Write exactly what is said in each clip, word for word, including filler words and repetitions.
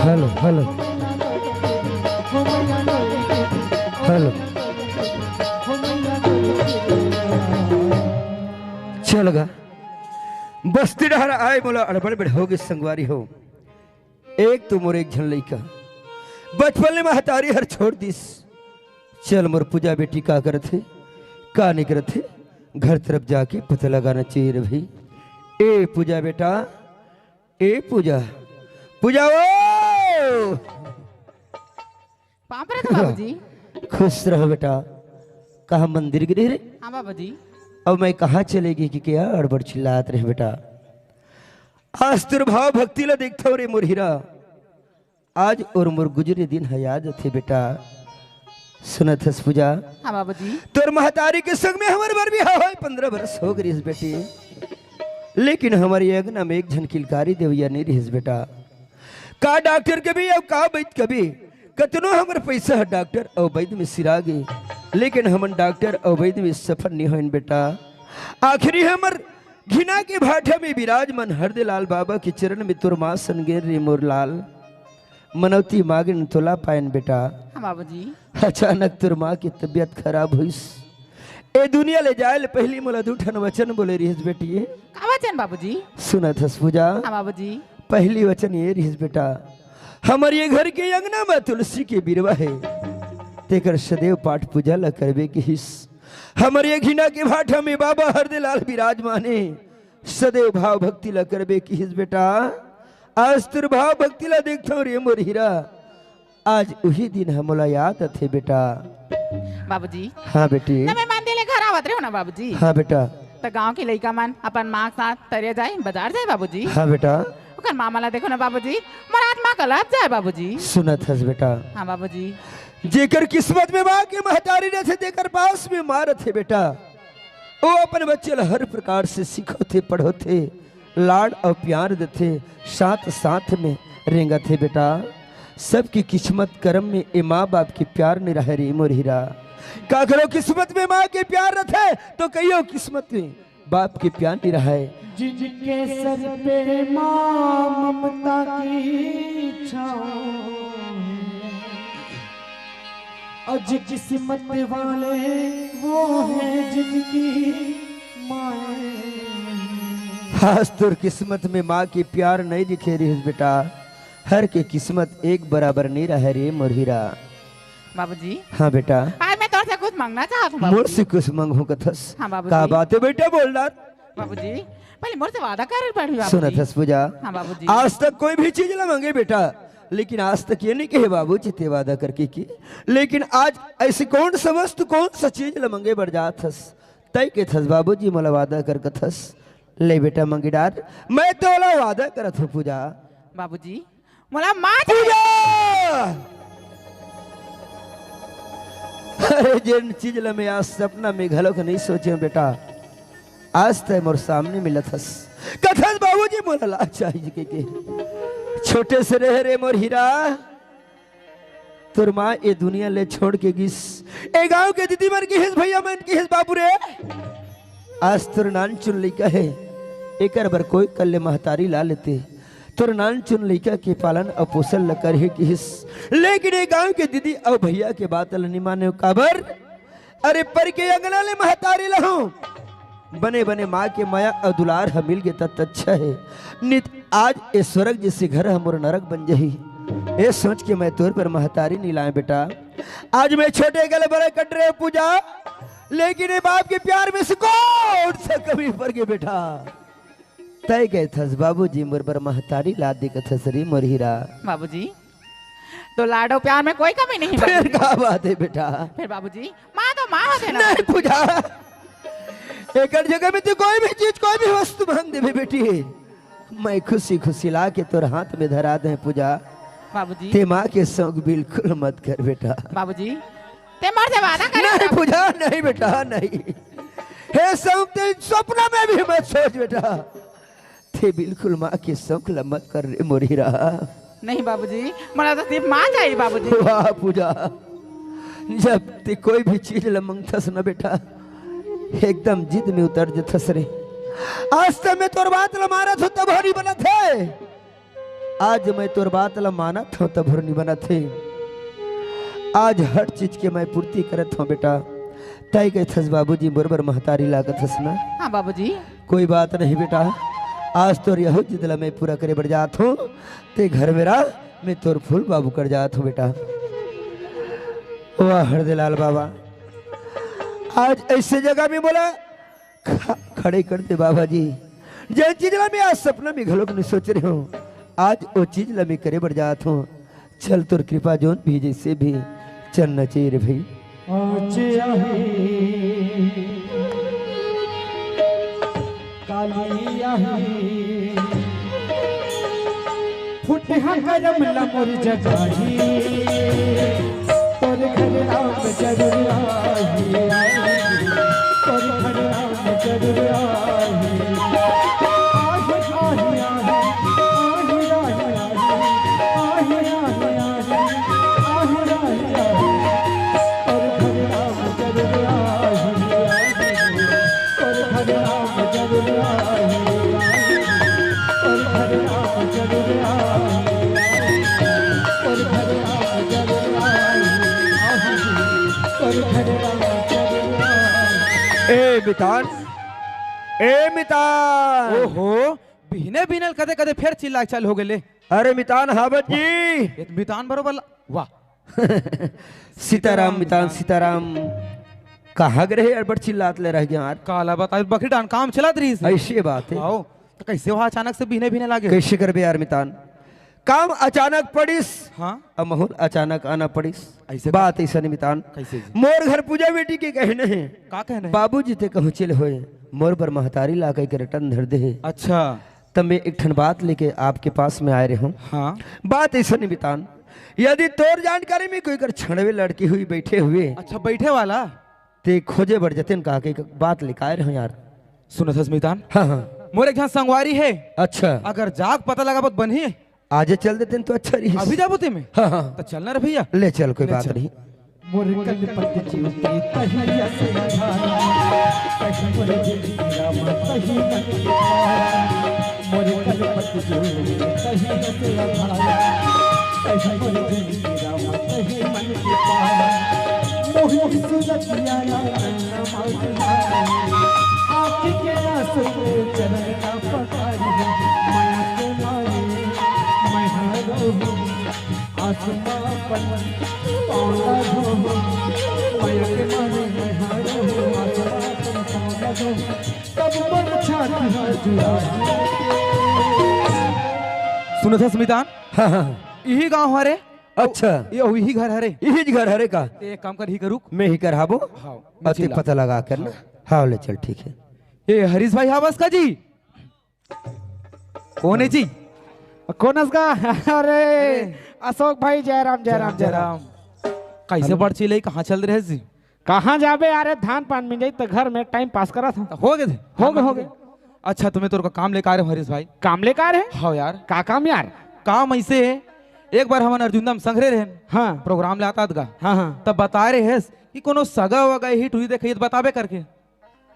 Hello, hello, hello. चल गा, बस्ती डहर आए मोला अड़बड़ बेड़ होगे संगवारी हो। एक तो मोर एक झन लइका बचपन ले महतारी हर छोड़ दिस। चल मोर पूजा बेटी का करत हे, का नहीं करत हे, घर तरफ जाके पता लगाना चाहिए रे भाई। ए पूजा बेटा, ए पूजा, पूजा ओ! पाँव परत हँव बाबूजी। खुश रहो बेटा। कहाँ मंदिर गे रहे रे? हाँ बाबूजी। अब मैं कहाँ चले गे कि क्या अड़बड़ चिल्लात रहे बेटा? आज तोर भाव भक्ति ला देखथव रे मोर हीरा। आज अउ मोर गुजरे दिन ह याद आथे बेटा। सुनत हस पूजा? हाँ बाबूजी। तोर महतारी के संग में हमर बर बिहाव होय पंद्रह बरस हो गे रिहिस बेटी, लेकिन हमर ये अंगना में एक झन किलकारी देवइया नइ रिहिस बेटा। का डॉक्टर कभी अउ का वैद कभी, कतनो हमर पैसा ह डॉक्टर अउ वैद में सिरा गे, लेकिन हमन डॉक्टर अउ वैद में सफल नइ होइन बेटा। आखिरी हमर घिना के भाठा में विराजमान हरदेलाल बाबा के चरण में तोर माँ सन गेन रे मोर लाल। मनौती मांगेन तोला पायन बेटा। हाँ बाबूजी। अचानक तोर माँ के तबियत खराब होइस। ए दुनिया ले जाए ले पहली मोला दू ठन वचन बोले रिहिस बेटी। का वचन बाबूजी? सुनत हस पूजा? हाँ बाबूजी। पहली वचन ये रिहिस बेटा, हमर ये घर के अंगना में तुलसी के बिरवा हे, तेकर सदैव पाठ पूजा ला करबे किहिस। हमर ये घिना के भाठा में बाबा हरदेलाल विराजमान हे, सदैव भाव भक्ति ला करबे किहिस बेटा। आज तोर भाव भक्ति ला देखथव रे मोर हीरा, आज उही दिन ह मोला याद आथे बेटा। बाबूजी। हाँ बेटी। नवे मंदिर ले घर आवत रहे हो ना बाबूजी? हाँ बेटा। त गांव के लइका मन अपन माँ के साथ तरिया जाए, बाजार जाए बाबूजी। हाँ बेटा। ओकर मामा ला देखो ना बाबूजी, मोर आत्मा कलप जाए बाबूजी। सुनत हस बेटा? हाँ बाबूजी। जेकर किस्मत में माँ के महतारी रथे, तेकर पास में माँ रथे बेटा। ओ अपन बच्चे ला हर प्रकार से सिखोथे, पढ़ोथे, लाड़ अउ प्यार देथे, साथ साथ में रेंगथे बेटा। सबकी किस्मत करम में ए माँ बाप के प्यार नइ रहय रे मोर हीरा। काकरो किस्मत में माँ के प्यार रथे तो कइयो किस्मत में बाप के प्यार नइ रहय। जिनके सर पे माँ ममता की छाँव है, आज किस्मत वाले वो हैं जिनकी माएँ नहीं। आज तोर किस्मत में माँ के प्यार नइ लिखे रिहिस बेटा। हर के किस्मत एक बराबर नइ रहय रे मोर हीरा। बाबूजी। हाँ बेटा। आज मैं तोर से कुछ मांगना चाहत हूँ मोर बाबूजी। से कुछ मांगहूँ कथस? हाँ बाबूजी। का बात हे बेटा, बोल डार। बाबूजी, पहले मोर से वादा कर पड़ी बाबूजी। सुनत हस पूजा? हाँ बाबूजी। आज तक कोई भी चीज ला मांगे बेटा, लेकिन आज तक ये नइ कहे बाबूजी ते वादा करके कि, लेकिन आज ऐसी कौन सा वस्तु, कौन सा चीज ला मांगे बर जात हस, तय कथस बाबूजी मोला वादा कर कथस। ले बेटा मांगी डार, मैं तोला वादा करत हूँ पूजा। बाबूजी, मोला माँ चाहिए। पूजा! अरे, जेन चीज ल मैं आज सपना में घलोक नइ सोचे हँव बेटा, आज तैं मोर सामने मिलत हस। कथस बाबूजी मोला लाज चाहिए के, के। छोटे से रहे रे मोर हीरा, तोर माँ ए दुनिया ले छोड़ के गिस। ए गांव के दीदी मन किहिस, भैया मन किहिस, बाबू रे, आज तोर नानचुन लइका हे, एकर बर कोई कल्ले महतारी ला लेते। तोर नानचुन लइका के पालन अउ पोषण ल करहे किहिस, लेकिन ए गांव के दीदी अउ भैया के बात ल नि माने। काबर? अरे पर के अंगना ले महतारी लहूं, बने बने माँ के मया अउ दुलार ह मिल गे त अच्छा हे, नित आज ए स्वर्ग जैसे घर ह मोर नरक बन जही। ए सोच के मैं तोर बर महतारी नि लाए बेटा। आज मैं छोटे गले बड़े कट रहे पूजा, लेकिन ए बाप के प्यार में से कौन सा कमी पड़ गई बेटा? तय गए थस बाबूजी मोर बर महतारी ला दे कथस रे मोर हीरा। बाबूजी, तो लाडो प्यार में कोई कमी नहीं फिर बाबूजी। का बात है बेटा? फिर बाबूजी, माँ तो माँ होते ना। नहीं पूजा, एकर जगह में तू कोई भी चीज, कोई भी वस्तु मांग देबे बेटी, मैं खुशी खुशी ला के तोर हाथ में धरा दे पूजा। बाबूजी। ते माँ के शौक बिल्कुल मत कर बेटा। बाबूजी, ते मोर से वादा कर नहीं बेटा। पूजा, नहीं बेटा, नहीं। हे शौक ते सपना में भी मत सोच बेटा। ते बिल्कुल माँ के शौक ल मत कर रे मोर हीरा। नहीं बाबूजी, मोला तो सिर्फ माँ चाहिए बाबूजी। वाह पूजा, जब ते कोई भी चीज ल मांगथस ना बेटा, एकदम जिद में उतर जथस रे। आज तो मैं तोर बात ल मानत हूँ तब हरी बनत हे। आज मैं तोर बात ला मानत हंव, तभो नइ बनत हे। आज हर चीज के मैं पूर्ति करत हंव बेटा। तंय कहिथस बाबूजी, मोर बर महतारी लागत हस ना? हाँ बाबूजी। कोई बात नहीं बेटा, आज तोर यहू जिद ला मैं पूरा करे बर जात हंव। तंय घर में रह, मैं तोर फूल बाबू कर जात हंव बेटा। वाह हरदेलाल बाबा, आज अइसे जगह में मोला ख-, खड़े कर दे बाबा जी। जेन चीज ला मैं आज सपना में घलोक नइ सोचे रहेंव, आज ओ चीज ला मैं करे बर जात हंव। चल, तोर कृपा जोन भी जइसे भी चलना चाहिए रे भई। आज आही, काली आही, फुटहा करम ला मोर जगाही, तोर घर राम जरूर आही, तोर घर राम जरूर आही। आही, आही, आही, आही, आही, आही, आही, आही, आही, आही, आही, आही। तोर घर राम जरूर आही, आही, तोर घर राम जरूर आही, आही, तोर घर राम जरूर आही, आही, तोर घर राम जरूर आही, आही, तोर घर राम जरूर आही। ए मितान, ए मितान। ओहो, बिहने बिहने कदे कदे फेर चिल्ला चालू हो गेले। अरे मितान हावत जी। ये तो मितान बरोबर ला-, वाह। सीताराम मितान, सीताराम। कहाँ गे रहे यार, बड़ चिल्लात ले रह गया यार। काला बताई, बकरी डान काम चलत रहिस हे। अइसे बात हे। आओ, तो कइसे वहाँ अचानक से बिहने बिहने लागे? कइसे करबे यार मितान, काम अचानक पड़िस। हाँ। अब महूँ ल अचानक आना पड़िस। अइसे बात अइसन हे मितान। कइसे जी? मोर घर पूजा बेटी के कहने हे। का कहने हे? बाबूजी ते कहूँ चले होए, मोर बर महतारी ला कहिके रटन धर दे हे। अच्छा। त मैं एक ठन बात लेके आपके पास में आए रहेंव। हाँ। बात अइसन हे मितान, यदि तोर जानकारी में कोई कर छड़वे लड़की हुई बैठे हुए, अच्छा, बैठे वाला? ते खोजे बर जतेन कहा के बात लेके आए रहेंव यार। सुनत हस मितान? हाँ, हाँ। मोर एक झन संगवारी हे। अच्छा। अगर जाके पता लगाबो त बनही। आजे चल देतेन तो अच्छा रहिस। अभी जाबो ते में? हाँ, हाँ। त चलना रे भइया। ले चल, कोई बात नहीं। मोर कलपत जीव के तहिया से आधार, कहीं मोर जिंदगी रामा, कहीं मन के पार। मोर कलपत जीव के तहिया से आधार, कहीं मोर जिंदगी रामा, कहीं मन के पार। मोहित सूरतिया नैना माधुरी, आँखी के आंसू चरण का पकारी। मया के मारे मैं हारो हूँ, आसमां पर पाँव धोहूं, मया के मारे मैं हारो हूँ, आसमां पर पाँव धोहूं, तब मोर छाती हा जुड़ा। सुनत हस मितान? हाँ, हाँ। इही गांव हरे। अच्छा। ये इही घर हरे। इही घर हरे का? ते एक काम कर, इही करा रुक। मैं इही करा हाबो। हाँ, अउ ते पता लगा कर ना। हाँ। हाँ, ले चल, ठीक हे। ए हरीश भाई हावस का जी? कोन हे जी? कोन हस का? अरे, अरे। अशोक भाई, जय राम, जय राम, जय राम। कइसे बड़ चिल्लाए, कहाँ चल रहे जी? कहाँ जाबे यार, धान पान मिंजई त घर में टाइम पास करत हंव। त हो गे थे? हो गे, हो गे। अच्छा, त मैं तोर का काम लेके आए रहेंव हरीश भाई। काम लेके आए रहे? हाँ यार। का काम यार? काम अइसे हे, एक बार हमन अर्जुंदा म संघरे रहेन। हाँ। प्रोग्राम ले आत हस गा। हाँ, हाँ। तब बताए रहेस कि कोनो सगा वगा हे टुरी देखे त बताबे करके।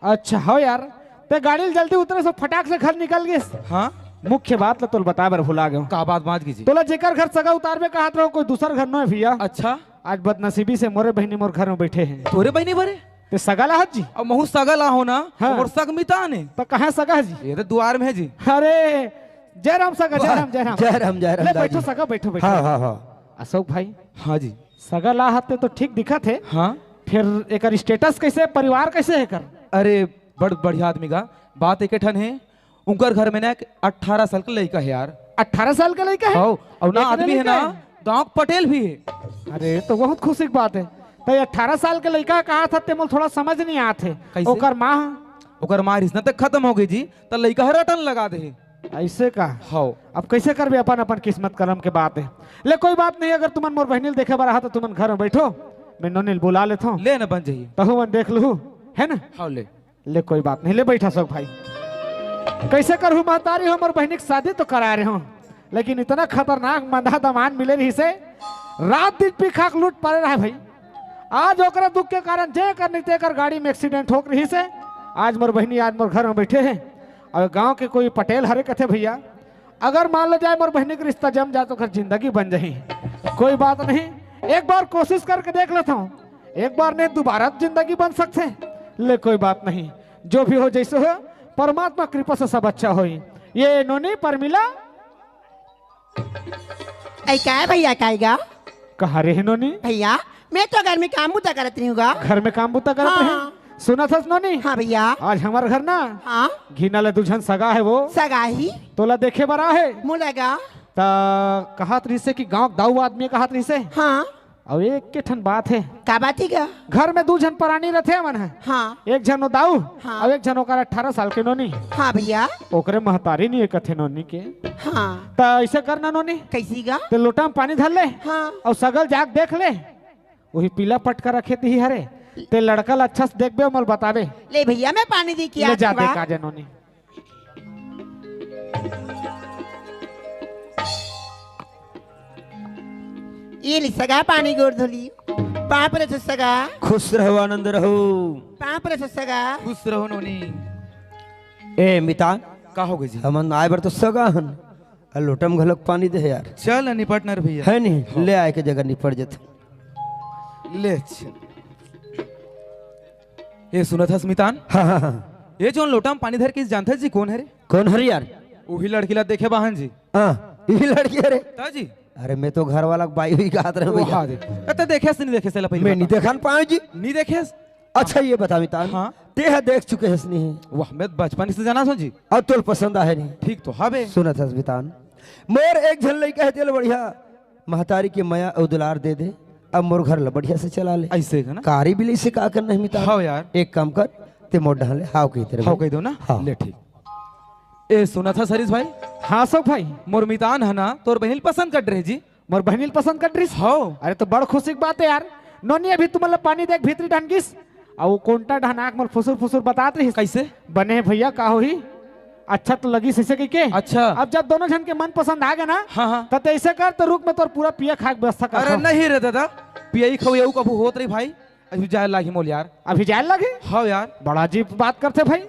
अच्छा, हव यार, ते गाड़ी ले जल्दी उतरेस अउ फटाक से घर निकल गेस। हाँ? मुख्य बात ला तोला बताए बर भुला गेंव। का बात बाँच गे जी? तोला जेकर घर सगा उतारबे कहत रहेंव, कोई दूसर घर नोहे भइया। अच्छा। आज बदनसीबी से मोरे बहिनी मोर घर में बइठे हे। तोरे बहिनी बरे? ते सगा ला हस जी? अब महूँ सगा ला हों ना, हाँ। मोर सग मितान हे। त कहाँ सगा हे जी? ये तो दुवार में हे जी। अरे, जय राम सगा, जय राम, जय राम। जय राम, जय राम, ले दाई बइठो जी। सगा, बइठो, बइठो। हाँ, हाँ, हाँ। अशोक भाई। हाँ जी। सगा ला हस ते तो ठीक दिखत हे। हाँ। फेर एकर status कइसे, परिवार कइसे हे एकर? अरे, बड़ बढ़िया आदमी गा। बात एके ठन हे, उंकर घर में ना एक अट्ठारह साल के लइका हे यार। अट्ठारह साल के लइका हे? हव, अउ ना एक आदमी हे ना, गाँव के पटेल भी हे। अरे, त बहुत खुशी के बात हे। त अट्ठारह साल के लइका कहत हस ते मोला थोड़ा समझ नइ आत हे। कइसे? ओकर माँ? ओकर माँ रिहिस ना त खतम हो गे जी, त लइका ह रटन लगा दे हे। अइसे का? हव। अब कइसे करबे, अपन अपन किस्मत करम के बात हे। ले कोई बात नहीं, अगर तुमन मोर बहिनी ल देखे बर आहा त तुमन घर में बइठो, मैं नोनी ल बुला लेथंव। ले न बन जाही। तहूँ मन देख लूहू, हे ना? हव ले। ले कोई बात नहीं, ले बइठा सब भाई। कइसे करहूँ महतारी हो, मोर बहिनी के शादी तो कराए रहेंव, लेकिन इतना खतरनाक मंदहा दमांद मिले रहिसे, रात दिन पी खा के लूट परे रहे भाई। आज ओकरे दुख के कारण जेकर नहीं तेकर गाड़ी में accident होके रहिसे, आज मोर बहिनी आज मोर घर में बइठे हे। अउ गाँव के कोई पटेल हरे कथे भइया, अगर मान लो जाए मोर बहिनी के रिश्ता जम जाए तो ओकर जिंदगी बन जाही। कोई बात नहीं, एक बार कोशिश करके देख लेता हूँ, एक बार नहीं दोबारा जिंदगी बन सकथे। ले कोई बात नहीं, जो भी हो जैसे हो, परमात्मा कृपा से सब अच्छा होई। ये नोनी परमिला। ऐ का है भैया, काएगा? कहाँ रहे नोनी? भैया, मैं तो घर में काम बूता करत रही हूँ गा। घर में काम बूता करत हाँ। रहे? सुनत हस नोनी? हाँ भैया। आज हमर घर ना हाँ। घिना ले दू झन सगा है वो। सगा ही? तोला देखे बर आ है। मोला गा। त कहत रहिसे कि गांव के दाऊ आदमी कहत रहिसे। हाँ। अउ एक के ठन बात है। का बात ही गा? घर में दू झन परानी रथे मन है। हाँ। एक झन ओ दाऊ हाँ। अउ एक झन ओकर अठारह साल के नोनी। हाँ भैया। ओकरे महतारी नहीं है कथे नोनी के। हाँ। त ऐसे करना नोनी। कैसी गा? ते लोटा में पानी धर ले। हाँ। अउ सगल जाग देख ले। वही पीला पटका रखे ती हरे। ते लड़का ला अच्छा से देखबे, मोला बताबे। ले भैया, मैं पानी दे के ले आत जाते हूँ। का जनोनी। ये ली सगा पानी गोड़ धोली। पाँव परे सगा। खुश रहो, आनंद रहो। पाँव परे सगा। खुश रहो नोनी। ए मितान। का हो गई जी? हमन आए बर तो सगा हन। आ लोटा में घलोक पानी दे यार। चल निपट न रे भैया। है नहीं? हाँ। ले आए के जगह निपट जथे। ले चल। ये सुनत हस मितान? हाँ, हाँ, हाँ। ये जोन लोटा में पानी धर के जानत हस जी कोन हरे? कोन हरे यार? उही लड़की ला देखे बाहन जी। हाँ, इही लड़की हरे? ता जी। अरे मैं तो घर वाला के बाई हुई कहत रहे ओ, भैया। हाँ जी। ए, ते देखेस नहीं देखेस एला पहली मैं बता। नहीं देखन पाए जी। नहीं देखेस? अच्छा, ये बता मितान, हाँ। तेहा देख चुके हस नहीं? वाह, मैं बचपन से जाना सूं जी। अब तोल पसंद आहे नहीं? ठीक तो हवे। सुनत हस मितान, मोर एक झन लइका है, तेल बढ़िया महतारी के मया अउ दुलार दे दे। अब मोर घर ला बढ़िया से चला ले। ऐसे है ना? कारी बिलाई से का करना है मितान? हाँ यार। एक काम कर, ते मोर डहन ले हाव कही तेरे हाँ, भाई। कह दो ना। हाँ। ले ठीक। ए, सुनत हस हरीश भाई? हाँ, सब भाई। मोर मितान है ना, तोर बहिनी पसंद कर रहे जी। मोर बहिनी ल पसंद कर रिस? हव। अरे, तो बड़ खुशी के बात है यार। नोनी अभी तुमन ल पानी देख भीतरी डहन गिस, अउ कोंटा डहन आँख मोर फुसुर फुसुर बतात रहिस। कैसे? बने हे भैया, का होही? अच्छा तो लगिस ऐसे कहिके। अच्छा। अब जब दोनों झन के मन पसंद आ गए ना, हाँ, हाँ। त तैसे कर, तो रुक, मैं तोर पूरा पिया खाए के व्यवस्था करत हँव। अरे नहीं रे दादा, पियई खवई अउ कभू होत रही भाई। अभी जाए लागी मोल यार। अभी जाए लागी? हाँ यार। बड़ा अजीब बात करथे भाई।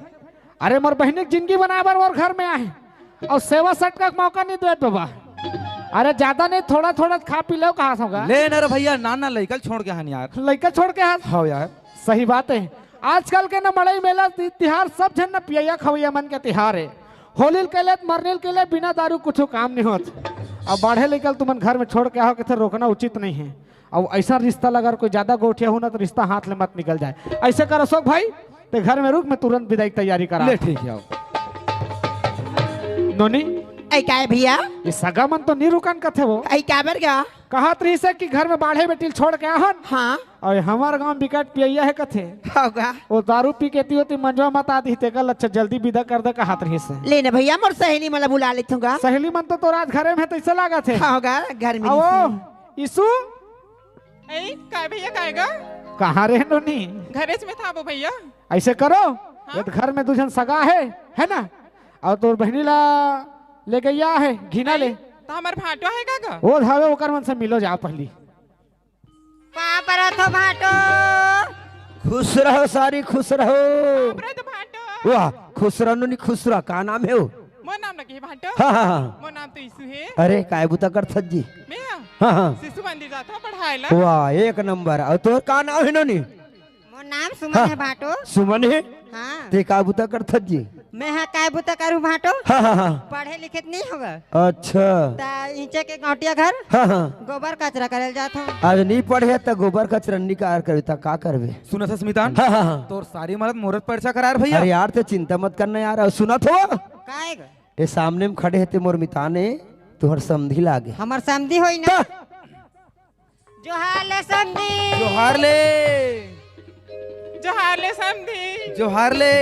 अरे मोर बहिनी के जिंदगी बनाए बर मोर घर में आहे अउ सेवा सटका के मौका नहीं देत बाबा। अरे ज्यादा नहीं, थोड़ा थोड़ा खा पी लो, कहाँ से होगा? ले न रे भैया, नाना लइका ल छोड़ के हन यार। लइका छोड़ के हन? हाँ यार। सही बात है। आजकल के न मड़ई मेला ति-, तिहार सब झन न पियैया खवैया मन के तिहार है। होली ल के ले त मरनी ल के ले, बिना दारू कुछ काम नहीं होत। अब बाढ़े लइका ल तुमन घर में छोड़ के आओ, किथे रोकना उचित नहीं है। अउ ऐसा रिश्ता लगा, कोई ज्यादा गोठिया हो ना, तो रिश्ता हाथ ले मत निकल जाए। ऐसे कर अशोक भाई, ते घर में रुक, मैं तुरंत विदाई की तैयारी करा। ले, ठीक है, आओ। नोनी। ऐ काय भैया? ये सगा मन तो नी रुकन कथे वो। ऐ काबर गा? कहत रहिसे कि घर में बाढ़े बेटी ल छोड़ के आहन। हाँ। अउ हमर गांव बिकट पियैया है कथे। होगा। वो दारू पी के ती होती मंजवा मत आती, तेकर लच्छा जल्दी विदा कर दे कहत रहिसे। ले न भैया, मोर सहेली मन ला बुला लेथूंगा। सहेली मन तो तोर आज घरे में है, तैसे लागत है। होगा, घर में अवो, नहीं से। ईशु। ए, काय भैया, काय गा? कहाँ रहे नोनी? घरेच में था वो भैया। ऐसे करो, हाँ? ये तो घर में दू झन सगा है, है ना? अउ तोर बहिनी ला ले गया है, घिना ले। तो हमर भांटो है का गा? वो धावे ओकर मन से मिलो जाओ पहली। पाँव परत हो भांटो। खुश रहो सारी, खुश रहो। पाँव परत हो भांटो। वाह, खुश रहो नोनी, खुश रहो। का नाम है वो? मोर नाम लगे भांटो। हाँ, हाँ, हाँ। मोर नाम तो ईशु है। अरे, काय बुता करथस जी? मैं? हाँ, हाँ। शिशु मंदिर जात हँव पढ़ाई ला। वाह, एक नंबर। अउ तोर का नाम है नोनी? मोर नाम सुमन हाँ। है भांटो। सुमन है? हाँ। ते का बुता करथस जी? मैं हा काय बुता करूँ भांटो? हाँ, हाँ, हाँ। पढ़े लिखे त नहीं होगा। अच्छा। त इंचे के गौटिया घर हाँ, हाँ। गोबर कचरा करे ल जात हँव। आज नहीं पढ़े त गोबर कचरा निकार करबे त का करबे? सुनत हस मितान? हाँ, हाँ, हाँ। तोर सारी मरद मोर परचा करार भैया। अरे यार, ते चिंता मत करना यार। अउ सुनत हो? काय गा? ये सामने में खड़े हे ते मोर मितान हे, तुहर समधी लागे। हमर समधी होई ना। त जोहार ले समधी। जोहार ले। जोहार ले समधी। जोहार ले।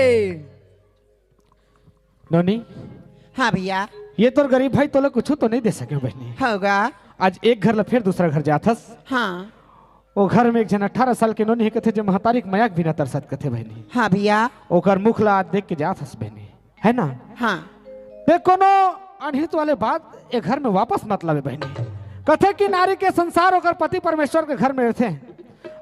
नोनी। हाँ भैया। ये तोर गरीब भाई तोला कुछू तो नहीं दे सके बहिनी। होगा। आज एक घर ला फिर दूसरा घर जाथस। हाँ। ओ घर में एक झन अठारह साल के नोनी हे कथे, जे महतारी के मया के बिना तरसत कथे बहिनी। हाँ भैया। ओकर मुख ला आज देख के जाथस बहिनी। है ना? हाँ। ते कोनो अनहित वाले बात ए घर में वापस मत लावे बहिनी। कथे कि नारी के संसार ओकर पति परमेश्वर के घर में रथे।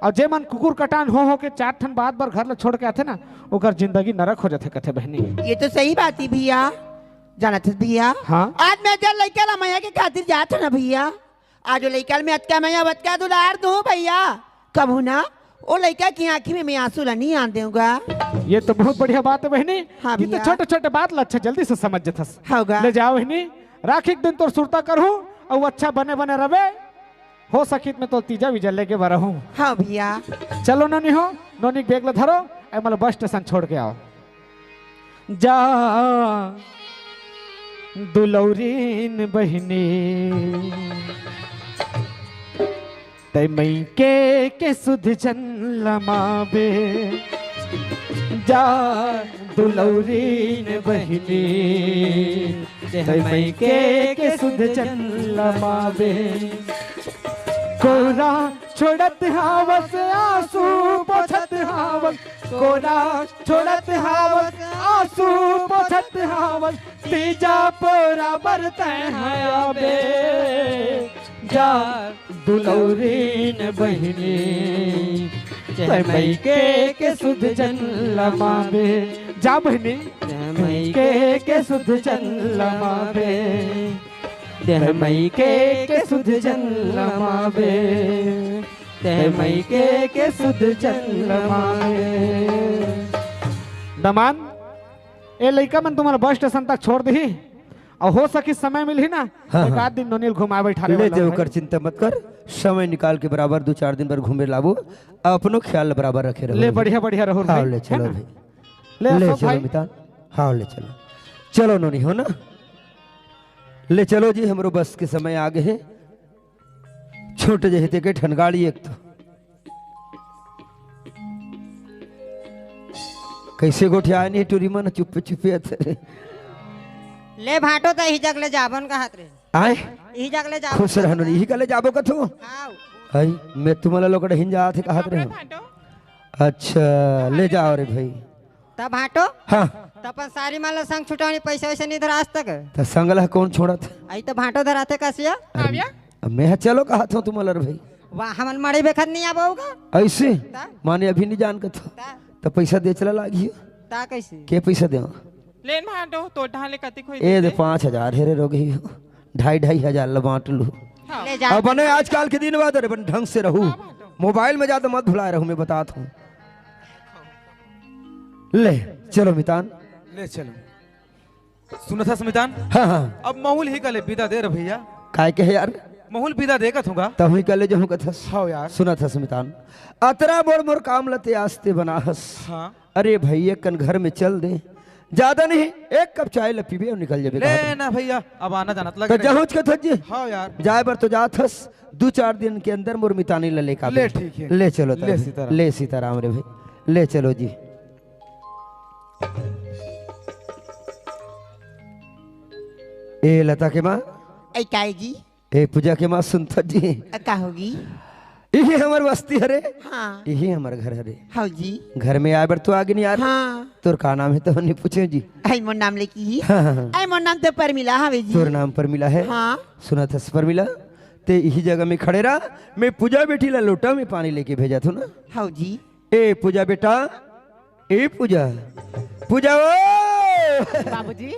अउ जे मन कुकुर कटान हो हो के चार ठन बात बर घर ल छोड़ के आथे ना, ओकर जिंदगी नरक हो जाथे कथे बहिनी। ये तो सही बात ही भैया। जानत हस भैया, हाँ? आज मैं जेन लइका ला मया के खातिर जात हँव ना भैया, आज वो लइका ल मैं अतका मया, अतका दुलार दूँ भैया, कभू ना वो लइका के आँखी में मैं आँसू ला नहीं आन देहूँ गा। ये तो बहुत बढ़िया बात हे बहिनी, हाँ कि तो भैया। छोटे-छोटे बात ला अच्छा जल्दी से समझ जथस। हाँ गा। ले जाव बहिनी, राखी के दिन तोर सुरता करहूँ अउ अच्छा बने-बने रहे। हो सकिस त मैं तोला तीजा-वीजा लेगे बर आहूँ। हाँ भैया। चलो नोनी हो, नोनी के bag ला धरो, अउ मोला bus station छोड़ के आव। जा दुलौरीन बहिनी, तैं मइके के सुध झन लमाबे। जा दुलौरीन बहिनी, तैं मइके के सुध झन लमाबे। कोरा छोड़त हावस, आँसू पोछत हावस, कोरा छोड़त हावस, आँसू पोछत हावस, तीजा पोरा बर तैं हा आबे। जा दुलौरीन बहिनी, तैं मइके के सुध झन लमाबे। जा बहिनी, तैं मइके के सुध झन लमाबे। तैं मइके के सुध झन लमाबे। तैं मइके के सुध झन लमाबे। दमांद, ए लइका मन तुम्हर bus station तक छोड़ दिही, अउ हो सकिस समय मिलही ना, हाँ, एक हाँ। आध दिन नोनी ल घुमाए बइठारे ले वाला जे हँव ओकर भाई। चिंता मत कर, समय निकाल के बराबर दू चार दिन बर घूमे लाबो, अपनो ख्याल बराबर रखे रहो। ले बढ़िया बढ़िया रहो हाँ, भाई, ले है चलो ना? भाई। ले ले अशोक चलो भाई। मितान, हाँ ले चलो, चलो नोनी हो ना, ले चलो जी, हमरो bus के समय आगे हे। छोटे जहे ते के ठन गाड़ी एक तो। कइसे गोठियाए नहीं टूरी मन चुप्पे चुप्पे अथे। ले भाटो त इही जग ले जाबन कहत रहे। आय? इही जग ले जाबन खुश रहनो, इही का ले जाबो कथो। आओ। हई, मैं तुम्हाला लोग हिन जात हे कहत रहे। अच्छा, ले जाव रे भाई। त भाटो? हाँ। त अपन सारी माला संग छुटौनी पैसा वैसा नहीं धरास तक। त संग ला कौन छोड़त? आई त भाटो धराथे कसिया। अरे, अब मैं हा चलो कहत हँव तुम्हाला रे भाई। वाह, हमन मड़ई बेखत नहीं आबो होगा। ऐसे? त? माने अभी नहीं जान कथो। त? त पैसा दे चला लागियो। त कैसे? के पैसा देव? लेन भाटो, तोर डहर ले कतिक होही ए दे दे। पाँच हजार हे रे रोगही हो। ढाई ढाई हजार ला बाँट लू। हाँ। ले जा। अब बने आजकल के दिन बाद रे बन ढंग से रहू। हाँ, भाटो। मोबाइल में ज्यादा मत भुलाए रहू, मैं बतात हँव। ले, चलो मितान। ले चलो। सुनत हस मितान? हाँ, हाँ। अब महूँ ल इही करा ले बिदा दे रे भैया। काय के यार? महूँ ल बिदा दे कथँव गा। तहूँ इही करा ले जहूँ कथस। हाँ यार। सुनत हस मितान? अतरा बड़ मोर काम ल ते आस्ते बना हस। हाँ। अरे भैया कन घर में चल दे। ज्यादा नहीं, एक कप चाय ल पीबे अउ निकल जाबे ले कहत। ना भैया, अब आना जाना त त लगे रही। जहूँच कथस जी। हाँ यार। जाए बर तो जात हस, दू चार दिन के अंदर मोर मितानी ल लेके आबे। ले ठीक हे। ले चलो ले तब। सीताराम। ले सीताराम रे भाई, ले चलो जी। ए लता के माँ। ए काय जी? ए पूजा के माँ सुनत जी। अ, का होगी? इही हमर बस्ती हरे। हाँ। इही हमर घर हरे। हाँ जी। घर में आए बर तो आगे नहीं यार। हाँ। तोर का नाम हे तो नहीं पूछे जी। आई मोर नाम लेके ही। हाँ, हाँ, हाँ। आई मोर नाम तो परमिला हवे जी। तोर नाम परमिला हे? हाँ। सुनत हस परमिला, ते इही जगह में खड़े रह, मैं पूजा बेटी ला लोटा में पानी लेके भेजत हँव ना। हाँ जी। ए पूजा बेटा, ए पूजा, पूजा ओ। बाबूजी,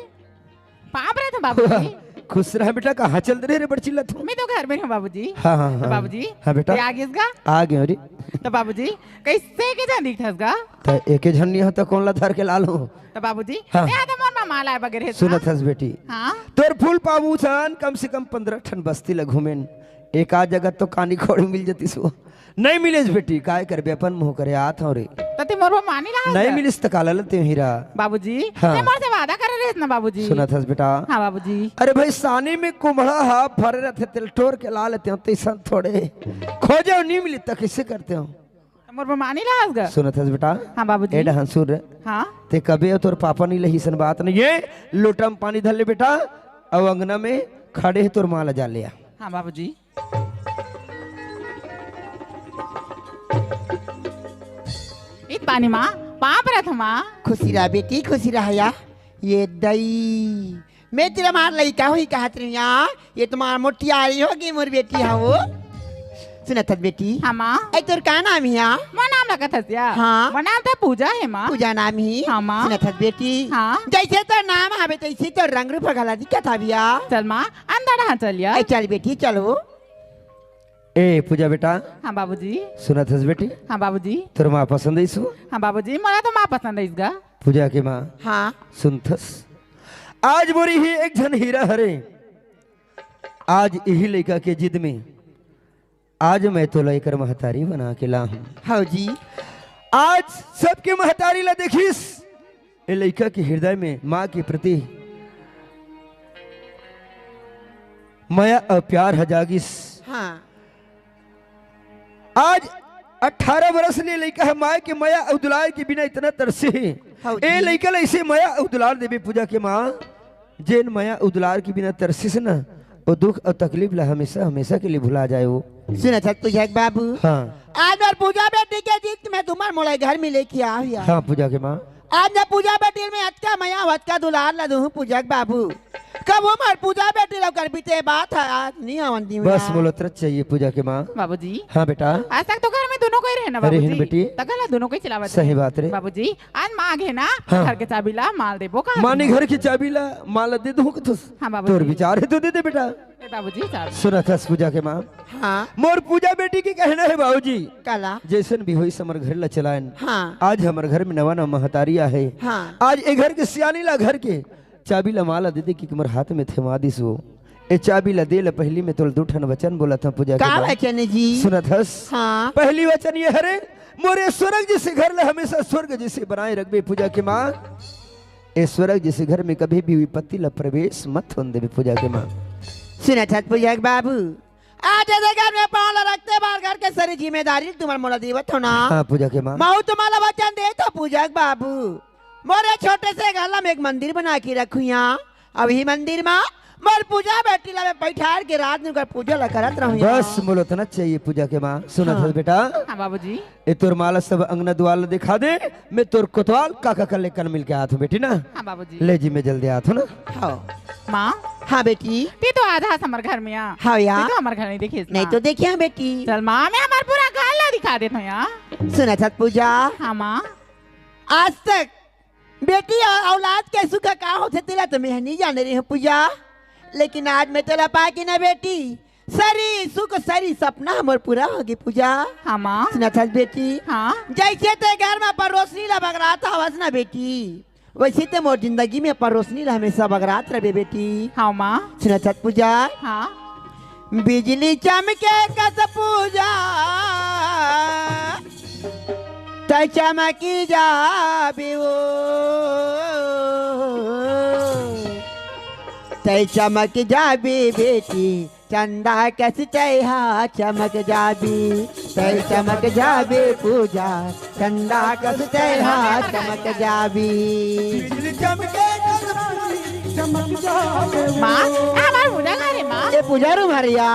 पाँव परत हँव बाबूजी। खुश रह बेटा, कहाँ चल दे रे बड़ चिल्लाथस? मैं तो घर में हँव बाबूजी। हाँ, हाँ, त हाँ। बाबूजी, हाँ बेटा। ते आ गेस गा? आ गेंव रे। त बाबूजी, कइसे एके झन दिखथस गा? त एके झन नहीं हो त कोन ला धर के लानहूँ? त बाबूजी, हाँ। ते हा त मोर ममा लाए बर गे रहेस ना? सुनत हस बेटी। हाँ। तोर फूल पाबू सन कम से कम पंद्रह ठन बस्ती ला घूमेन। एक आध जगह तो कानी खोड़ी मिल जतिस वो। नहीं मिलेस बेटी, काय करबे, अपन मुँह करे आत हँव रे। त ते मोर बर मानी रहा नहीं होगा? मिलिस त काला लेते हीरा। बाबूजी, हाँ। ते मोर से वादा करे रहेस ना बाबूजी। सुनत हस बेटा? हाँ बाबूजी। अरे भाई, सानी में कुम्हड़ा हा फरे रथे, तेला टोर के ला लेते हँव, तइसन थोड़े। खोजे नहीं मिली त कइसे करते हँव? मोर बर मानी रहा होगा? सुनत हस बेटा? हाँ बाबूजी। ए डहन सुन रे। हाँ। ते कबे तोर पापा नहीं लही अइसन बात नहीं हे। लोटा में पानी धर ले बेटा, अउ अंगना में खड़े हे तोर माँ ला जा ले आ। हाँ बाबूजी। ए पानी माँ, पाँव परत हँव माँ। खुशी रह बेटी, खुशी रह या। ए दई, मैं तेला मार लइका होही कहत रहेंव या। ए तो मार मोटियारी होगे मोर बेटी हा वो। सुनत हस बेटी? हाँ माँ। ए तोर का नाम हे या? मोर नाम लगत हस या? हाँ। मोर नाम तो पूजा हे माँ। पूजा नाम ही? हाँ माँ। सुनत हस बेटी? हाँ। जैसे तोर नाम हवे तैसे तोर रंग रूप घला दिखत हवे या। चल माँ, अंदर हाँ चल या। ए, चल बेटी, चलो। ए पूजा बेटा। हाँ बाबूजी। सुनत हस बेटी? हाँ बाबूजी। तोर माँ पसंद आइस वो? हाँ बाबूजी, मोला तो माँ पसंद आइस गा। पूजा के माँ। हाँ। सुनथस, आज मोर इही एक झन हीरा हरे, आज इही लइका के जिद में आज मैं तोला एकर महतारी बना के लाहूं। हव जी। आज सबके महतारी ला देखिस, ए लइका के हृदय में माँ के प्रति मया अउ प्यार ह जागिस। हाँ। आज अठारह बरस ले लइका ह माँ के मया अउ दुलार के बिना इतना तरसे हे। हव ए जी। लइका ला अइसे मया अउ दुलार देबे पूजा के माँ, जेन मया अउ दुलार के बिना तरसिस न, ओ दुख अउ तकलीफ ला हमेशा, हमेशा के लिए भुला जाए वो। सुनत हस पूजा के बाबू? हाँ। आज मोर पूजा बेटी के जिद में तुमन मोला घर में लेके आव या। हाँ पूजा के माँ। आज मैं पूजा बेटी में अतका मया अउ अतका दुलार ला दूहूं पूजा के बाबू। कभू मोर पूजा बेटी ला ओकर बीते बात ह, आज नहीं आवन दिहूं बस या। मोला तुरंत चाहिए पूजा के माँ। बाबूजी। हाँ बेटा। आज तक तो घर में दूनों कोई रहे ना अरे बाबूजी। हिन बेटी। त घर ला दूनों कोई चलावत सही रहे। बात रे। बाबूजी, आज माँ आगे ना, हाँ। घर के चाबी ला माँ ल देबो का? माने घर के चाबी ला माँ ल दे दूं कथस? हाँ, बाबूजी। तोर विचार हे तो दे दे बेटा। ए, बाबूजी, चाबी। सुनत हस पूजा के माँ? हाँ। मोर पूजा बेटी के कहना हे बाबूजी। काला? जैसन भी होइस हमर घर ला चलाएन। हाँ। आज हमर घर में नवा नवा महतारी आहे। हाँ। आज ए घर के सियानी ला घर के चाबी ला माँ ला दे दे कि मोर हाथ में थमा दिस वो। ए चाबी ला दे ले पहिली मैं तोला दू ठन वचन बोलत हंव पूजा के का माँ। वचन जी? सुनत हस? हाँ। पहली वचन ये हरे, मोर ए स्वर्ग जैसे घर ला हमेशा स्वर्ग जैसे बनाए रखबे पूजा के माँ। ए स्वर्ग जैसे घर में कभी भी विपत्ति ला प्रवेश मत होन देबे पूजा के माँ। सुनत हस पूजा के बाबू, आज ए घर में पाँव ला रखते बार घर के सारी जिम्मेदारी तुमन मोला देवत हो ना। हाँ पूजा के माँ। महूं तुमन ला वचन देत हंव पूजा के बाबू, मोर ए छोटे से घर ला मैं एक मंदिर बना के रखूं या। अउ इही मंदिर मा मोर पूजा बेटी ला मैं बैठार के रात दिन ओकर पूजा ला करत रहूं। बस मोला ओतना चाहिए पूजा के माँ। सुनत हस बेटा? हाँ बाबूजी। ए तोर माँ ला सब अंगना दुआर ला दिखा दे, मैं तोर कोतवाल काका कन ले कन मिल के आत हंव बेटी ना। हाँ बाबूजी। ले जी मैं जल्दी आत हंव ना। हाँ। माँ। हाँ बेटी। ते तो आधा हमर घर में आ। हाँ या। ते तो हमर घर नहीं देखिस ना। नहीं तो देखिया बेटी। चल माँ, मैं हमर पूरा घर ला दिखा देत हंव या। सुनत हस पूजा? हाँ माँ। आज तक बेटी अउ औलाद के सुख का होथे तेला तो मैं नहीं जाने रहे हंव पूजा, लेकिन आज मैं तोला पाके ना बेटी, सरी सुख सरी सपना हमर पूरा होगे पूजा। हाँ माँ। सुनत हस बेटी? हाँ। जैसे ते घर में परोसनी ला बगरात हवस ना बेटी, वैसे ते मोर जिंदगी में परोसनी ला हमेशा बगरात रहे बेटी। हाँ माँ। सुनत हस पूजा? हाँ। बिजली चमके कस पूजा, तैं चमकी जाबे वो, तैं चमक जाबे बेटी, चंदा कस तैं हा चमक जाबे, तैं चमक जाबे पूजा, चंदा कस तैं हा चमक जाबे। बिजली चमके कस पूजा, चमक जाबे वो। माँ, ए हमर पूजा घर हे माँ। ए पूजा रूम हरे या।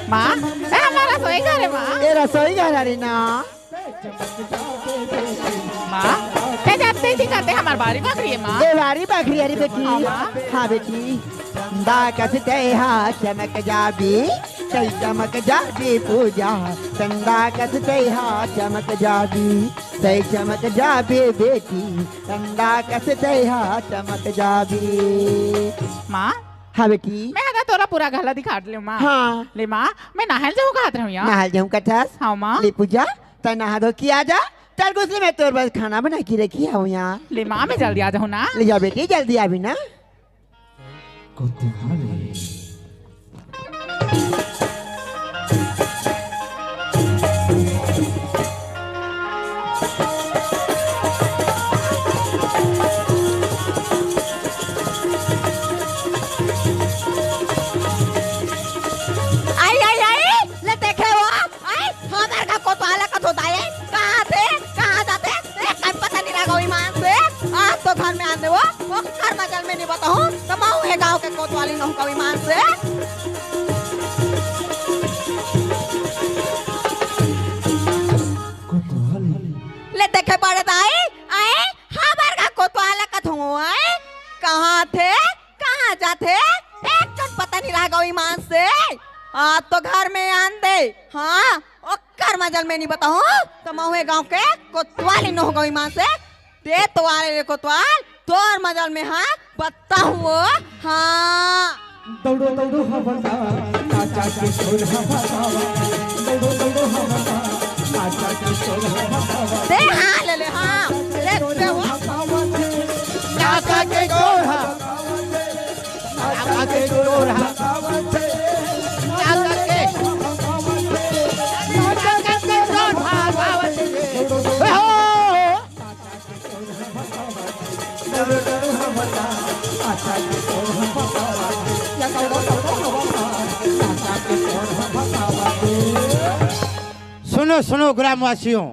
माँ, ए, हमर रसोई घर हे, माँ। ए, रसोई घर हरे ना। माँ, ते जब ते दिखा ते हमर बारी बखरी हे, माँ। ए, बारी बखरी हरे बेटी। हाँ, माँ। हाँ, बेटी। चंदा कस तैं हा चमक जाबे, तैं चमक जाबे पूजा। चंदा कस तैं हा चमक जाबे, तैं चमक जाबे बेटी। चंदा कस तैं हा चमक जाबे। माँ, हाँ बेटी। मैं हा तोला पूरा घर ला दिखा देलेंव माँ। हाँ। ले माँ, मैं नहाय ल जाहूँ कहत रहेंव यार। नहाय ल जाहूँ कथस? हाँ माँ। ले पूजा, तैं नहा धो के आ जा। चल गुस्से में तोर बर खाना बना के रखे हंव यार। ले माँ, मैं जल्दी आ जाहूँ ना। ले जा बेटी, जल्दी आबे ना। आई, आई, आई, ले देखे वो, आई, हमर घर कोतवाल कथों दाई, कहाँ थे, कहाँ जाथे, एक कन पता नहीं लगा ईमान से। आज तो घर में आन दे वो, वो घर में जल में नहीं बताहूँ, तो मैं उहे गाँव के कोतवाली नहूँ का ईमान से। कोतवाली। ले देखे बड़े दाई, आए, हमर घर कोतवाल कथों, आए, कहाँ थे, कहाँ जाथे, एक कन पता नहीं लगा ईमान से। आज तो घर में आन दे, हाँ, ओकर मजल में नहीं बताहूँ, त महुए गांव के कोतवाली नोह गई माँ से, ते तो वाले रे कोतवाल, तोर मजल में हाँ बताहूँ वो। हाँ। दौड़ो, दौड़ो, हवंदा, नाचा के शोर हवंदा। दौड़ो, दौड़ो, हवंदा, नाचा के शोर हवंदा। दे हाँ, ले ले हाँ। दे, दे वो। नाचा के शोर हवंदा। नाचा के शोर हवंदा। नाचा के। नाचा के शोर हवंदा। हो। सुनो, सुनो ग्रामवासियों,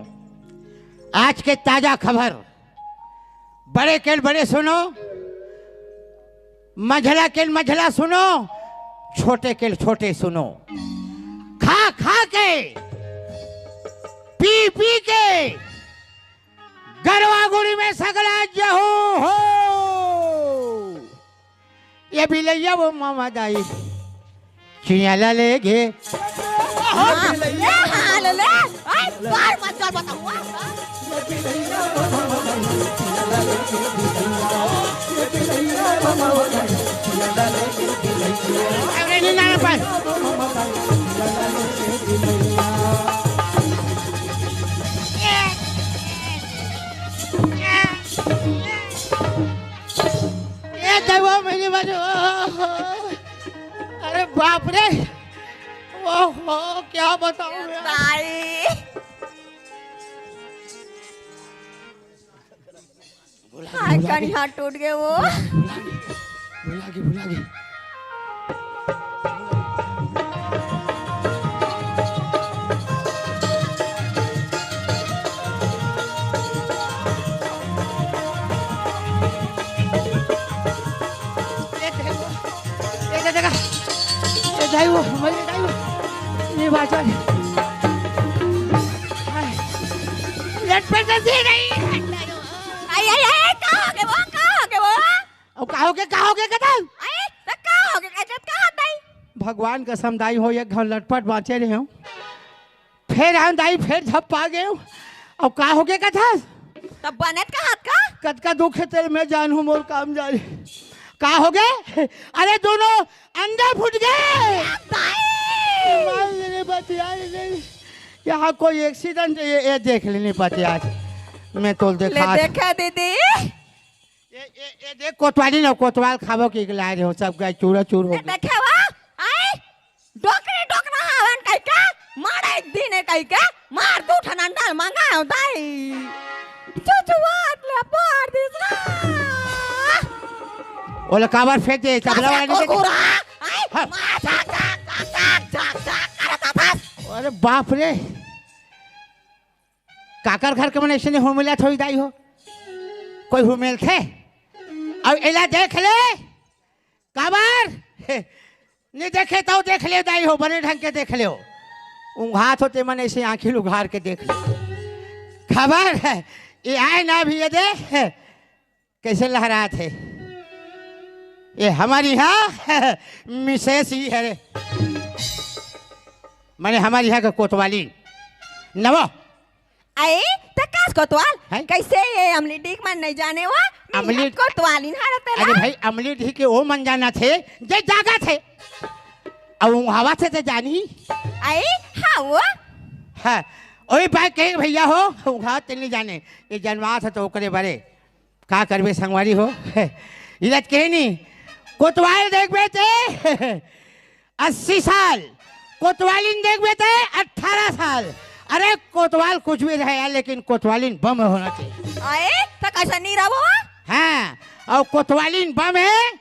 आज के ताजा खबर, बड़े के बड़े सुनो, मझला के मझला सुनो, छोटे के छोटे सुनो। खा खा के, पी पी के, गरवा गुड़ी में सगला जहू हो। ये बिलैया वो मामा दाई चिया ला ले गे। हाँ, ए, हाँ, ले ले। आई, बार मत कर बताऊँ, हाँ। अरे, नहीं, ना, ना, पाए। ए देवा, मेरी बाजू। अरे बाप रे। ओहो, क्या बताऊं यार। ताई। हाय, कनी हाथ टूट गए वो। भुला गई, भुला गई। ये देखो, ये देखा, ये दाई वो, हमारी दाई वो, ये बाजा। हाय। लटपट से नहीं। आई, आई, आई, का हो गए वो, का हो गए वो? अब का हो गए, का हो गए कदम? आई, तो का हो गए, कदम का होता है? भगवान कसम दाई हो, एक घाव लटपट बाँचे रहे हो। फेर हम दाई, फेर झप्पा गए। अब का हो गए कथा? तब बनत का हाथ का? कतका दुख है तेरे में जान हूँ, मोर काम जारी। का हो गए? अरे दोनों अंडा फूट गए। दाई! मार ले रे बतिया रे। यहाँ कोई एक्सीडेंट, ये, ये देख लेने पाते आज। मैं तो ले देखा देखे दीदी। ये, ये, ये देख कोतवाली ना, कोतवाल खाबो के लाए रहे हो, सब गए चूरा चूर हो गए। देखे वा? आई? डोकरी डोकरा हवन कह के, मारे एक दिन है कह के, मार दू ठन अंडा मंगा हो दाई। चुचुआत ले पार दिस ना। ओला काबर फेंक दे, तबला वाला नहीं देखे? कुरकुरा, आई? हाँ। मार झाक, झाक, झाक, झाक, झाक, झाक करत हस। अरे बाप रे। काकर घर के मन ऐसे नहीं हो मिला थोड़ी दाई हो। कोई हो मिलथे? अब एला देख ले। काबर? नहीं देखे तो देख ले दाई हो, बने ढंग के देख ले हो। उंघात होते मन ऐसे आंखी उघार के देख ले। खबर है, ये आए ना भी ये देख, कैसे लहरात है। ये हमारी यहाँ मिसेस ही है रे। माने हमारी यहाँ का कोतवाली। नवा। अई, त कास कोतवाल? हैं? कैसे ये अमली डीक मन नहीं जाने वो? अमली कोतवालिन हरत तेला। अरे भाई, अमली डीक के वो मन जाना थे, जे जागा थे। अब वो हवा थे ते जानी। अई, हाँ वो। हाँ, ओई बात कहे भैया हो, वो हवा ते नहीं जाने। ये जनवा थे तो ओकरे बरे। का करबे संगवारी हो? इलाज कहे नहीं। कोतवाल देखबे ते अस्सी साल, कोतवालिन देखबे ते अठारह साल। अरे कोतवाल कुछ भी रहे यार, लेकिन कोतवालिन बम होना चाहिए। आए, त कैसा नहीं रहो? हाँ, और कोतवालिन बम है।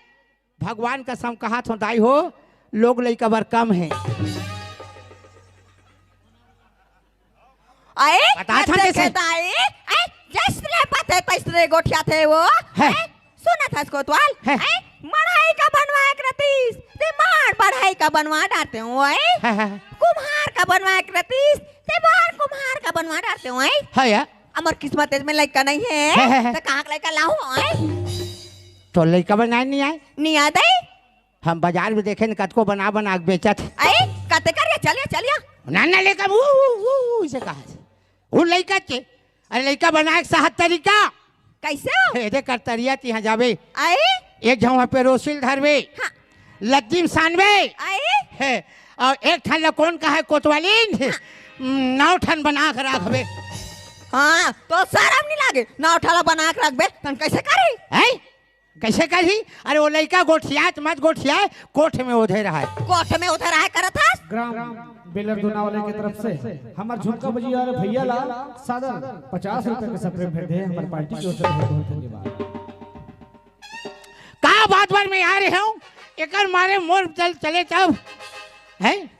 भगवान कसम कहा थो दाई हो, लोग लइका बर कम है। आए, बता था कैसे? दाई, आए, जैसने पते तैसने गोठिया थे वो। है। आए, सुनत हस कोतवाल? है। आए, मढ़ई का बनवाए के रतीस, ते मार मढ़ई का बनवा डारते हो, आए। है, है, है। कुम्हार का बनवाए के रतीस, ते मार कुम्हार का बनवा डारते हो, आए। है या? अमर किस्मत में लइका नहीं है, है, है, है। तो कहाँ का लइका लाऊं, आए? तो लइका बनाए नहीं आए? नहीं आता है। हम बाजार में देखेन, कतको बना बना के बेचत हे। अई, कते कर ये? चलिया, चलिया। ना, ना, लेकर ऊ, ऊ, ऊ, ऊ, इसे कहा थे? वो लइका के, अरे लइका बनाए के सहज तरीका। कइसे हो? हे, देख, करतरिया तिहाँ जाबे। अई? एक झन पेरोसिल धरबे। हाँ। लद्दी में सानबे। अई? हे, अउ एक ठन ला कोन कहे कोतवालिन? हाँ। नौ ठन बना के राखबे। हाँ, तो सरम नहीं लागे? नौ ठन ला बना के राखबे, तन कइसे करही? हैं? कइसे करही? अरे वो लइका गोठियात मत गोठियाए, कोठ में ओधे रहय। कोठ में ओधे रहय करत हस? ग्राम बेलर दोनावले के तरफ से हमर झुमका बजी वाले भैया ला सादर पचास रुपए के सप्रे भेंट दे, हमर पार्टी के ओर से बहुत बहुत धन्यवाद। का बात बार में आ रहे हो, एकर मारे मोर चल चले तब, हैं?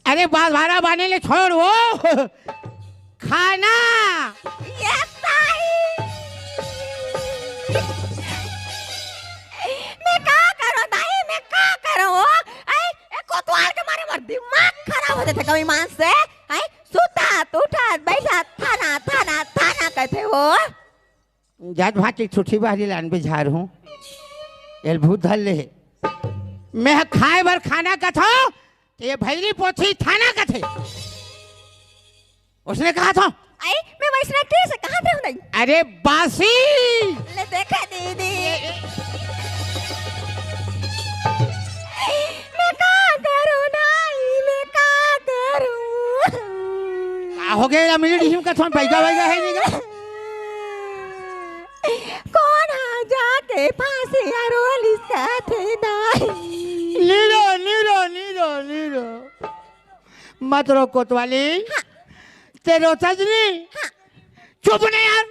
अरे, बाल भाड़ा बाने ले छोड़ वो। खाना। ये ताई। मैं का करूं दाई, मैं का करूं? आई, ए कोतवाल के मारे मोर दिमाग खराब हो जाथे कभी मान से। आई, सुतात, उठत, बैठत, थाना, थाना, थाना कहथे वो। जात भात के छुट्टी बाहरी लान बिझार हूँ। एल भूत धर ले हे। मैं ह खाए बर खाना कथो, ये भैरी पोथी थाना कथे। उसने कहा था। आई, मैं वैसना कैसे कहा थे नहीं? अरे बासी। ले देखा दीदी। मैं का करूं नाई, मैं का करूं? का हो गया, मिली डिहिम का थोन बैगा बैगा है नहीं का? कोन हा जाके फांसी अरोलिस कथे नाई। नीरो, नीरो, नीरो, नीरो। मत रो कोतवाली। हाँ। ते रोथस नहीं। हाँ। चुप नहीं यार।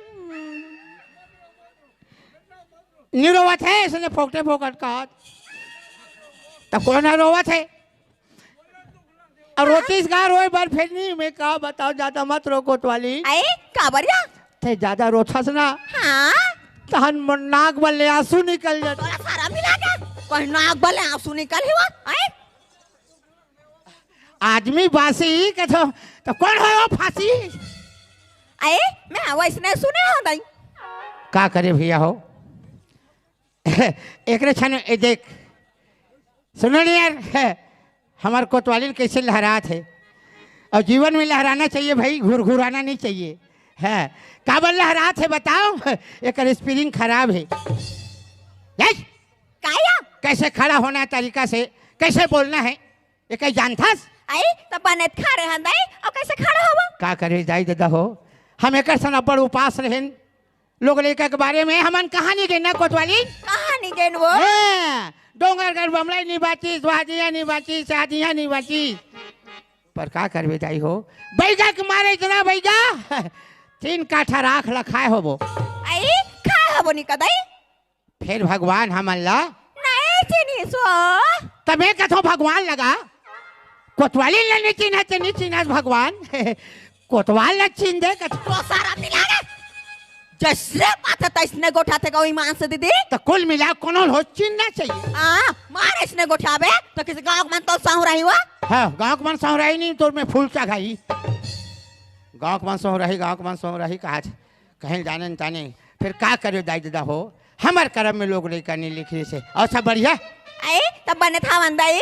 नहीं रोवत हे, इसने फोकटे फोकट कहा। त कोन ह रोवत हे? अउ रोतिस गा रोए बर फेर नहीं, मैं का बताओ, ज्यादा मत रो कोतवाली। अई, काबर या? ते ज्यादा रोथस ना। हाँ? तहन मोर नाक बले आंसू निकल जाथे। तोला सारा मिला के, कोई नाक बले आंसू निकल ही वो, अई? आदमी बासी कथो, त कोन हो वो फांसी? अई, मैं वैसने सुने हो दाई। का करे भैया हो? एकरे छन, ए देख, सुनो नहीं यार, हमर कोतवालिन कैसे लहरात हे। अउ जीवन में लहराना चाहिए भाई, घुरघुराना नहीं चाहिए। हे, काबर लहरात हे बताओ? एकर स्प्रिंग खराब हे। यस! का या? कैसे खड़ा होना है तरीका से, कैसे बोलना है, ये कहीं जानथस? अई, त बने खड़े हन दाई, अउ कैसे खड़े होबो? का करे दाई ददा हो, हम एकर सन अब्बड़ उपास रहेन। लोग लइका के बारे में हमन कहानी गेन ना कोतवाली? कहानी गेन वो? हैं, डोंगरगढ़ बमलाई नहीं बाचिस, वादियाँ नहीं बाचिस, शादियाँ नहीं बाचिस। पर का करबे दाई हो, बैगा के मारे इतना बैगा, तीन काठा राख ल खाए होबो। अई, खाए होबो नहीं का दाई? फेर भगवान हमन ला नहीं चिन्हिस वो। त मैं कथो भगवान लगा, कोतवाली ला नहीं चिन्हत, नहीं चिन्हत भगवान। कोतवाल ला चिन्ह दे कथो। तो सारा मिला रे। जैसे बात है तैसने गोठा थे गौ ईमान से दीदी। त कुल मिला कोनो हो चिन्हना चाहिए। हाँ, मार इसने गोठा बे, तो किसी गाँव के मन तो सहुराही हुआ? हाँ, गाँव के मन सहुराही नहीं, तो मैं फूल चढ़ाई। गाँव के मन सहुराही, गाँव के मन सहुराही कहा थे। कहीं जाने न ताने, फिर का करे दाई ददा हो, हमर करम में लोग लइका नहीं लिखिस हे। अउ सब बढ़िया? अई, तब बने था वंदाई?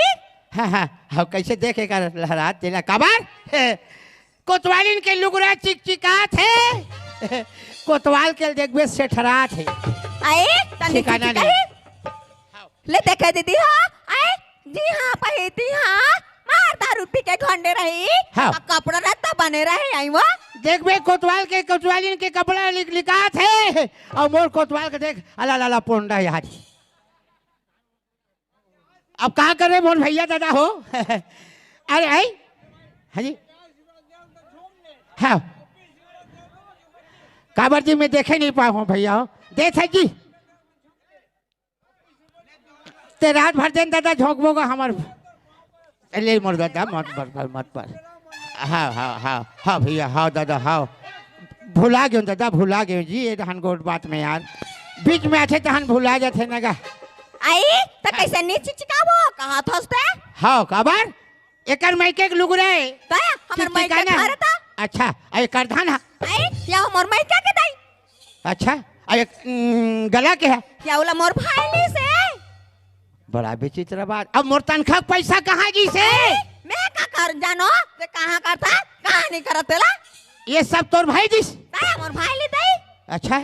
हाँ, हाँ, हाँ, कैसे देखे कर लहरात तेला काबर? हे, कोतवालिन के लुगरा चिकचिकात हे। कोतवाल के देखबे सेठरात हे। अई, तन्ने ठिकाना चिकचिका नहीं। हे? ले देखे दीदी हो, अई, जी हाँ, पही ती हाँ, मार दारू पी के घंडे रही, हाँ। अउ कपड़ा लत्ता बने रहे, आई वो। देखबे कोतवाल के, कोतवालिन के कपड़ा लिक-, लिकात हे, अउ मोर कोतवाल के देख, अला, अला, अला, पोंडा यार। अब का करे मोर भैया ददा हो? अरे, आई? हाँ जी? हाँ। काबर जी, मैं देखे नहीं पाऊँ भैया हो। देख है जी। ते रात भर दिन ददा झोंकबो गा हमर। ले मोर ददा, मत बर, बर, मत बर। हाँ, हाँ, हाँ, हाँ भैया, हाँ ददा, हाँ। भुला गेंव ददा, भुला गेंव जी, ये रहन गोठ बात में यार। बीच में आथे तहन भुला जाथे न गा। अई, त कैसे नहीं चिचकाबो? कहा थस ते? हाँ, काबर? एकर मइके के लुगरा हे। त हमर मइके चिचकाना हे। घर त? अच्छा, अउ एकर धान हा? अई, या हमर मइके के दाई। अच्छा, अउ एक, उम, गला के हे? या ओला मोर भाई लीस हे। बड़ा विचित्र बात। अब मोर तनखा के पैसा कहाँ गिस हे? मैं का कर जानो, ते कहाँ करता, कहाँ नहीं करत तेला? ये सब तोर भाई दिस? ताया मोर भाई ली दई। अच्छा,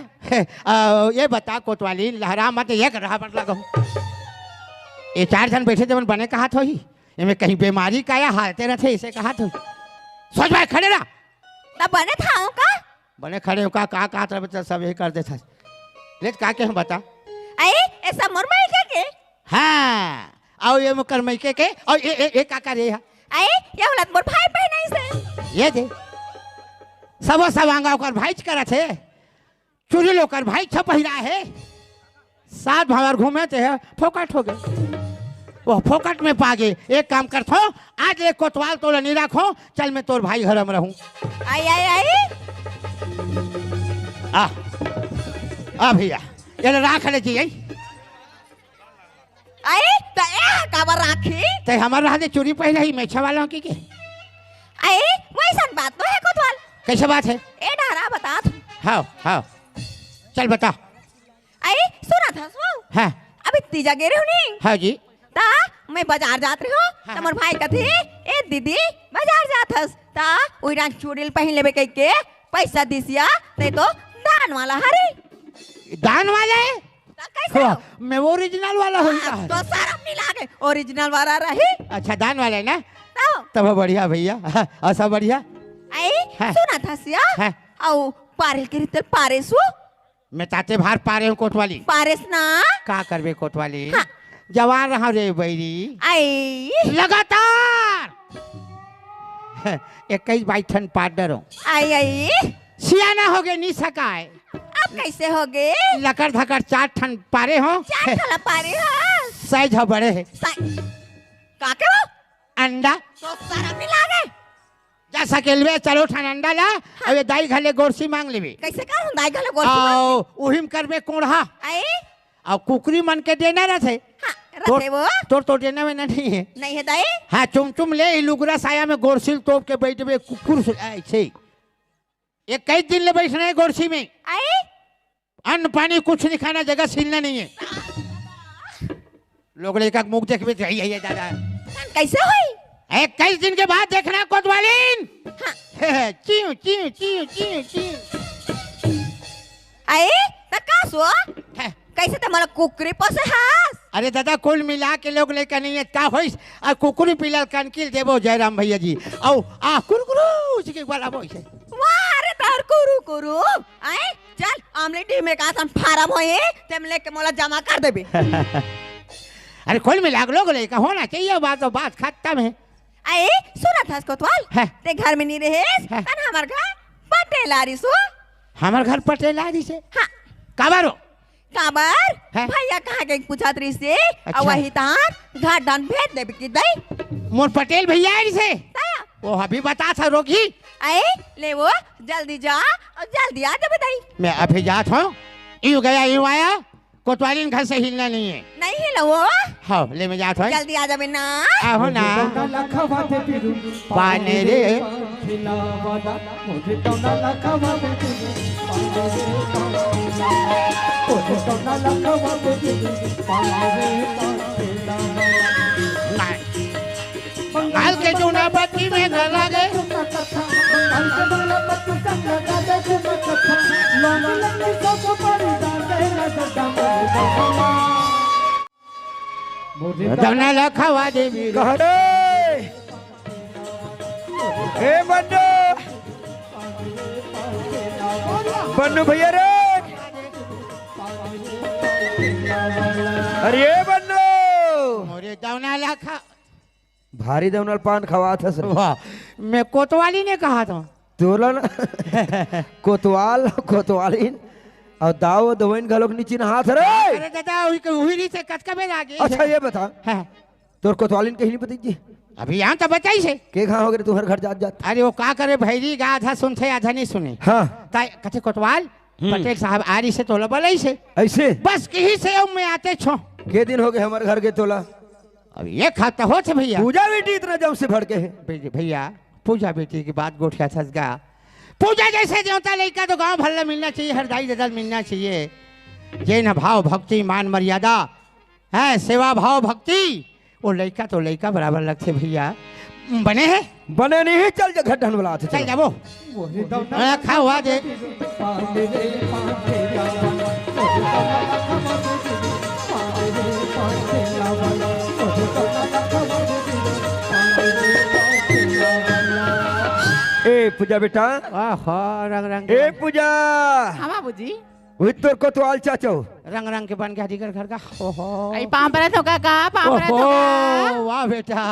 आ, ये बता कोतवाली, लहरा मत, एक रहा मत लगहूँ। ये चार झन बैठे तेमन बने कहत होही, एमे कहीं बीमारी का या हालते रथे, इसे कहत होही। सोच भाई, खड़े रह। तब बने था का? बने खड़े हो का, का, का तरफ से सब यही कर देता। ले का के हम बता। अई, ये सब मोर माई के के? हाँ, अउ ये मोकर माई के के, अउ ये, ये, ये का करे हा? अई, ये वाला मोर भाई पहनाई से। ये दे। सबो सवांगा ओकर भाई च करत हे। चुरी ल ओकर भाई च पहिरा हे। सात भावर घूमे ते हे, फोकट हो गे। वो फोकट में पा गे। एक काम करथो, आज ले कोतवाल तोला नी राखो, चल मैं तोर भाई घर में रहूं। आई, आई, आई। आ, आ भैया, ये ले राख ले जी, आई। आई, त ए काबर राखी? ते हमर रहा दे चुरी पहले ही मेछा वाला की के। आई, वैसन बात तो है कोतवाल। कैसे बात है? ए डहरा बता तू। हाँ, हाँ। चल बता। आई, सुना था सो। हाँ। अभी तीजा गे रहो नहीं? हाँ जी। ता मैं बाजार जात रहो, हाँ, त मोर भाई कथे, "ए दीदी, बाजार जात हस?" ता उइरान चूड़ी ल पहिन लेबे कह के पैसा दिसिया, ते तो दान वाला हरे। दान वाला है? ता कैसे हो? मैं ओरिजिनल वाला हूँ। हाँ, तो शर्म नहीं लागे, ओरिजिनल वाला रही। अच्छा, दान वाला है ना? तब? तब बढ़िया भैया। हाँ, और सब बढ़िया? आई, हाँ। सुना था सिया? हाँ। अउ पारे के रीते पारे सु? मैं ताते भार पारे हूँ कोतवाली। पारेस ना? का करबे कोतवाली? हाँ। जवान रहा रे बैरी। आई। लगातार इक्कीस बाईस ठन पार डरो। आई, आई। सियाना हो गे, नी सकाय। अब कैसे हो गे? लकर धकर चार ठन पारे हो। चार ठन पारे हो। साइज ह बड़े है। साइ-, का के हो? अंडा। तो शर्म नहीं लागे? जा सकेलवे, चलो ठन अंडा ला, हाँ। अब ये दाई घले गोरसी मांग लेबे। कैसे का हम दाई घले गोरसी मांग लेबे? उहिम करबे कोढ़ा। आई? अउ कुकरी मन के देना रथे। हाँ, तोर, रथे वो। तोर तो देना में नहीं है। नहीं है दाई? हाँ, चुम चुम ले, ई लुगरा साया में गोरसिल तोप के बैठबे कुकुर से, ऐसे। इक्कीस दिन ले बैठना है गोरसी में। आई? अन्न पानी कुछ नहीं खाना, जगह हिलना नहीं है। लोग लइका के मुख देखबे तो यही, यही दादा। कैसे होई? इक्कीस दिन के बाद देखना कोतवालिन। हाँ। चिंव, चिंव, चिंव, चिंव, चिंव। अई, त का सो? हैं। कैसे त मोला कुकरी पोसे हस? अरे दादा, कुल मिला के लोग लइका नहीं है, का होइस? अउ कुकरी पिला ल कनकी ल देबो जयराम भैया जी। अउ आ कुरकुरू जी के बोलाबो इसे। वाह रे तोर कुरु कुरु। अई, चल, अमली डीह में का सन फारम होही, तेम लेके मोला जमा कर देबे। अरे कुल मिला के लोग लइका होना चाहिए, बात तो बात खत्म है। अई, सुनत हस कोतवाल? हैं। ते घर में नहीं रहेस, हैं। तन हमर घर पटेल आरिस हो। हमर घर पटेल आरिस हे? हाँ। काबर हो? काबर? हैं? भैया कहाँ के पूछत रहिस हे? अच्छा। अउ वही तान घर डान भेज देबे कि दई। मोर पटेल भैया आरिस हे? हाँ। वो अभी बता था रोगी। अई, ले वो, जल्दी जा अउ जल्दी आ जाबे दई। मैं अभी जात हूँ, यूं गया यूं आया, कोतवालिन घर से हिलना नहीं है। नहीं हिला वो? हाँ, ले मैं जात हूँ। जल्दी आ जाबे ना। आहो ना। पाने रे। बंगाल के जूना बत्ती में न लागे। दौना ला खवा दे मेरे। कहरे। ए बन्नू। बन्नू भैया रे। अरे ए बन्नू। मोरे दौना ला खा- भारी दौनल पान खवात हस रे। वाह, मैं कोतवाली ने कहा था। तोला ना। कोतवाल, कोतवालिन, अउ दाव दवइन घलोक नी चिन्हात रे। अरे दादा, उही के, उही री से कतका बेर आगे। अच्छा, ये बता। हाँ। तोर कोतवालिन कहीं नहीं बताई जी? अभी यहाँ तो बताई से। के कहाँ हो गए तुम्हारे घर जात जात? अरे वो का करे, भैरी गा आधा सुनथे, आधा नहीं सुने। हाँ। ताई कथे कोतवाल, हम्म। पटेल साहब आरी से तोला बलाई से। ऐसे? बस कही से अब मैं आते छो। के दिन हो गए हमारे घर के तोला? अब ये खाता होत हे भैया। पूजा बेटी इतना जम से भड़के है। भैया, पूजा बेटी की बात गोठिया थस गा। पूजा जैसे देवता लइका तो गांव भर ला मिलना चाहिए, हर दाई ददा ल मिलना चाहिए। जेन भाव, भक्ति, मान, मर्यादा, है सेवा भाव भक्ति, वो लइका तो लइका बराबर लगथे भैया। बने हे? बने नहीं हे, चल जा घर ढंढोला आथे, चल चलो। जाबो। अरे, खा हुआ दे। ए पूजा बेटा। आहा, रंग रंग के ए बन-, पूजा। हाँ बाबूजी। वही तोर कोतवाल चाचो। रंग रंग के बन गया दीगर घर का। ओहो। आई पाँव परत हो काका, पाँव परत हो ओहो, का। वाह बेटा।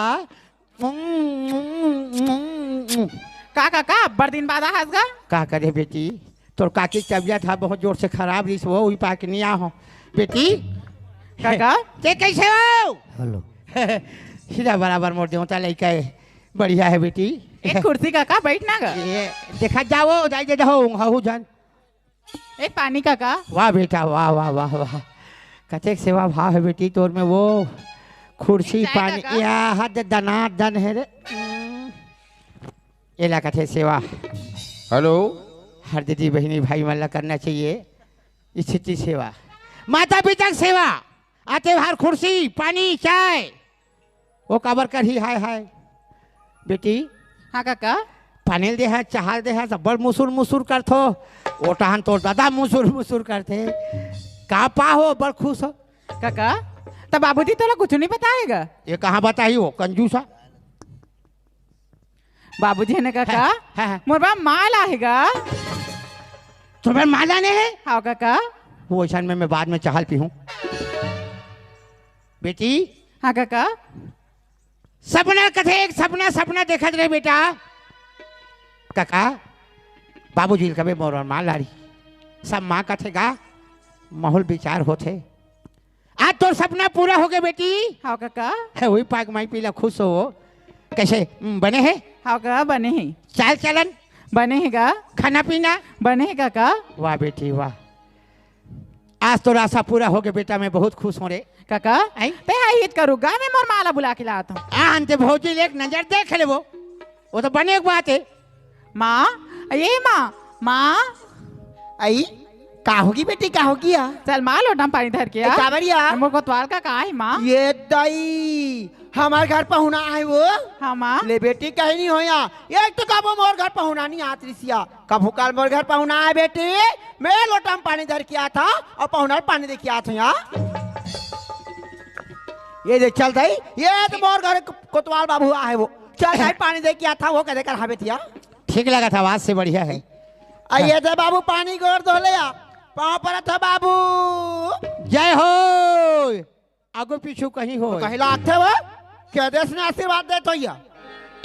का काका, अब्बड़ दिन बाद आहस गा? का करे बेटी, तोर काकी के तबियत हा बहुत जोर से खराब रहिस, वो उही पाके नहीं आहो। बेटी। काका? ते कैसे हो? हेलो। सीधा बराबर मोर देवता लइका है। बढ़िया है बेटी। एक कुर्सी काका, बैठ ना गा। ये देखा जाओ, जाई दे दहो, हहु जान। एक पानी काका। वाह बेटा, वाह, वाह, वाह, वाह। कतेक सेवा भाव है बेटी तोर में, वो कुर्सी, चाय पानी, काका। या हद दनादन है रे। एला कथे सेवा। हेलो। हर दीदी बहिनी भाई मन ला करना चाहिए स्थिति सेवा, माता पिता के सेवा, आते हर कुर्सी, पानी, चाय। वो काबर करही, हाय, हाय। बेटी। हाँ काका। पानी ल देहा, चाहा ल देहा, सब बड़ मुसुर मुसुर करथो। वो टहन तोर दादा मुसुर मुसुर करथे। का पा हो, बड़ खुश हो। काका, त बाबूजी तोला कुछ नहीं बताएगा? ये कहाँ बताही वो, कंजूसा? बाबूजी हे ना काका, हाँ, हाँ, हाँ। मोर बर माला हे गा। तुम्हारे माला नहीं है? हाँ काका। वो ऐसा में मैं बाद में चाहा ल पीहूँ। बेटी। हाँ काका। सपना कथे, एक सपना, सपना देखत रहे बेटा। काका, बाबूजी ल कबे मोर बर माला री। सब माँ कथे गा, माहौल विचार होथे। आज तोर सपना पूरा हो गया बेटी। हाँ काका। है वही पाक माई पीला खुश हो। कैसे, हम्म, बने है? हाँ काका, बने है। चाल चलन? बने है गा। खाना पीना? बने है काका। वाह बेटी, वाह। आज तोर आशा पूरा हो गया बेटा, मैं बहुत खुश हूँ रे। काका, आई? ते हा हित करू गा, मैं मोर माँ ला बुला के लात हूँ। आन ते भौजी ले एक नजर देख लेबो। वो तो बने एक बात है। माँ, ये माँ, माँ। आई, का होगी बेटी, का होगी या? चल माँ, लोटा में पानी धर के ए, आ। काबर या? मोर कोतवाल का का है माँ? ये दाई, हमार घर पहुना आए वो। हाँ माँ। ले बेटी, कहीं नहीं हो या। एक तो कबो मोर घर पहुना नहीं आत रिसिया। कभू काल मोर घर पहुना आए बेटी, मैं लोटा में पानी धर के आत हूँ और पहुना ल पानी दे के आत हूँ या। ये देख चल दाई, ये तो मोर घर कोतवाल बाबू आए वो। चल दाई, पानी दे के आत हूँ, वो कदे कर हावे तिया। ठीक लगा था, आवाज से बढ़िया है। आ, ये दे बाबू, पानी गोड़ धो ले आ। पाँव परत हो बाबू। जय हो। आगू पीछू कहीं हो। तो कहीं लागथे वो? के देस ने आशीर्वाद देत होइया?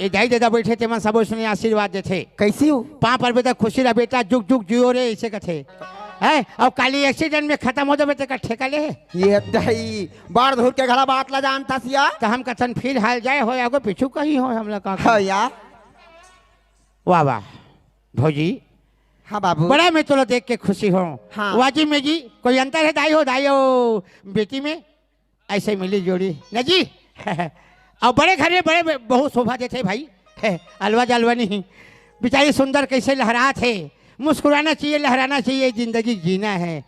ए दाई ददा बैठे ते मन सबो सुने आशीर्वाद देथे। कैसी हो? पाँव पर बेटा खुशी रह बेटा, जुग जुग जियो रे, ऐसे कथे। हैं? और काली एक्सीडेंट में खत्म हो जाबे ते का ठेका ले? ये दाई, बड़ धूर के घला बात ला जानता सिया। तो हम कथन फिर हाल जाए हो, आगू पीछू कहीं हो, हमला का हाँ या। वाह, वाह। भौजी। हाँ बाबू। बड़ा मैं तोला देख के खुशी हूँ। हाँ। वाजी में जी, कोई अंतर है दाई हो, दाई हो, बेटी में? ऐसे मिली जोड़ी। न जी? और बड़े घर में बड़े में बहुत शोभा देथे भाई। अलवा जलवा नहीं। बेचारी सुंदर कैसे लहरात है। मुस्कुराना चाहिए, लहराना चाहिए, जिंदगी जीना है।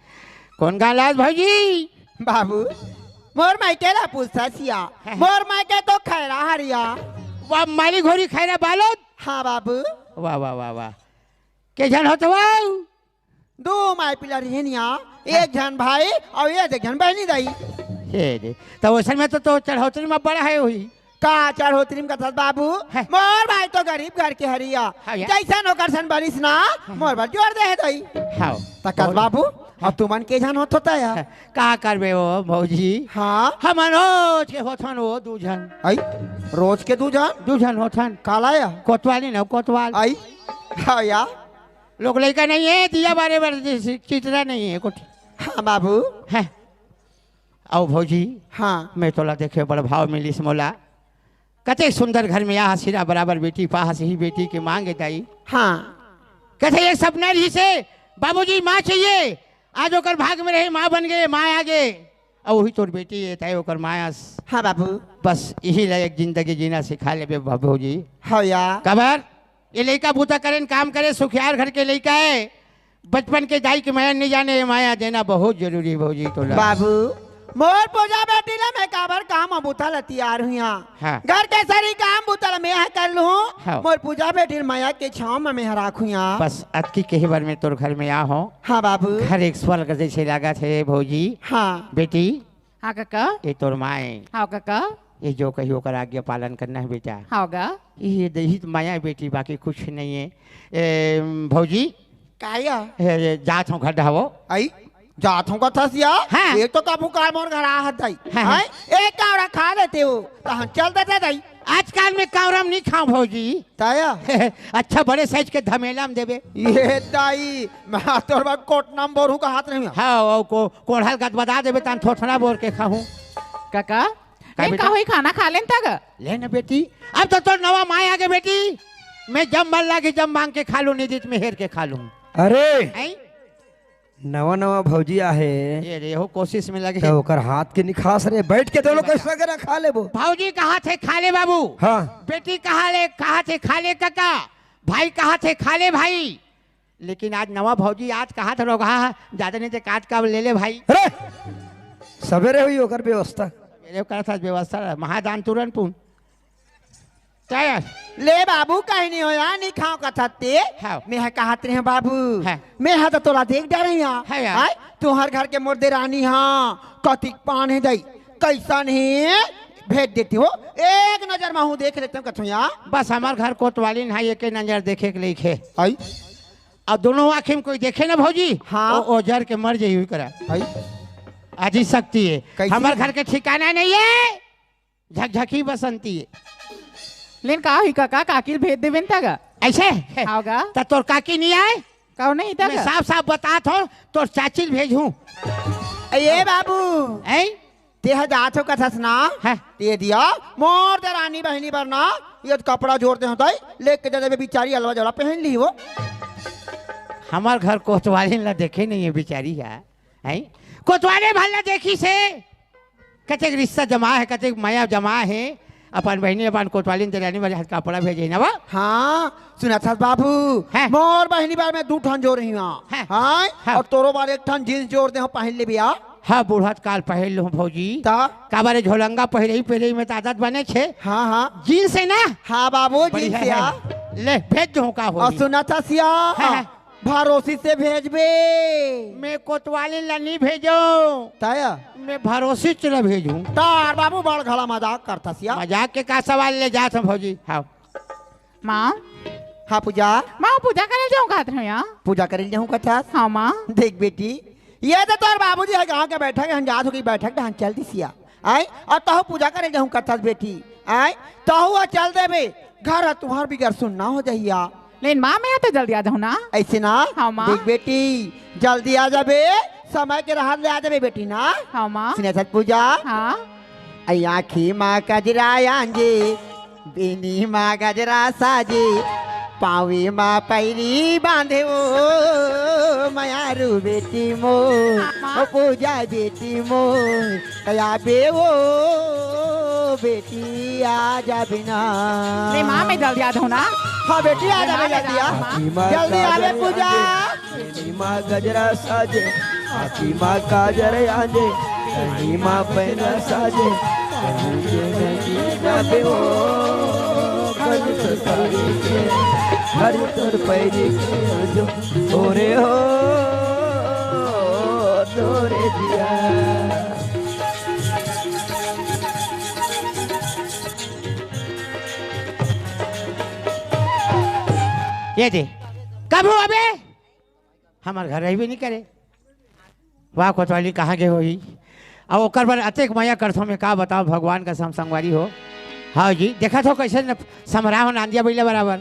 कौन गाँव ले आस भौजी? बाबू, मोर मायके ला पूछत हस या। मोर मायके तो खैरा हरे या। वाह, माली घोरी खैरा बालोद? हाँ बाबू। वाह, वाह, वाह, वाह। के झन होत हव? दू माई पिला रहिन या, एक झन भाई अउ एक झन बहिनी दाई। हे रे, त ओसन में तो, तो चढ़ौतरी में बड़ा है वही। का चढ़ौतरी में कथस बाबू? है। मोर भाई तो गरीब घर के हरे या। हाँ या। जैसन ओकर सन बनिस ना, हाँ। मोर बर जोर दे हे दाई। हाँ। त कस बाबू, अब तुमन के झन होत होता या? का करबे वो भौजी? हाँ। हमन रोज के होथन वो दू झन। आई? रोज के दू झन? दू झन होथन। काला या? कोतवाली ना, कोतवाल। आई? हाँ या। लोग लइका नहीं है, दिया बारे बारे चितरा नहीं है कुछ। हाँ बाबू। है। अउ भौजी, हाँ। मैं तोला देखे बड़ भाव मिलिस मोला। कते सुंदर घर में आहा, सिरा बराबर बेटी पाहस, ही बेटी के मांगे दाई। हाँ। कथे एक सपना रहिसे, बाबूजी माँ चाहिए, आज ओकर भाग में रहे, माँ बन गए, माँ आ गए। अउ वही तोर बेटी है, तय ओकर माँ आस। हाँ बाबू। बस यही ला एक जिंदगी जीना सिखा लेबे भौजी। हाँ या। काबर? ये लइका बूता करेन, काम करे, सुखियार घर के लइका है। बचपन के दाई के मया नहीं जाने, ये मया देना बहुत जरूरी है भौजी तोला। बाबू, मोर पूजा बेटी ला मैं काबर काम बुता ला तियार हुइया। हाँ। घर के सरी काम बुता ला मैं ह कर लूं। हाँ। मोर पूजा बेटी ला मया के छांव म मैं ह राखुइया। बस अतकी कहे बर मैं तोर घर में आ हों। हाँ बाबू। घर एक स्वर्ग जैसे लागत हे भौजी। हाँ। बेटी। हाँ कका। ये तोर माँ ए। हाँ कका। ये जो कही ओकर आज्ञा पालन करना हे बेटा। हाँ गा। ये दही त मया हे बेटी, बाकी कुछ नहीं हे। ए, भौजी। काया? ए, ए, जात हों घर ढाबो। आई? जात हों कथस या? हाँ। एक तो कभू काल मोर घर आहत दाई। हाँ, हाँ। आई? एक कावड़ा खा लेते हो, त हम चल देते दाई। आजकल मैं कावड़ा म नहीं खाऊं भौजी। ताया? अच्छा बड़े साइज के धमेला म देबे। ये दाई, मैं तोर बर कोटना म बोरहूं कहत रहिहूं। हाँ, वो को-, कोढ़ल गदबदा देबे, तहां थोथना बोर के खाहूं। कका, का ए, बेटा? का होई, खाना खा लेन तक? ले ना बेटी, अब तो तोर नवा माय आगे बेटी, मैं जब मन लागे जब मांग के खा लूं, नहीं दी त मैं हेर के खा लूं। अरे, हैं? नवा नवा भौजी आहे, ये रे, हो कोशिश में लगे। त ओकर हाथ के निखास रे, बैठ के दोनों बेटा। कैसा करा खा लेबो। भौजी कहत हे खा ले बाबू। हाँ। बेटी कहा ले, कहत हे खा ले कका, भाई कहत हे खा ले भाई। लेकिन आज नवा भौजी आज कहत हे रोगहा, ज्यादा नहीं ते काट का ले ले भाई। अरे, सवेरे हुई ओकर व्यवस्था। सवेरे ओकर साथ व्यवस्था, महादान तुरंत पुन। क्या यार? ले बाबू, कहीं नहीं हो यार, नहीं खाओ कथस ते। हाँ। मैं ह कहत रहे बाबू, हाँ। मैं ह तो तोला देख डरे यार। हाँ यार। आय, तुहर घर के मोर देरानी हा, कतिक पान हे दाई, कैसन हे, भेज देती हो, एक नजर में हूँ देख लेते हो कथों यार। बस हमार घर कोतवाली ना, एक नजर देखे के लेखे। आई? अब दोनों आँखी में कोई देखे ना भौजी, हाँ। ओ, ओ जर के मर जाई हुई करा। आई? आधी शक्ति है। कैसी? हमार घर के ठिकाना नहीं है। झकझकी बसंती है। लेन का हुई कका, काकी ल भेज देबे न तगा। ऐसे? हाँ गा। त तोर काकी नहीं आए? कहो नहीं मैं तगा। साफ साफ बतात हों, तोर चाची ल भेजहूं। ए बाबू। हैं? ते ह जात हो कथस ना? हैं? ते दिया, मोर देरानी बहिनी बर ना, ये तो कपड़ा जोर दे होता है, लेके जा देबे बिचारी अलवा जला पहन ली वो। हमार घर कोतवाली ला देखे नहीं है बिचारी है, हैं? कोतवाली भर ला देखी से, कतेक रिश्ता जमा हे, कतेक मया जमा हे, अपन बहिनी, अपन कोतवालिन, देरानी वाले हाथ कपड़ा भेजे ना वो। हाँ, सुनत हस बाबू, हैं? मोर बहिनी बर में दू ठन जोर ही हाँ। हैं? हाँ? हाँ। अउ तोरो बर एक ठन जींस जोर दे हो, पहिर लेबे आ। हाँ, बुढ़त काल पहिर लूं भौजी। त? काबर ए झोलंगा पहिरे ही, पहिरे ही में त आदत बने छे। हाँ, हाँ। जींस हे ना? हाँ बाबू, बढ़िया जींस हे हे। आ। ले, भेज दो का हो। अउ सुनत हस या? हैं, हैं। भरोसी से भेजबे। मैं कोतवाली ला नहीं भेजो। ताया? मैं भरोसी से ला भेजूं। तार बाबू बड़ घला मजाक करथस या। मजाक के का सवाल ले जात हूँ भौजी। हाँ। माँ। हाँ पूजा। माँ, पूजा करे जाऊँ कहत हूँ या। पूजा करे जाऊँ कहत हस? हाँ माँ। देख बेटी, ये तो तोर बाबूजी हे, गाँव के बैठक हे, हम जात हो कि बैठक डहन चल दिस या। आय, अउ तहु पूजा करे जाहूं कथस बेटी। आय, तहु ह चल देबे, घर ह तुंहर बिगर सुन्ना हो जही या। लेन माँ, मैं ह तो जल्दी आ जाहूं ना। ऐसे ना? हाँ, माँ। देख बेटी, जल्दी आ जाबे, समय के रहत ले आ जाबे बेटी ना। हाँ, माँ। सुने छठ पूजा। हाँ। ऐ आँखी मा कजरा आंजे, बेनी मा गजरा साजे, पाँवी मा पैरी बांधे ओ मयारू बेटी मोर, ओ पूजा बेटी मोर, तया बे ओ बेटी आ जा बिना। ले माँ, मैं जल्दी आ जाऊँ ना। हाँ बेटी, आ जा, ले माँ, जल्दी आ। जल्दी आ बे पूजा। बेनी मा गजरा साजे, आँखी मा काजर आंजे, बेनी मा पैरा साजे, बेनी के नगीना पे ओ, खरी तोर पैरी के, खरी तोर पैरी के, जो तोरे हो, तोरे दिया। ये दे, कब हो अबे? हमर घर रहिबे नहीं करे। वाह, कोतवाली कहाँ गे होही? अब ओकर बर अतेक मया करथों, मैं का बताओ, भगवान का सम संगवारी हो। हाँ जी, देखत हो कैसे न-, समरा हो नांदिया बइला बराबर।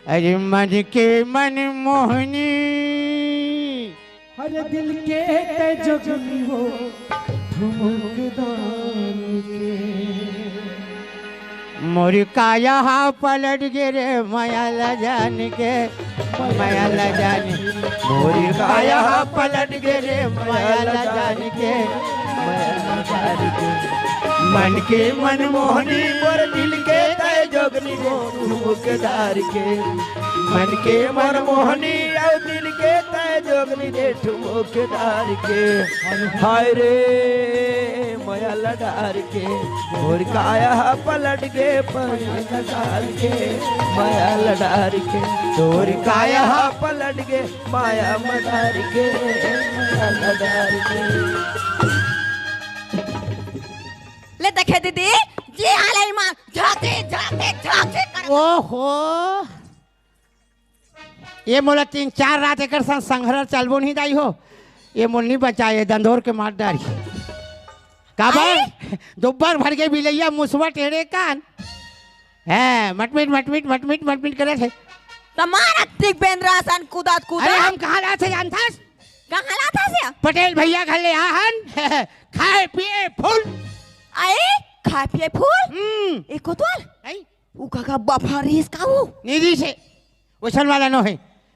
अरे मन के मन मोहनी। अरे दिल के तय जोगनी हो, ठुमुकदार के। मोर काया हा पलट गे रे, मया ला जान के, मया ला जान। मोर काया हा पलट गे रे, मया ला जान के, मया ला जान के। मन के मन मोहनी, मोर दिल के तय जोगनी हो, ठुमुकदार के। मन के मन मोहनी, अउ दिल के तय जोगनी दे ठुमो के डार के, हाय रे मया लडार के, मोर काया हा पलट गे पया लडार के, मया लडार के, तोर काया हा पलट गे माया मडार के, मया लडार के। ले देखे दीदी, जी हाल है माँ, झांकी, झांकी, झांकी कर। ओहो, ये मोला तीन चार रात एकर संग संघरल चलबो नहीं दाई हो। ये मोल नहीं बचाए, दंदोर के मार डारी। काबर? आए? दोब्बर भर के बिलैया मुसवा टेढ़े कान। है, मटमिट, मटमिट, मटमिट, मटमिट करत है। त मारत ठीक बेंदरा सन कूदत कूदत। अरे हम कहाँ लात है जानथस? कहाँ लात है से? पटेल भैया घर ले आहन। खाए पिए फुल। आए? खाए पिए फुल? हम्म। ए कोतवाल? आई? उ काका बफा रहिस का उ? निधि से। वैसन वाला नो है।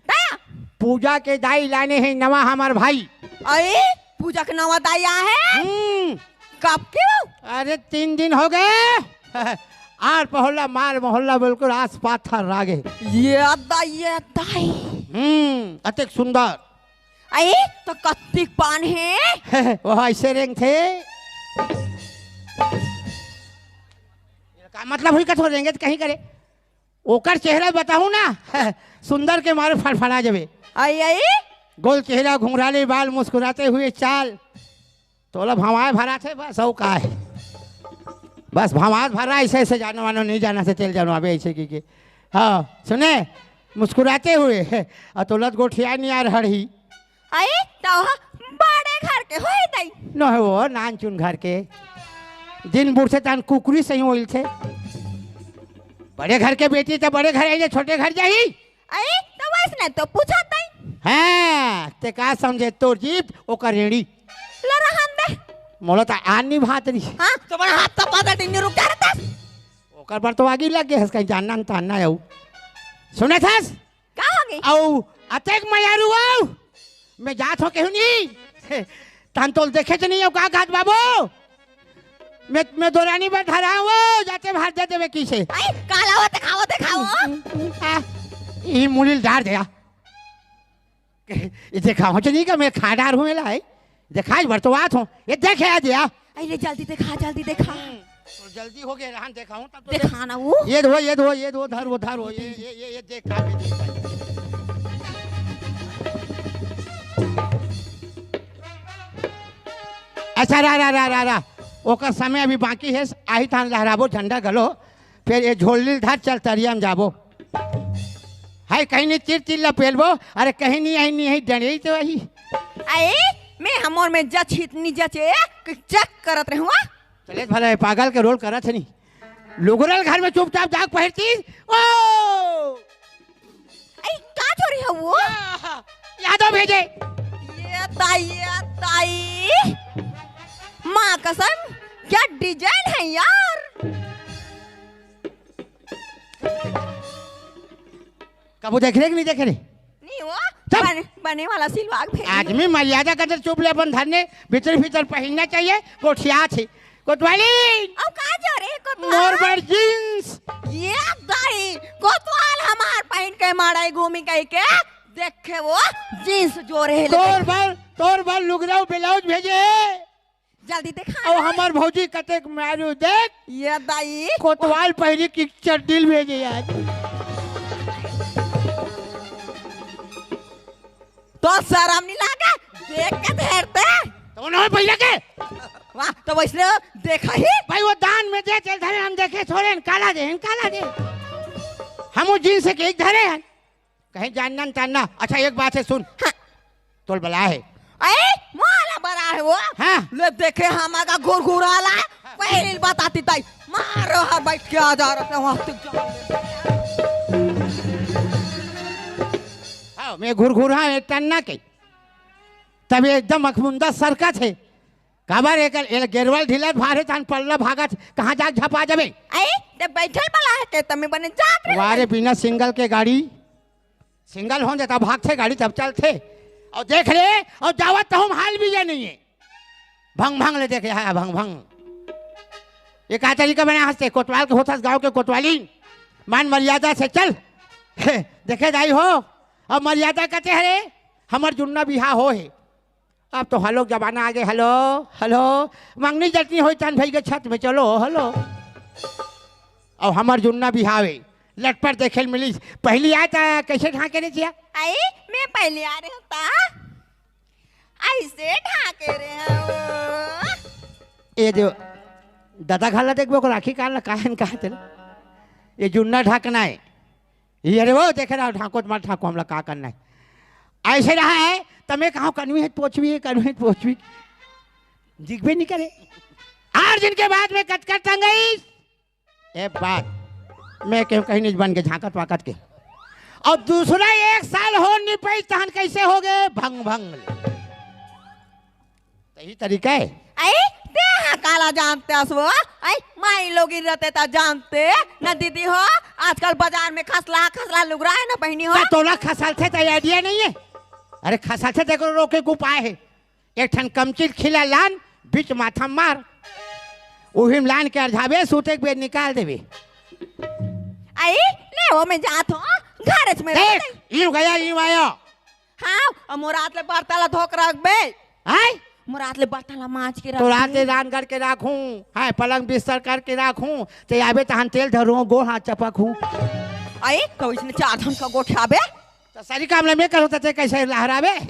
दया। पूजा के दाई लाने है नवा हमार भाई। अरे, पूजा के नवा दाई आ है? हम्म। कब के हो? अरे, तीन दिन हो गए। आर पहोला, मार मोहल्ला बिल्कुल आस पास था रागे। ये दाई, ये दाई। हम्म, अतेक सुंदर। अरे, तो कत्तिक पान है? वो ऐसे रेंग थे। का मतलब हुई कथो रेंगे तो कहीं करे। ओकर चेहरा बताहूं ना, सुंदर के मारे फड़फड़ा जबे। आई, आई। गोल चेहरा, घुंघराले बाल, मुस्कुराते हुए चाल। तोला भवाए भरा थे बस, अउ का है? बस भवात भरा, ऐसे ऐसे जानो मानो नहीं जाना से तेल जानो अबे ऐसे की के। हाँ, सुने, मुस्कुराते हुए, और तोला तो गोठिया नहीं आ रही। आई, तो बड़े घर के होई तई। नो है वो, नान चुन घर के। दिन बुढ़ से तान कुकुरी सही होइल थे। बड़े घर के बेटी तो बड़े घर आई, छोटे घर जाही। आई, तो वैसने तो पूछा तई। हाँ, ते का समझे, तोर जीप, ओकर रेड़ी। ला रहन दे। मोला तो आन नहीं भात रही। हाँ, तो बड़ा हाथ तपा दे, टिन्नी रुक जा रहता। ओकर पर तो आगी लग गए हस, कहीं जानना न तानना है वो। सुने थस? का हो गई? अउ अतेक मयारू अउ मैं जात हो केहू नहीं। तहन तोल देखे च नहीं हो का कहत बाबू? मैं, मैं दोरानी बर धरा हूँ, जाते बाहर दे देवे किसे। आई, काला होते खाओ, ते खाओ। आ, ई मुलील डार दे आ। ये देखा हो च नहीं का मैं खा डार हूँ मेला है। देखा, आज बरतवात हूँ। ये देखे आ दिया। अरे जल्दी देखा, जल्दी देखा। तो जल्दी हो गए, रहन देखा हूँ तब तो देखा ना वो। ये दो, ये दो, ये दो, धर वो, धर वो, ये, ये, ये, ये देख, खा के देख। अच्छा, रा, रा, रा, रा, रा। ओकर समय अभी बाकी है, आही थान लहराबो झंडा घलो, फिर ये झोली धर चल तरिया में जाबो। हाय, कहीं नहीं तीर तीर ला पेलबो, अरे कहीं नहीं आई, नहीं आई, डरे ही तो आई। अरे, मैं हमर में जच हित नहीं जचे, चेक करत रहूँ। चले भला है, पागल के रोल करत है नहीं। लुगरल घर में चुपचाप जाग पहिरती। ओ! आई, का चोरी है वो? आहा, यादव भेजे। ये ताई, ये ताई। माँ कसम, क्या डिजाइन है यार। कबू देख रहे कि नहीं देख रहे? नहीं वो चुप। बने, बने वाला सिलवाग भेज। आदमी मर्यादा का अंदर चुप ले अपन धरने, भीतर भीतर पहनना चाहिए, गोठिया थे। कोतवाली! अब का जा रे कोतवाल? मोर बर जींस। ये दाई, कोतवाल हमार पहन के माड़ाई घूमी कह के, देखे वो जींस जो रहे ले तोर देख। बर, तोर बर लुगराऊ ब्लाउज भेजे। जल्दी देखा। अउ हमर भौजी कतेक मारू देख। ये दाई। कोतवाल पहिरी की चड्डील भेजे यार। तो शर्म नहीं लागे? देख के धेरते। तो उन्होंने पहिला के? वाह, तो वैसने देखा ही। भाई वो दान में दे, चल धरे हम देखे छोड़े, काला दे, काला दे। हम वो जींस के एक धरे हैं। कहीं जानना न तानना। अच्छा, एक बात है, सुन। हाँ। तोल बला है। ए, मोला बला है वो। हाँ। ले देखे, हमारा घुरघुराला। पहले बताती ताई। मारो, हर बैठ के आ जा रहा था, वहाँ तक जा। हाँ, मैं घुरघुरा है, टन्ना के। तब ये एकदम अखमुंदा सरकत है। काबर एकर, एल गेरवल ढीला भारे तान पल्ला भागत, कहाँ जाके झपा जाबे? ए, ते बैठल बला है के, तमे बने जात रहे। वारे, बिना सिंगल के गाड़ी। सिंगल हो जाता, भागथे गाड़ी तब चलथे। अउ देख ले, अउ जावत तो हम हाल भी ये नहीं है। भंग भंग ले देखे, हाँ, भंग भंग। ये का तरीका बना हंसते, कोतवाल के होथस, गांव के कोतवाली, मान मर्यादा से चल। हे, देखे दाई हो, अब मर्यादा कहते हरे, हमर जुन्ना बिहाव हो हे। अब तो हलो जमाना आगे, हलो, हलो, मंगनी जतनी होई तहन भई के छत में चलो, हलो। अउ हमर जुन्ना बिहाव हे, लटपट देखे ल मिलिस। पहिली आय त कइसे ढांके रहे जिया? आई, मैं पहिली आय रहेंव त अइसे ढांके रहेंव। ए दे, ददा घला देखबे, ओकर आँखी कान ला काहे न काहे तेला। ए जुन्ना ढांकना हे। ये रे वो, देखे रहा, ढांको त मत ढांको, हमला का करना हे। अइसे रहा हे, त मैं कहूँ, "कनवी हे त पोछवी हे, कनवी हे त पोछवी।" दिखबे नइ करे। आठ दिन के बाद में कतका टंगइस। ए बात, मैं केहू कहीं नइ बन के झांकत वाकत के। अउ दूसरा एक साल हो नइ पाइस, तहन कइसे होगे? भंग भंग ले। त इही तरीका हे। अई, तें हा काला जानते हस वो? अई, माईलोगिन रहिते त जानते, न दीदी हो, आजकल बजार में खसलहा, खसलहा लुगरा हे न पहिनी हो। त तोला खसलथे त idea नइ हे? अरे खसलथे तेकरो रोके के उपाय हे। एक ठन कमचील खीला लान, बीच माथा म मार। उही म लान के अरझाबे, सूते के बेर निकाल देबे। अई, ले वो मैं जात हों, घरेच में देख, रह। यूं गया, यूं आया। हाँ, अउ मोर हाथ ले बर्तन ला धो के रखबे। आय? मोर हाथ ले बर्तन ला मांज के रख तोर हाथ दे। ले लान करके राखूं, हाय, पलंग बिस्तर करके राखूं, तें आबे तहन तेल धरूं, गोड़ हाथ चपकहूं। अई, कइसने चार झन का गोठियाबे? त सारी काम ला मैं करहूं, त तें कइसे लहराबे?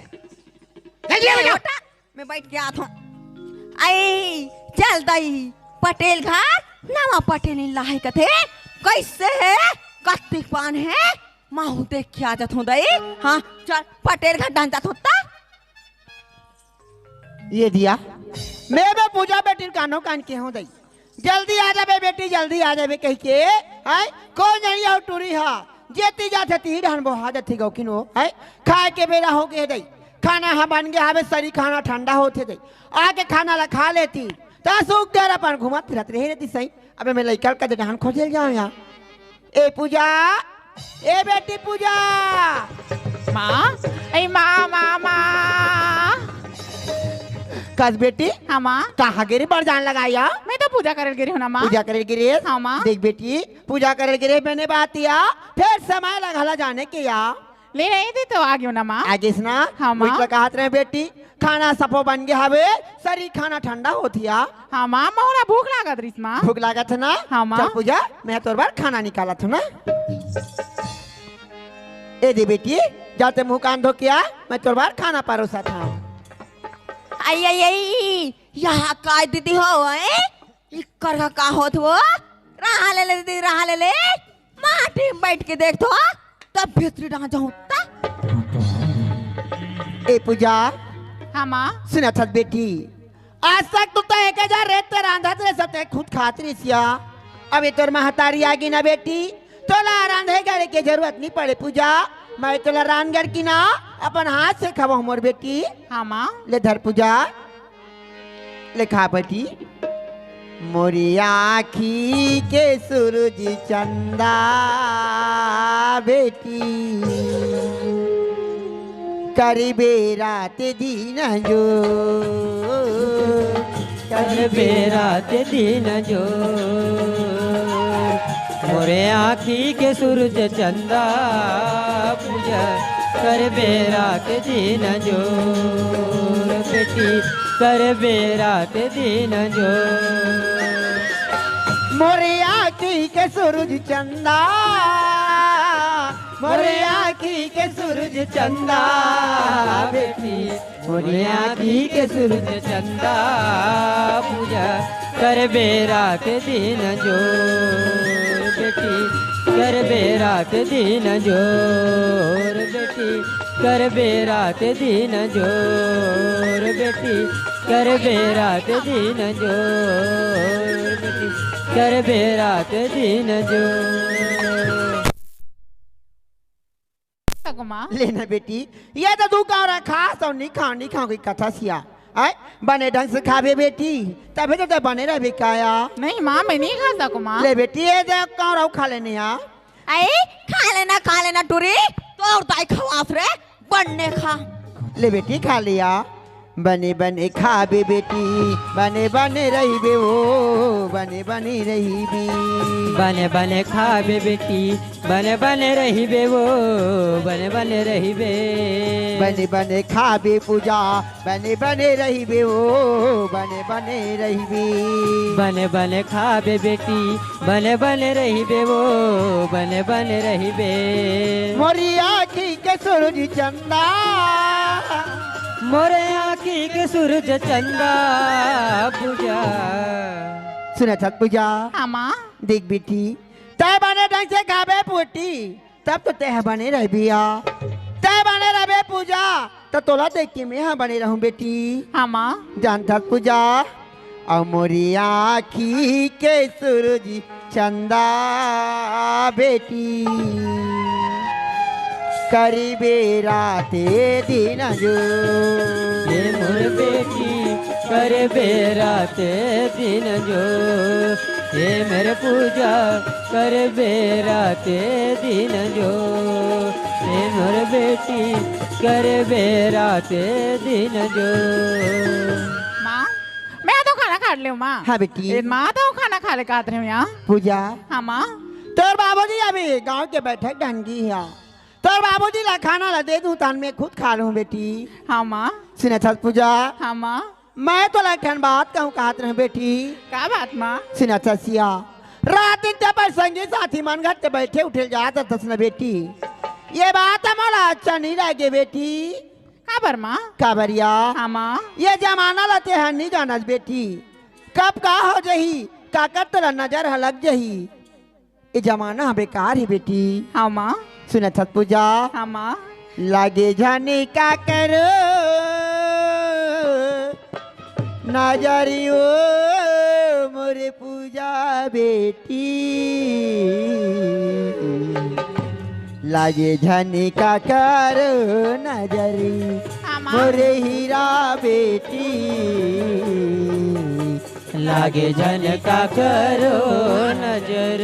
जल्दी आ ए, बेटा। ओटा, मैं बइठ के आत हों। अई, चल दई, पटेल घर, नवा पटेलिन लाहे कथे, कइसे हे, कत्ती पान हे, महूं देख के आ जात हों दई। हाँ, चल, पटेल घर डाहन जात हों त। ए दिया, मैं, मैं पूजा बेटी ल कानो कान केहेंव दई, जल्दी आ जाबे बेटी, जल्दी आ जाबे कहिके, हैं? कोन जनी अउ टूरी हा, जेती जाथे तिही डहन बोहा जाथे गौकिन वो, हैं? खाय के बेरा होगे दई, खाना हा बन गे हावे, सरी खाना ठंडा होथे दई, आके खाना ला खा लेती, त सुख देर अपन घूमत फिरत रहे रहती सही। अबे मैं लइका ल कदे डहन खोजे ल जांव इहां। ए पूजा, ए बेटी पूजा। माँ, ए माँ, माँ, माँ। कस बेटी? हाँ माँ। कहाँ गे रहे बड़ जान लगाय? मैं तो पूजा करे ल गे रहेंव ना माँ। पूजा करे ल गे रहे? हाँ माँ। देख बेटी, पूजा करे ल गे रहे बने बात या, फेर समय ला घला जाने के या। ले रहे थे तो आ गेंव ना माँ। आ गेस ना? हाँ माँ। उइच ला कहत रहेंव बेटी, खाना सफो बन गे हावे, सरी खाना ठंडा होत हे या। हाँ माँ, मोला भूख लागत रहिस माँ। भूख लागत हे ना? हाँ माँ। चल पूजा, मैं तोर बर खाना निकालत हों ना। ए दे बेटी, जा तें मुंह कान धो के आ, मैं तोर बर खाना परोसत हों। अई, अई, अई, इहां काय दीदी हो, हैं? इकर का, का होत वो? रहा ले ले दीदी, रहा ले ले। माटी में बइठ के देख तो, तब भीतरी डांव जाहूं त। ए पूजा। हाँ माँ। सुनत हस बेटी, आज तक तो तें एके जहर रेत ते रांधत रहे, सब तें खुद खात रहिस या। अबे तोर महतारी आगे ना बेटी, तोला रांधे गढ़े के जरूरत नइ पड़े पूजा। मैं तोला रांध गढ़ के ना अपन हाथ से खवाहूं मोर बेटी। हाँ माँ। ले धर पूजा। ले खा बेटी। मोरी आँखी के सूरज चंदा बेटी, करबे रात दिन जो, करबे रात दिन जो। मोरे आँखी के सूरज चंदा पूजा, करबे रात दिन जो। बेटी, करबे रात दिन जो। मोरे आँखी के सूरज चंदा, मोरे आँखी के सूरज चंदा बेटी, मोरे आँखी के सूरज चंदा पूजा, करबे रात दिन जो। बेटी, करबे रात दिन जो। बेटी, करबे रात दिन जो। बेटी, करबे रात दिन जो। बेटी, करबे रात दिन जो। सको माँ। ले ना बेटी, ये तो दू कौरा खास अउ नइ खांव, नइ खांव कहिके कथस या। आय, बने ढंग से खाबे बेटी, तभे तो तें बने रहिबे काया। नहीं माँ, मैं नइ खा सकूँ माँ। ले बेटी, ये दे कौरा खा ले ना या। अई, खा ले ना, खा ले ना टूरी, तोर दाई खवास रे, बने खा। ले बेटी, खा ले या। बने बने खाबे बेटी, बने बने रहिबे ओ, बने बने रहिबे। बने बने खाबे बेटी, बने बने रहिबे ओ, बने बने रहिबे। बने बने खाबे पूजा, बने बने रहिबे ओ, बने बने रहिबे। बने बने खाबे बेटी, बने बने रहिबे ओ, बने बने रहिबे। मोरी आँखी के सूरज चंदा, मोरे आँखी के सूरज चंदा। पूजा। सुनत हस पूजा? हाँ माँ। देख बेटी, तैं बने ढंग से खाबे पूटी, तब तो तैं ह बने रहिबे या। तैं बने रहिबे पूजा, त तोला देख के मैं ह बने रहूं बेटी। हाँ माँ। जानत हस पूजा, अउ मोरी आँखी के सूरज चंदा बेटी, करिबे राते दिन जो। हे मोर बेटी, करबे राते दिन जो, हे मेर पूजा, करबे राते दिन जो, हे मोर बेटी, करबे राते दिन जो। माँ, मैं तो खाना खा लियो माँ। हाँ बेटी। ए, माँ तो खाना खा ले कहत रहे हो यहाँ। पूजा। हाँ माँ। तोर बाबूजी अभी गांव के बैठक ढंगी है, तोर बाबूजी ला खाना ला दे दूं, तहन मैं खुद खा लूं बेटी। हाँ माँ। सुनत हस पूजा? हाँ माँ। मैं तोला एक ठन बात कहूं कहत रहूं बेटी। का बात माँ? सुनत हस या, रात दिन ते अपन संगी साथी मन घर ते बैठे उठे जात हस न बेटी, ये बात मोला अच्छा नहीं लागे बेटी। काबर माँ? काबर या? हाँ माँ। ये जमाना ला ते ह नहीं जानस बेटी, कब का हो जही, काकर तोला नजर ह लग जही। ए जमाना ह बेकार हे बेटी। हाँ माँ। सुनत हस पूजा? हाँ माँ। लागे झन काकरो नजर ओ मोरे पूजा बेटी, लागे झन काकरो नजर हाँ माँ। मोरे हीरा बेटी। लागे झन काकरो नजर।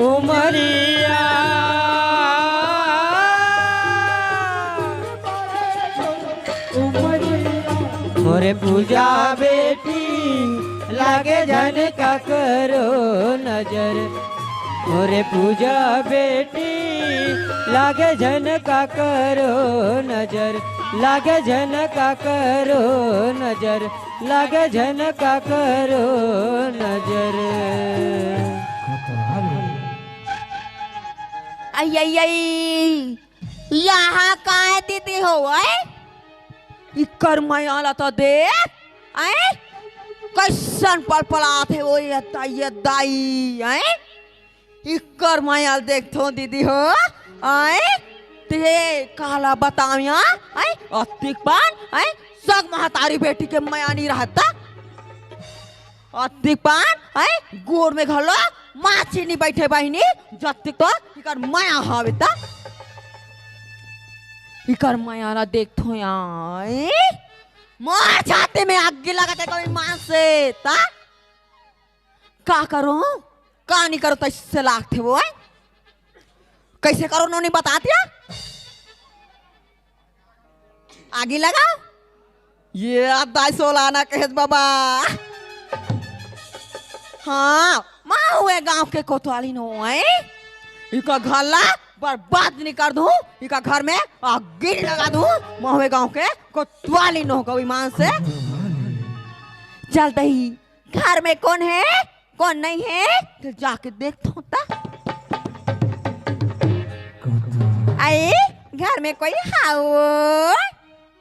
उमरिया। मोरे पूजा बेटी, लागे झन काकरो नजर। मोरे पूजा बेटी, लागे झन काकरो नजर, लागे झन काकरो नजर, लागे झन काकरो नजर। आई, आई, आई, यहाँ काहे दीदी हो, आय? इकर मया ला तो देख, आय? कैसन पलपलात हे, ओ ये दाई, ये दाई, आय? इकर मया ल देखथों दीदी हो, आय, ते काला बताव या, आय, अतिक पान, आय, सग महतारी बेटी के मया नी रहत। अतिक पान, आय, गोड़ में घलो माछी नी बैठे बहिनी, जतिक तो इकर मया हवे त। इकर मया ला देखथों या, आय, मोर छाती में आगी लगत हे कोई मां से, त का करो, का नहीं करो, तैसे लागथे वो, आय? कैसे करो, नोनी बता दिया। आगी लगाओ। ये दाई सोलाना कहेस बाबा। हाँ, महूं ए गांव के कोतवाली नोहंव, आय? इका घर ला बर्बाद नहीं कर दूं, इका घर में आगी लगा दूं, महूं ए गांव के कोतवाली नोहंव, कभी मान से। चल दही, घर में कोन हे, कोन नहीं हे, त जाके देखथों त। आय, घर में कोई हवय?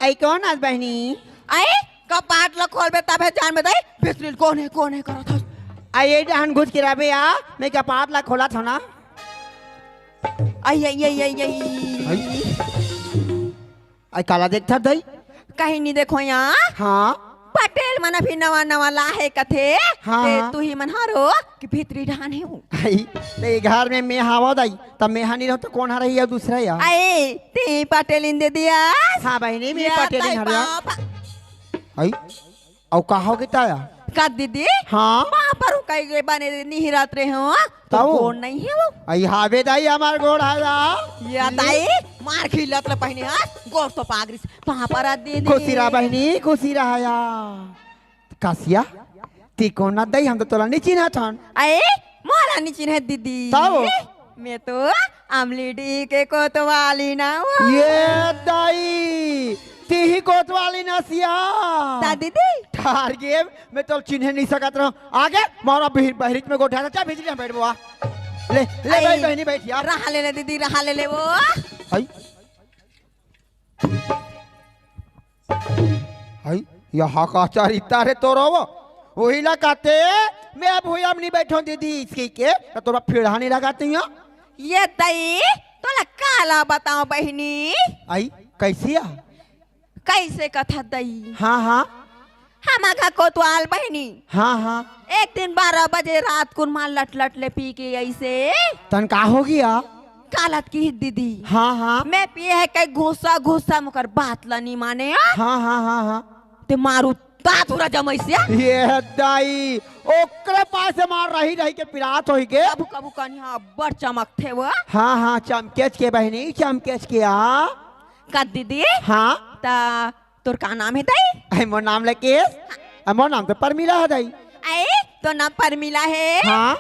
आय, कोन आस बहिनी? आय, कपाट ल खोलबे तभे जानबे दाई, भीतरी ल कोन हे, कोन हे करत हस। आय, ए डहन घुस के रहबे या, मैं कपाट ल खोलत हंव ना। आय, आय, आय, आय, आय। आय, काला देखथस दाई? कहीं नहीं देखों या। हाँ। पटेल मन अभी नवा नवा लाहे कथे। हाँ, ते हाँ। तुही मन हरो कि भीतरी डहन हे वो। आय, ते घर में मैं हवंव दाई, त मैं हा नहीं रहूं त कोन हा रही या दूसरा या? आय, ते पटेलिन दे दिया। हाँ बहिनी, मैं या पटेलिन दाई हरंव। बाबा। आय, अउ का होगे ताया? का दीदी? हाँ। पाँव पर कई गे बने निहिरत रहे हो, तो तऊ? गोड़ नहीं हे वो। अई हावे दाई, हमार गोड़ हे दा। ये दाई, मार खिलत ले बहिनी, हाँ? गोड़ तो पागरिस, पाँव पर आ दीदी। खुशी रहा बहिनी, खुशी रहा या। कसिया, ती कोन ना दाई, हम तो तोला नी चिन्हत हन। अई, मोला नी चिन्हे दीदी। तऊ? मैं तो अमली डीह के कोतवाली ना हो। ये दाई, तिही कोतवाली ना सिया। ता दीदी। ठार गे, मैं तो चिन्हे नहीं सकत रहो। आगे, मारा बहिर-, बहिरिच में गोठा था, चा बिजली हम बैठ बुआ। ले, ले अई, बैठ बहिनी, बैठ या। रहा ले ले दीदी, रहा ले ले वो। हई। हई, यहाँ का चरित्तर हे तोरो वो। वही ला कहते, मैं अब हुई अब नहीं बैठो दीदी, इसकी के, तो तोरा फिर हानि लगाती हूँ। ये दाई, तोला काला बताओ बहिनी। अई, कैसी आ? कैसे कथा दाई? हाँ, हाँ। हमर घर कोतवाल बहिनी। हाँ, हाँ। एक दिन बारह बजे रात कुन मार लट लट ले पी के ऐसे। तन का हो गया? कालत की दीदी। हाँ, हाँ। मैं पिए हे कई घुसा घुसा मुकर बात ला नी माने, हाँ? हाँ, हाँ, हाँ, हाँ। ते मारू ता थोड़ा जमैसिया। ये दाई, ओकरे पास से मार रही रही के पिरात होई के। कबू कबू कनिहा अब्बड़ चमकथे वो। हाँ, हाँ, चमकेच के बहिनी, चमकेच के आ। का दीदी? हाँ। ता तोर का नाम हे दाई? अई मोर नाम लकेश। अई मोर नाम तो परमिला हे दाई। अई तोर नाम परमिला हे? हाँ।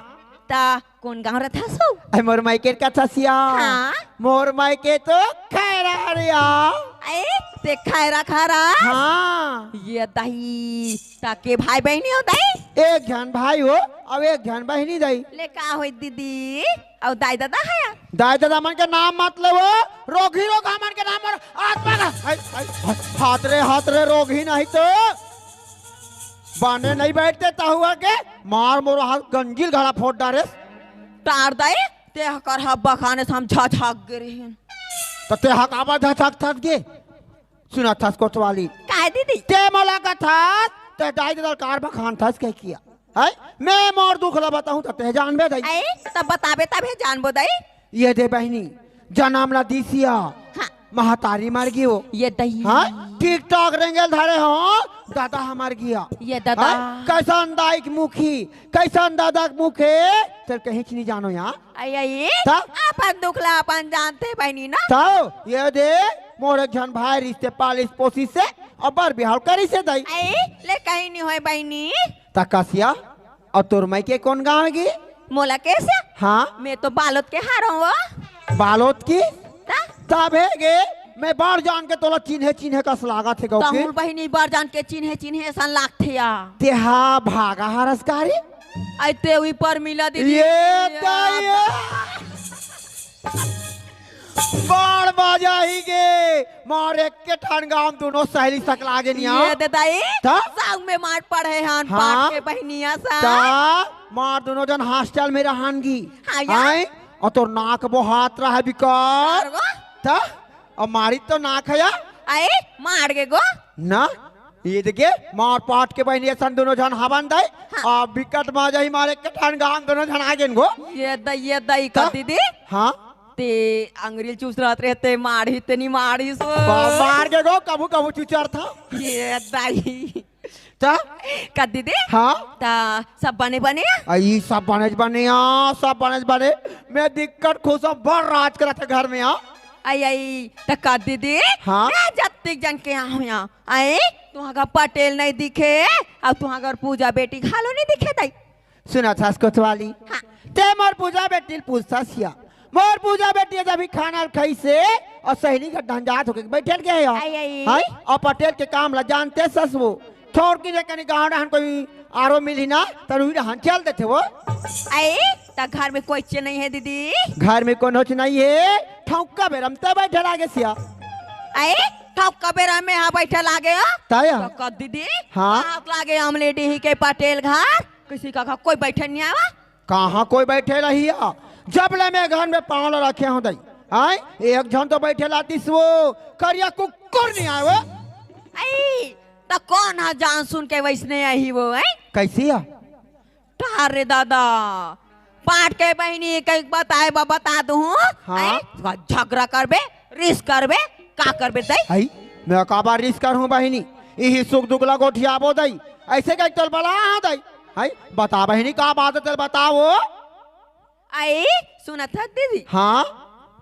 ता कोन गाँव रथस हो? अई मोर मायके कथस या। हाँ। मोर मायके तो खैरा हरे या। अई ते खैरा खरा? हाँ। ये दाई, ता के भाई बहिनी हो दाई? एक झन भाई हो, अउ एक झन बहिनी दाई। ले का होई दीदी? अउ दाई ददा हे? दाई ददा मन के नाम मत लेवो, रोगही रोगहा मन के नाम मोर आत्मा का। हाय, हाय, हाय, हाथ रे, हाथ रे, रोगही नहीं तो बने नहीं बैठते तहुआ के, मार मोर हाथ गंजील घड़ा फोड़ डारेस। तार दाई, ते ह कर ह बखाने से हम झझक गे रहेन। तो ते ह काबर झझक थस गे? सुनत हस कोतवाली। काय दीदी? ते मोला कथस, ते दाई ददा ल कार बखान थस कह किया। हैं? मैं मोर दुख ला बताहूँ त ते जानबे दाई। अई, तब बताबे तभे जानबो दाई। ये दे बहिनी, जनम ला दिस या। हाँ। महतारी मर गे वो। ये दाई। हाँ? ठीक ठाक रेंगे ल धरे हो, ददा ह मर गे या। ये ददा। हाँ? कैसन दाई के मुखी, कैसन ददा के मुखी, ते कहींच नहीं जानो या। अई, अई, त? अपन दुख ला अपन जानथे बहिनी ना। त ये दे, मोर एक झन भाई रिस ते पालिस पोसिस हे, अब्बड़ बिहाव करिस हे दाई। अई, ले कहीं नहीं होय बहिनी। त कसिया, अउ तोर मायके कोन गाँव हे गे? मोला कइसे? हाँ। मैं तो बालोद के हरंव वो। बालोद की? त? तभे गे, मैं बड़ जान के तोला चिन्हे चिन्हे कस लागत हे गौ के। तहूँ बहिनी बड़ जान के चिन्हे चिन्हे असन लागथे या। तेहा भागा हरस का रे? अई ते उही परमिला दीदी। ये या दाई। बड़ मजा ही गे, मार एके ठन गाँव दूनों सहेली सकला गे निया। ये दे दाई, त? संग में मार पढ़े हन, हाँ। पाट के बहिनिया सा। त? मार दूनों जन hostel में रहन गी। हाँ या। आय? अउ तोर नाक बोहात रहा बिकर। मार गो। त? अउ मारी तो नाक हे या? अई, मार गे गो। ना? ये देखे, मार पाट के बहिनी असन दूनों झन हवन दाई। हाँ। अउ बिकट मजा ही मार एके ठन गाँव दूनों झन आ गेन गो। ये दाई, ये दाई का त? दीदी। हाँ। ते अंगरी ल चूसरत रहे ते मारही ते नी मारही सो। बा-, मार गे गो, कभू कभू चुचरथंव। ये दाई। त? का दीदी? हाँ? त सब बने बने? अई सब बने बने या, सब बने बने। मैं दिक्कत खुश हूँ, बड़ राज करत हे घर में या। अई, अई, त का दीदी? हाँ? मैं जत्तिक जन के आहूँ या। अई, तुँहर घर पटेल नहीं दिखे, अउ तुँहर घर पूजा बेटी घलो नहीं दिखे दाई। सुनत हस कोतवाली? हाँ। ते मोर पूजा बेटी ल पूछथस या। मोर पूजा बेटी जब भी खाना ल खाइस हे अउ सहेली के ढंजात होके बइठे ल गे हे या। अई, अई। हैं? अउ पटेल के काम ला जानते सस वो। थोरकी जे कनी गाँव डहन कोई आरो मिलही ना, त उही डहन चल देथे वो। अई, त घर में कोई चीज नहीं हे दीदी? घर में कोनो चीज नहीं हे, ठौका बेरा म ते बइठे लागे सिया। अई, ठौका बेरा में हा बइठे लागे हो? त या? त का दीदी? हाँ? बात लागे अमली डीह के पटेल घर। किसी का घर कोई बइठे नहीं आवा? कहाँ कोई बइठे रही या? जब ले मैं घर में पाँव ला रखे हूँ दाई। आय? एक झन तो बइठे लातिस वो, करिया कुकुर नहीं आय वो। अई, त कोन हा जान सुन के वइसने आही वो, हैं? कइसे या? ठहर रे दादा, पाट के बहिनी कहीं बताए बा, बता दूँ, हाँ। हैं? झगरा करबे, रिस करबे, का करबे दाई? हई, मैं काबर रिस करहूँ बहिनी? इही सुख दुख ला गोठियाबो दाई। अइसे कहिके तोला बलाय हंव दाई। हाय, बता बहिनी, का बात हे तेला बता वो। अई, सुनत हस दीदी? हाँ।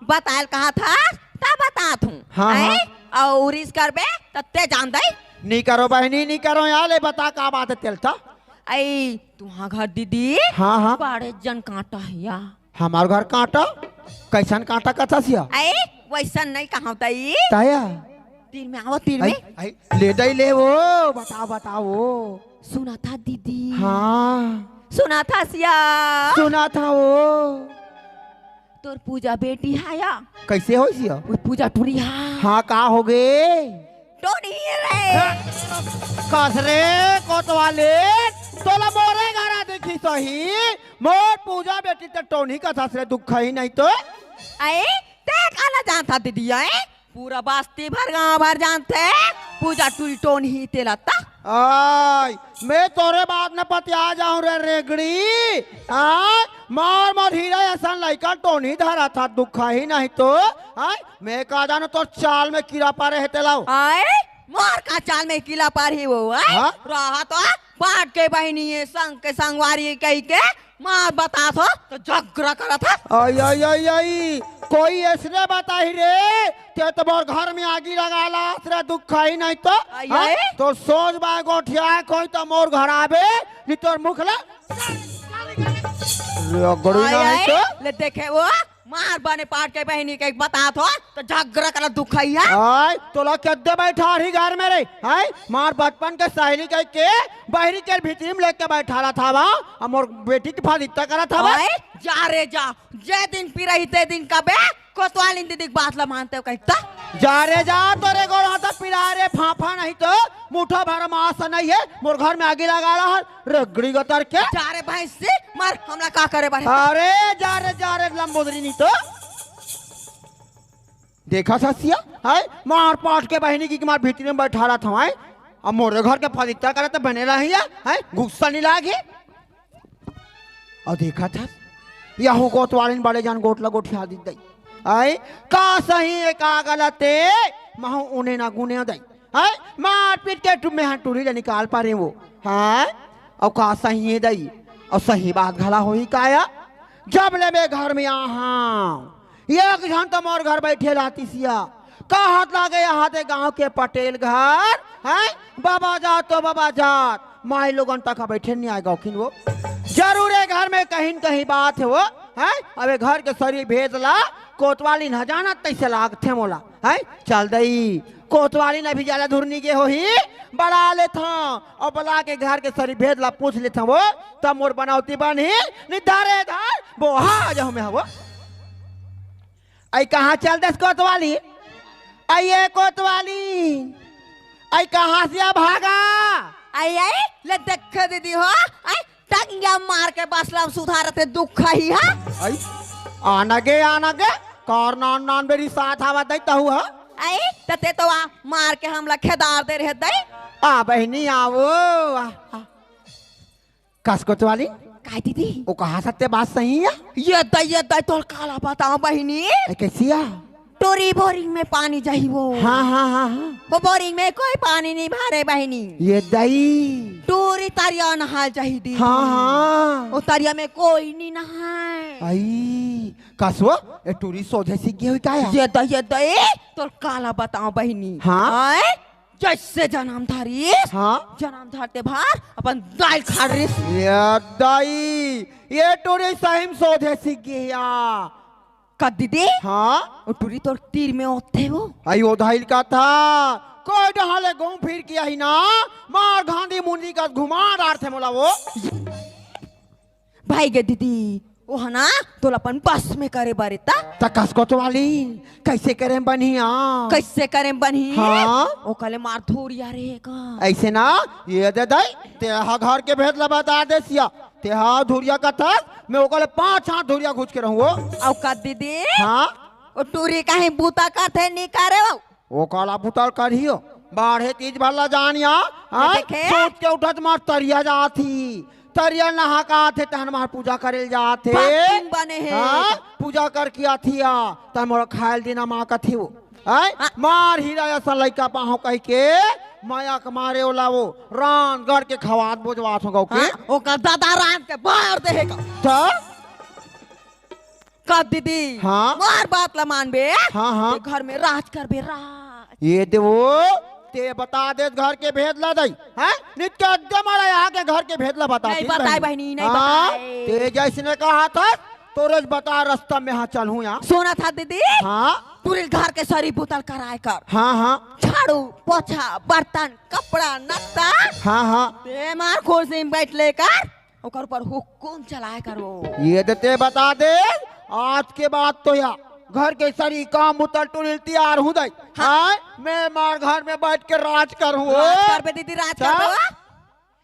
बताय ल कहत हस, त बतात हंव। हाँ, अई, हाँ। अउ रिस करबे, त तैं जान दाई। नी करंव बहिनी, नी करंव यार, ले बता का बात हे तेला त। अई, तुंहर घर दीदी, हाँ, हाँ। बड़े जन कांटा हे या। हमर घर कांटा? कइसन कांटा कथस या? अई, वइसन नइ कहंव दाई। त या? तीर में आव, तीर में। अई, ले दाई ले वो, बता, बता वो। सुनत हस दीदी? हाँ। सुनत हस या? सुनत हंव वो। तोर पूजा बेटी हे या। कइसे होइस या? वो पूजा टूरी हे। हाँ, का होगे? टोनही रे। कस रे कोतवाली, तोला मोरे घर दिखिस होही, मोर पूजा बेटी ल तैं टोनही कथस रे, दुखही नहीं तो। अई, तैं काला जानथस दीदी, अई? पूरा बस्ती भर गांव भर जानथे, पूजा टूरी टोनही तेला त। अई, मैं तोरे बात में पतिया जाहूं रे रेगड़ी। हाँ, मोर मोर हीरा असन लइका ल टोनही धरथस, दुखही नहीं तो। हाँ, मैं का जानंव तोर चाल में कीरा परे हे तेला। अई, मोर का चाल में कीरा परही वो, अई? हाँ? रहा तो पाट के बहिनी हे, संग के संगवारी कहिके, मार बतात हंव, त झगरा करत हस। अई, अई, अई, अई, कोई अइसने बताही रे, तैं तो मोर घर में आगी लगाय ल आथस रे, दुखही नहीं तो। अई, हाँ? अई। तोर सोझ बाय गोठियाय कोई त मोर घर आबे, नी तोर मुख ला रेगड़ी अई, नहीं अई, तो। ले देखे वो, मार बने पाट के बहिनी के बतात हंव, त झगरा करत दुखही हे। अई, तोला कइदे बइठारही घर में रे? अई, मार बचपन के सहेली कहिके बहिरी के भीतरी में लेके बइठारथस, अब मोर बेटी के फजित्ता करथस। अई, जा रे जा, जे दिन पिरही ते दिन कबे, कोतवालिन दीदी के बात ल मानथस कहिके त। जा रे जा, तोरे गोड़ हाथ पिराय रे, फाफा नहीं तो, मुठा भर मांस नहीं हे, मोर घर में आगी लगाय ल आथस, रेगड़ी गतर के। जा रे भैंसी, मार, हमला का करे बर हे? अरे जा रे, जा रे, लंबोदरी नहीं तो। देखत हस या, हैं? मार पाट के बहिनी के मार भीतरी में बइठारथस, हैं? अब मोरे घर के फजित्ता करत बने रही हे, हैं? गुस्सा नइ लागही? अउ देखत हस, यहू कोतवालिन बड़े जन गोठ ला गोठिया दिस दाई। हैं? का सही ए का गलत ए, महूं ओने ना गुने दाई। हैं? मार पीट के टु-, मेंहा टूरी ला निकाल पारेंव वो। हैं? अउ का सही ए दाई? अउ सही बात घला होही का या? जब ले मैं घर में आहंव, एक झन त मोर घर बइठे ल आतिस या, कहत लागे, "यहाँ ते गांव के पटेल घर, हैं? बबा जात तो बबा जात, माईलोगन तक बइठे नइ आय गाँव किन वो।" जरूर ए घर में कहीं न कहीं बात हे वो, हैं? अब ए घर के सरी भेद ला कोतवालिन ह जानत तइसे लागथे मोला, हैं? चल दई, कोतवालिन अभी जादा दूर नइ गे होही, बला लेथंव अउ बला के घर के सरी भेद ला पूछ लेथंव वो, तब मोर बनौती बनही, नइ धरे धर बोहा जाहूं मैं ह वो। अई कहाँ चल देस कोतवाली? अई ए कोतवाली, अई कहाँ से आ भागा? अई, अई, ले देख दीदी हो, अई टंगिया मार के बसला सुधारत हे दुखही हा। अई आना गे, आना गे, कार नान नान बेरी साथ आवत दई तहू हा। अई त ते तो आ मार के हमला खेदार दे रहे दई। आ बहिनी आवो, आ, आ। कस कोतवाली? काय दीदी? ओ कहा सत्य बात सही हे? ये दई, ये दई, तोर काला बतावंव बहिनी। ए, कइसे आ? टूरी बोरिंग में पानी जाही वो। हाँ, हाँ, हाँ, हाँ। वो बोरिंग में कोई पानी नइ भरे बहिनी। ये दई। टूरी तरिया नहाय जाही दीदी। हाँ, हाँ। वो तरिया में कोई नइ नहाय। अई, कस वो? ए टूरी सोझे सीख गे होही का या? ये दई, ये दई, तोर काला बतावंव बहिनी। हाँ? आय? जइसे जनम धरिस, हाँ? जनम धरते भर अपन दाई ल खारिस। ये दई, ये टूरी सही म सोझे सीख गे या। का दीदी? हाँ? ओ टूरी तोर तीर में ओथे वो। अई ओ धाइल का था, कोई डहाले घूम फिर के आही ना, मार घांधी मुंजी कस घुमा डारथे मोला वो। भाई गे दीदी, ओह ना तोला अपन बस में करे बर ए त। त कस कोतवाली, कइसे करे म बनही आ? कइसे करे म बनही? हाँ। ओकर ले मार धुरिया रे का। अइसे ना, ये दे दई, तेहा घर के भेद ल बता देस या। तेहा धुरिया कथस, मैं ओकर ले पाँच हाथ धुरिया घुच के रहूं वो। अउ का दीदी? हाँ। ओ टूरी कहीं बूता करथे नइ करे वो। ओ काला बुता ल करही हो, बाढ़े तीज भर ला जान या, हाँ? देखे? सोच के उठत मार तरिया जात ही, तरिया नहा के आथे, तहन मार पूजा करे ल जाथे। बाकिंग बने हे। हाँ? पूजा करके आथे या, तहन मोला खाए ल देना माँ कथे वो। हैं? हाँ। मार हीरा असन लइका पाहूं कहिके, मया के मारे ओला वो रांध गढ़ के खवात बोजवात हो गौ के। हाँ, ओकर दादा रांध के बार देहे का। त? कब दीदी? हाँ? मोर बात ला मानबे? हाँ, हाँ। ते घर में राज करबे, राज। ये दे वो, ते बता दे घर के भेद ला दई, हैं? नित के एकदम अड़ा यहाँ के घर के भेद ला बता नहीं दे बताए बहिनी। बहिनी, नहीं हाँ, बताए। ते जैसने कहा था, तोरे बता रास्ता में हाँ चलहूँ यहाँ। सुना था दीदी? हाँ। टुरी ल घर के सरी बुता ल कराए कर। हाँ, हाँ। झाड़ू, पोछा, बर्तन, कपड़ा, नत्ता। हाँ, हाँ। ते मार कुर्सी में बैठ लेकर ओकर ऊपर हुकुम चलाए कर वो। ये दे ते बता दे, आज के बाद तो या घर के सरी काम बुता ल टुरी ल तियार हूँ दई। हाँ। हाँ, मैं मार घर में बैठ के राज करहूँ। राज करबे दीदी, राज चल। करबे।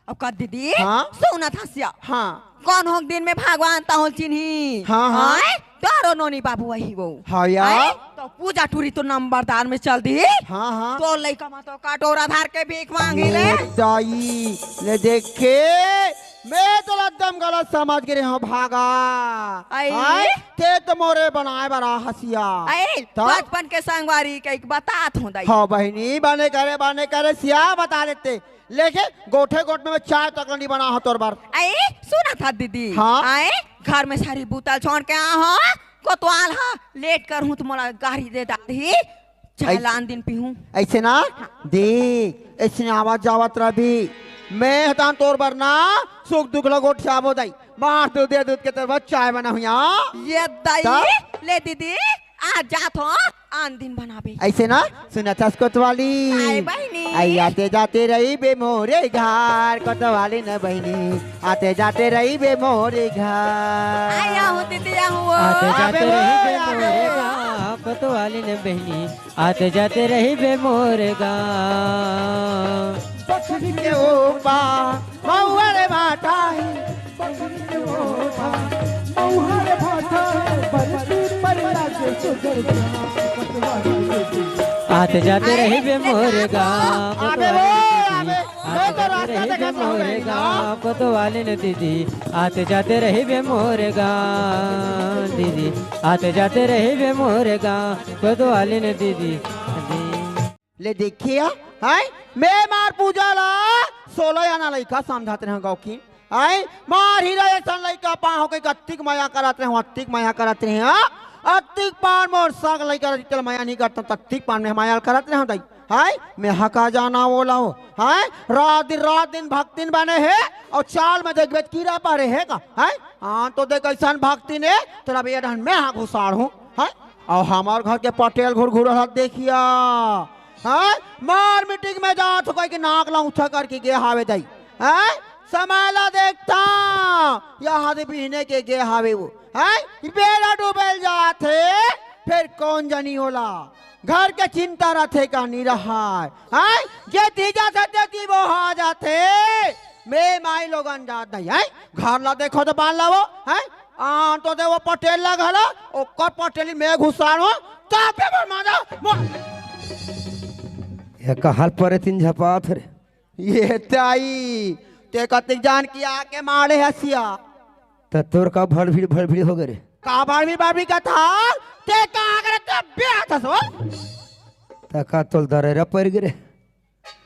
अब का दीदी? हाँ? सुना था सिया। हाँ। कोनो दिन में भगवान तहुल चिन्ही। हाँ, हाँ। आय? तोरो नोनी बाबू वही वो। हाँ यार। आय? तो पूजा टुरी तो नंबरदार में चल दी। हाँ, हाँ। तो लइका मा तो कटोरा धर के भीख मांगी ले। ये दाई, ले देखे, मैं तो एकदम गलत समझ गे रहेंव भागा। आई? आय? ते तो मोरे बनाए बर आहा सिया। आई? तो? बचपन के संगवारी के एक बतात हूँ दाई। हाँ बहिनी, बने करे, बने करे, सिया बता देते। लेके गोठे गोठ में चाय तक नहीं बना हो तोर बर। अरे, सुना था दीदी। हाँ? आए, घर में सारी बोतल छोड़ के आ हो, कोतवाल हा, लेट कर हूँ तो मोला गारी दे दादी। चाय ऐस-, लान दिन पीहूँ। ऐसे ना? हाँ। देख, ऐसे आवाज जावत रही। मैं हतान तोर बर ना, सुख दुख ला गोठियाबो दाई। मार दूध दे दूध के तोर बर चाय बना हुई, हाँ? ये दाई, ता? ले दीदी, आज जात हो, आन दिन बनाबे। ऐसे ना, सुना था कोतवाली। आए बहिनी। आई आते जाते रहिबे मोरे घर, कोतवाली न बहिनी। आते जाते रहिबे मोरे घर। आया हूँ दीदी, आया हूँ वो। आते जाते अबे वो, रहिबे अबे मोरे वो। घर, कोतवाली न बहिनी। आते जाते रहिबे मोरे घर। बकरी के ऊपर महुआ रे भाटा है, बकरी के ऊपर महुआ रे भाटा है, बरती पर लागे सुगर। आते जाते रहिबे मोरे गाँव, अबे वो, अबे, आते जाते रहिबे मोरे गाँव, कोतवाली न दीदी। आते जाते रहिबे मोरे गाँव, दीदी। आते जाते रहिबे मोरे गाँव, कोतवाली न दीदी। ले देखिया, हैं? मैं मार पूजा ला सोलह आना लइका समझत रहेंव गौकी। हैं? मार हीरा असन लइका पाहूँ के अत्तिक मया करत रहेंव, अत्तिक मया करत रहेंव, हाँ? अत्तिक पान मोर संग लइका रहती, तेला मया नहीं करता, अत्तिक पान में मया करत रहेंव दाई। हैं? मैं हा का जाना ओला हो। हैं? रात दिन, रात दिन भक्तिन बने हे, अउ चाल में देखबे त कीरा परे हे का? हैं? हाँ, तो देख असन भक्तिन हे, तेला बेडन मैं हा घुसाड़हूँ। हैं? अउ हमर घर के पटेल घुरघुर हत देखिया। हैं? मार मीटिंग में जात हो कहिके नाक ला ऊँचा करके गे हावे दाई। हैं? समय ला देखता, या हद बिहने के गे हावे वो। हैं? बेरा डूबे ल जात हे, फेर कोन जनी ओला घर के चिंता रथे का नी रहय। हैं? जे तीजा सत्य की वो हा जाथे। मैं माई लोगन जात नहीं, हैं? घर ला देखो तो बांध लावो, हैं? आन तो दे वो पटेल ला घला, ओकर पटेली में घुसाड़ो, तबे मोर मांजा, मोर ये कहल परे तीन झपात रे। ये ताई, ते कतिक जान की आके मारे हसिया। त तोर का भड़भिड़ भड़भिड़ हो गे रे? का भड़भिड़ भड़भिड़ कथा? ते का करे ते ब्याह था सो? त का तोल दरेरा पड़ गे रे?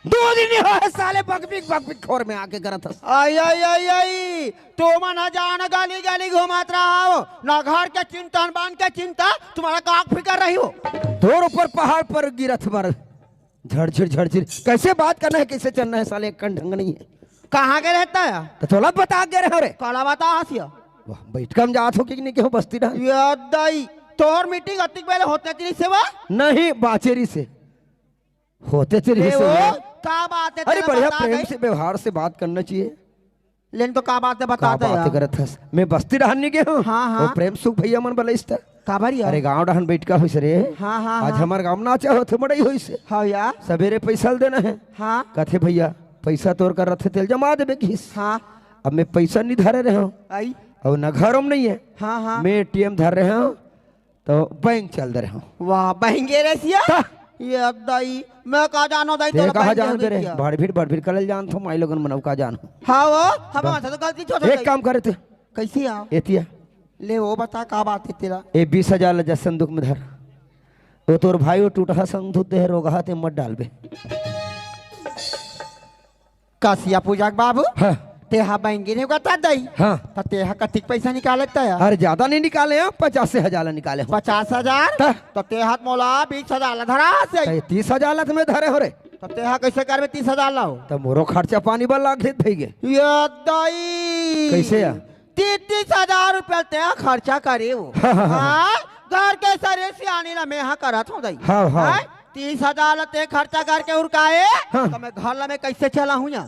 दो दिन ही होए साले बकबिक बकबिक खोर में आके करत हस। आई, आई, आई, आई, तुमन ह जान गली गली घूमत रहो, ना घर के चिंता, ना बान के चिंता, तुम्हारा का फिकर रही हो? तोर ऊपर पहाड़ पर गिरत बर। झड़झिड़, झड़झिड़। कैसे बात करना है, कैसे चलना है, साले, एक कन ढंग नहीं है। कहाँ के रहता है? तो तोला बता के रहे रे। काला बता हसिया। वाह, बैठका में जात हो कि नहीं, केहो बस्ती डहर? ये दाई, तोर मीटिंग अतिक बेले होते तेरी सेवा? नहीं, बाचेरी से। होते तेरी ए, सेवा। ओ, का बात है, अरे, तेरा बढ़िया बता प्रेम दे। से, व्यवहार से बात करना चाहिए। लेन तो का बात है, का बताते बात यार। करत हस? मैं बस्ती डहर नहीं गे हूँ। हाँ, हाँ। वो प्रेम सुख भैया मन बलइस था। काबर यार? अरे गाँव डहन बैठका होइस रे। हाँ, हाँ, आज हाँ। हमर गाँव नाचा होत हे, मड़ई होइस हे। हाँ यार। सबेरे पैसा ल देना है। हाँ। कथे भैया पैसा तोर कर रथे तेल जमा देबे किस। हाँ। अब मैं पैसा नहीं धरे रहे हूँ। आई। और ना घरों में नहीं है। हाँ, हाँ। मैं एटीएम धर रहे हूँ। तो बैंक चल दे रहे हो। वाह, बैंक गे रहे सिया? ता। ये अब दाई, मैं का जानो दाई, ते तोला कहाँ बैंक जान दे दे रहे? दिया। बड़ भीड़, बड़ भीड़ करल जान थो, माई लोगन मनव का जान हो। हाँ वो, हम बा-, माथा तो गलती छोड़ एक दे। काम करे थे। कैसे आ? एतिया। ले वो बता का बात है तेरा? ए बीस हजार ला जा संदूक में धर। वो तोर भाई वो टूटहा संदूक दे रोगहा ते मत डालबे। कसिया पूजा के बाबू, हाँ। तेहा बैंक गे रहे कथा दई। हाँ। त तेहा कतिक पैसा निकाले त यार? अरे, ज्यादा नहीं निकाले हो, पचास हजार ला निकाले हो। पचास हजार? त? त तेहा त मोला बीस हजार ला धरा से। त ये तीस हजार ला तुम्हें धरे हो रे। त तेहा कैसे करबे तीस हजार ला हो? त मोरो खर्चा पानी बर लाग देत भई गे। ये दई। कैसे यार? तीस, तीस हजार रुपया तेहा खर्चा करे हो। हाँ, हाँ, हाँ। हाँ? घर के सरे सियानी ला मेहा करत हो दई। हाँ, हाँ। हाँ? तीस हजार ला ते खर्चा करके उरकाए, हाँ। त मैं घर ला मैं कैसे चलाहूँ यार?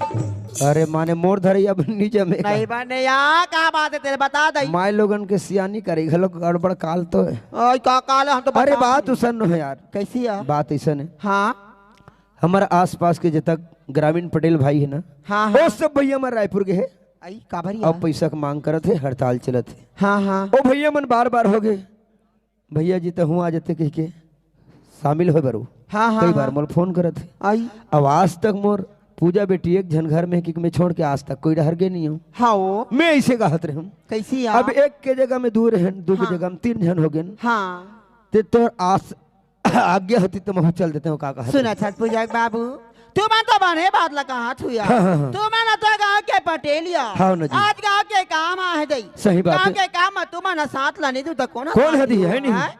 अरे माने मोर धरई अब नी जमे का? नहीं बने यार, का बात हे तेरे बता दई। माय लोगन के सियानी करे घलो गड़बड़ काल तो हे। ओए का काल हे, हम तो अरे बता बात नहीं। उसन नो हे यार। कैसी यार? बात ऐसन हे। हाँ। हमर आसपास के जतक ग्रामीण पटेल भाई हे ना, हाँ, हाँ। वो सब भैया हमर रायपुर गे हे। आई, काबर अब यार? पैसा के मांग करत हे, हड़ताल चलत हे। हाँ, हाँ। ओ भैया मन बार बार हो गे, भैया जी तहूँ आ जते कहिके शामिल होय बर। हाँ, हाँ, कई बार हाँ। मोला फोन करत हे। आई। अब आज तक मोर पूजा बेटी एक झन घर में हे कि मैं छोड़ के आज तक कोई डहर गे नहीं हूँ। हाँ वो। मैं ऐसे कहत रहे हूँ। कैसी यार? अब एक के जगह में दू रहेन, दू के हाँ। जगह में तीन झन हो गेन। हाँ। ते तोर आस आज्ञा होती त महूँ चल देते हो, का कहत सुना हूँ। छठ पूजा के बाबू, तुमन तो बने बात ला कहत हुआ। हाँ, हाँ, हाँ। तुमन तो गाँव के पटेल या। हाँ ना जी। आज गाँव के काम आहे दई। सही बात गाँव हे। के काम में तुमन साथ ला नहीं दू त कौन कौन साथ हे दी, दू, है नहीं? हैं?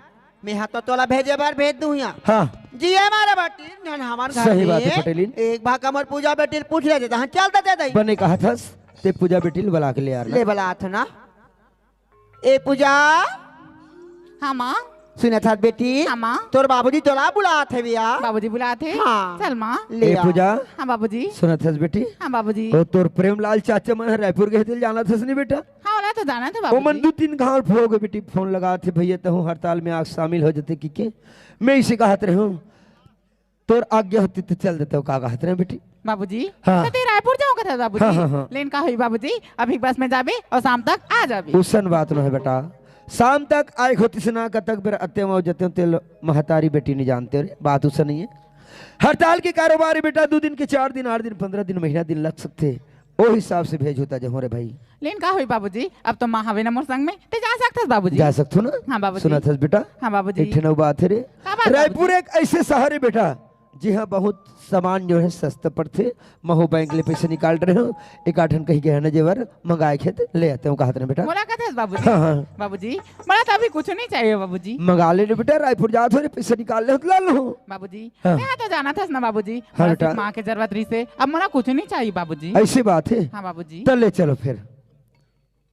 मेहा तो तोला भेजे बर भेज दूँ या। हाँ। जी हे मारे बेटी, नन हमार घर सही में बात हे पटेलिन। एक बार हमर पूजा बेटी पूछ ले देता, हाँ, चल देते दई। बने कहत हस, ते पूजा बेटी ल बला के ले यार ना। ले बला थे ना। ए पूजा। हाँ माँ। सुनत हस बेटी? हाँ माँ। तोर बाबूजी तोला बुलात हे भैया। बाबूजी बुलात हे? हाँ। चल माँ। ले ए आ। पूजा। हाँ बाबूजी। सुनत हस बेटी? हाँ बाबूजी। ओ तोर प्रेमलाल चाचा मन ह रायपुर गे हे तेला जानत हस नहीं बेटा? हाँ, ओला तो जानत हों ओ मन बाबूजी। दू तीन घांव हो गे बेटी, फोन लगात हे, भैया तहूँ हड़ताल में आके शामिल हो जते कहिके। मैं इसे कहत रहे हूँ, तोर आज्ञा होती त चल देते हो, का कहत रहे बेटी? बाबूजी, हाँ। त ते रायपुर जाहूँ कथे बाबूजी। हाँ, हाँ, हाँ। लेकिन का होही बाबूजी, अभी बस में जाबे अउ शाम तक आ जाबे। उसन बात नो हे बेटा, शाम तक आए होतिस ना, कतक बेर अते में जते तेल महतारी बेटी नहीं जानते रे, बात उसन नहीं हे। हड़ताल के कारोबार हे बेटा, दू दिन के, चार दिन, आठ दिन, पन्द्रह दिन, महीना दिन लग सकथे। ओ हिसाब से भेजहूँ त जाहूँ रे भाई। लेकिन का होही बाबूजी, अब तो माँ हवे ना मोर संग में, ते जा सकथस बाबूजी। जा सकथों ना? हाँ बाबूजी। सुनत हस बेटा? हाँ बाबूजी। एक ठन अउ बात हे रे। का बात रायपुर बाबूजी? एक ऐसे शहर हे बेटा, जिहाँ बहुत सामान जो हे सस्ता पड़थे। महूँ बैंक ले पैसा निकाल रहे हूँ, एक आठ ठन कहीं गहना जेवर मंगाए के हे त ले आते हूँ, कहत रहे बेटा। मोला कथस बाबूजी? हाँ, हाँ। बाबूजी, मोला तो अभी कुछ नहीं चाहिए बाबूजी। मंगा ले रे बेटा, रायपुर जात हो रे, पैसा निकाल ले हो त ला लो। बाबूजी, हाँ। मैं तो जानत हस ना बाबूजी, हाँ मोला बेटा। सिर्फ माँ के जरूरत रहिसे, अब मोला कुछ नहीं चाहिए बाबूजी। ऐसी बात हे? हाँ बाबूजी। त ले चलो फिर।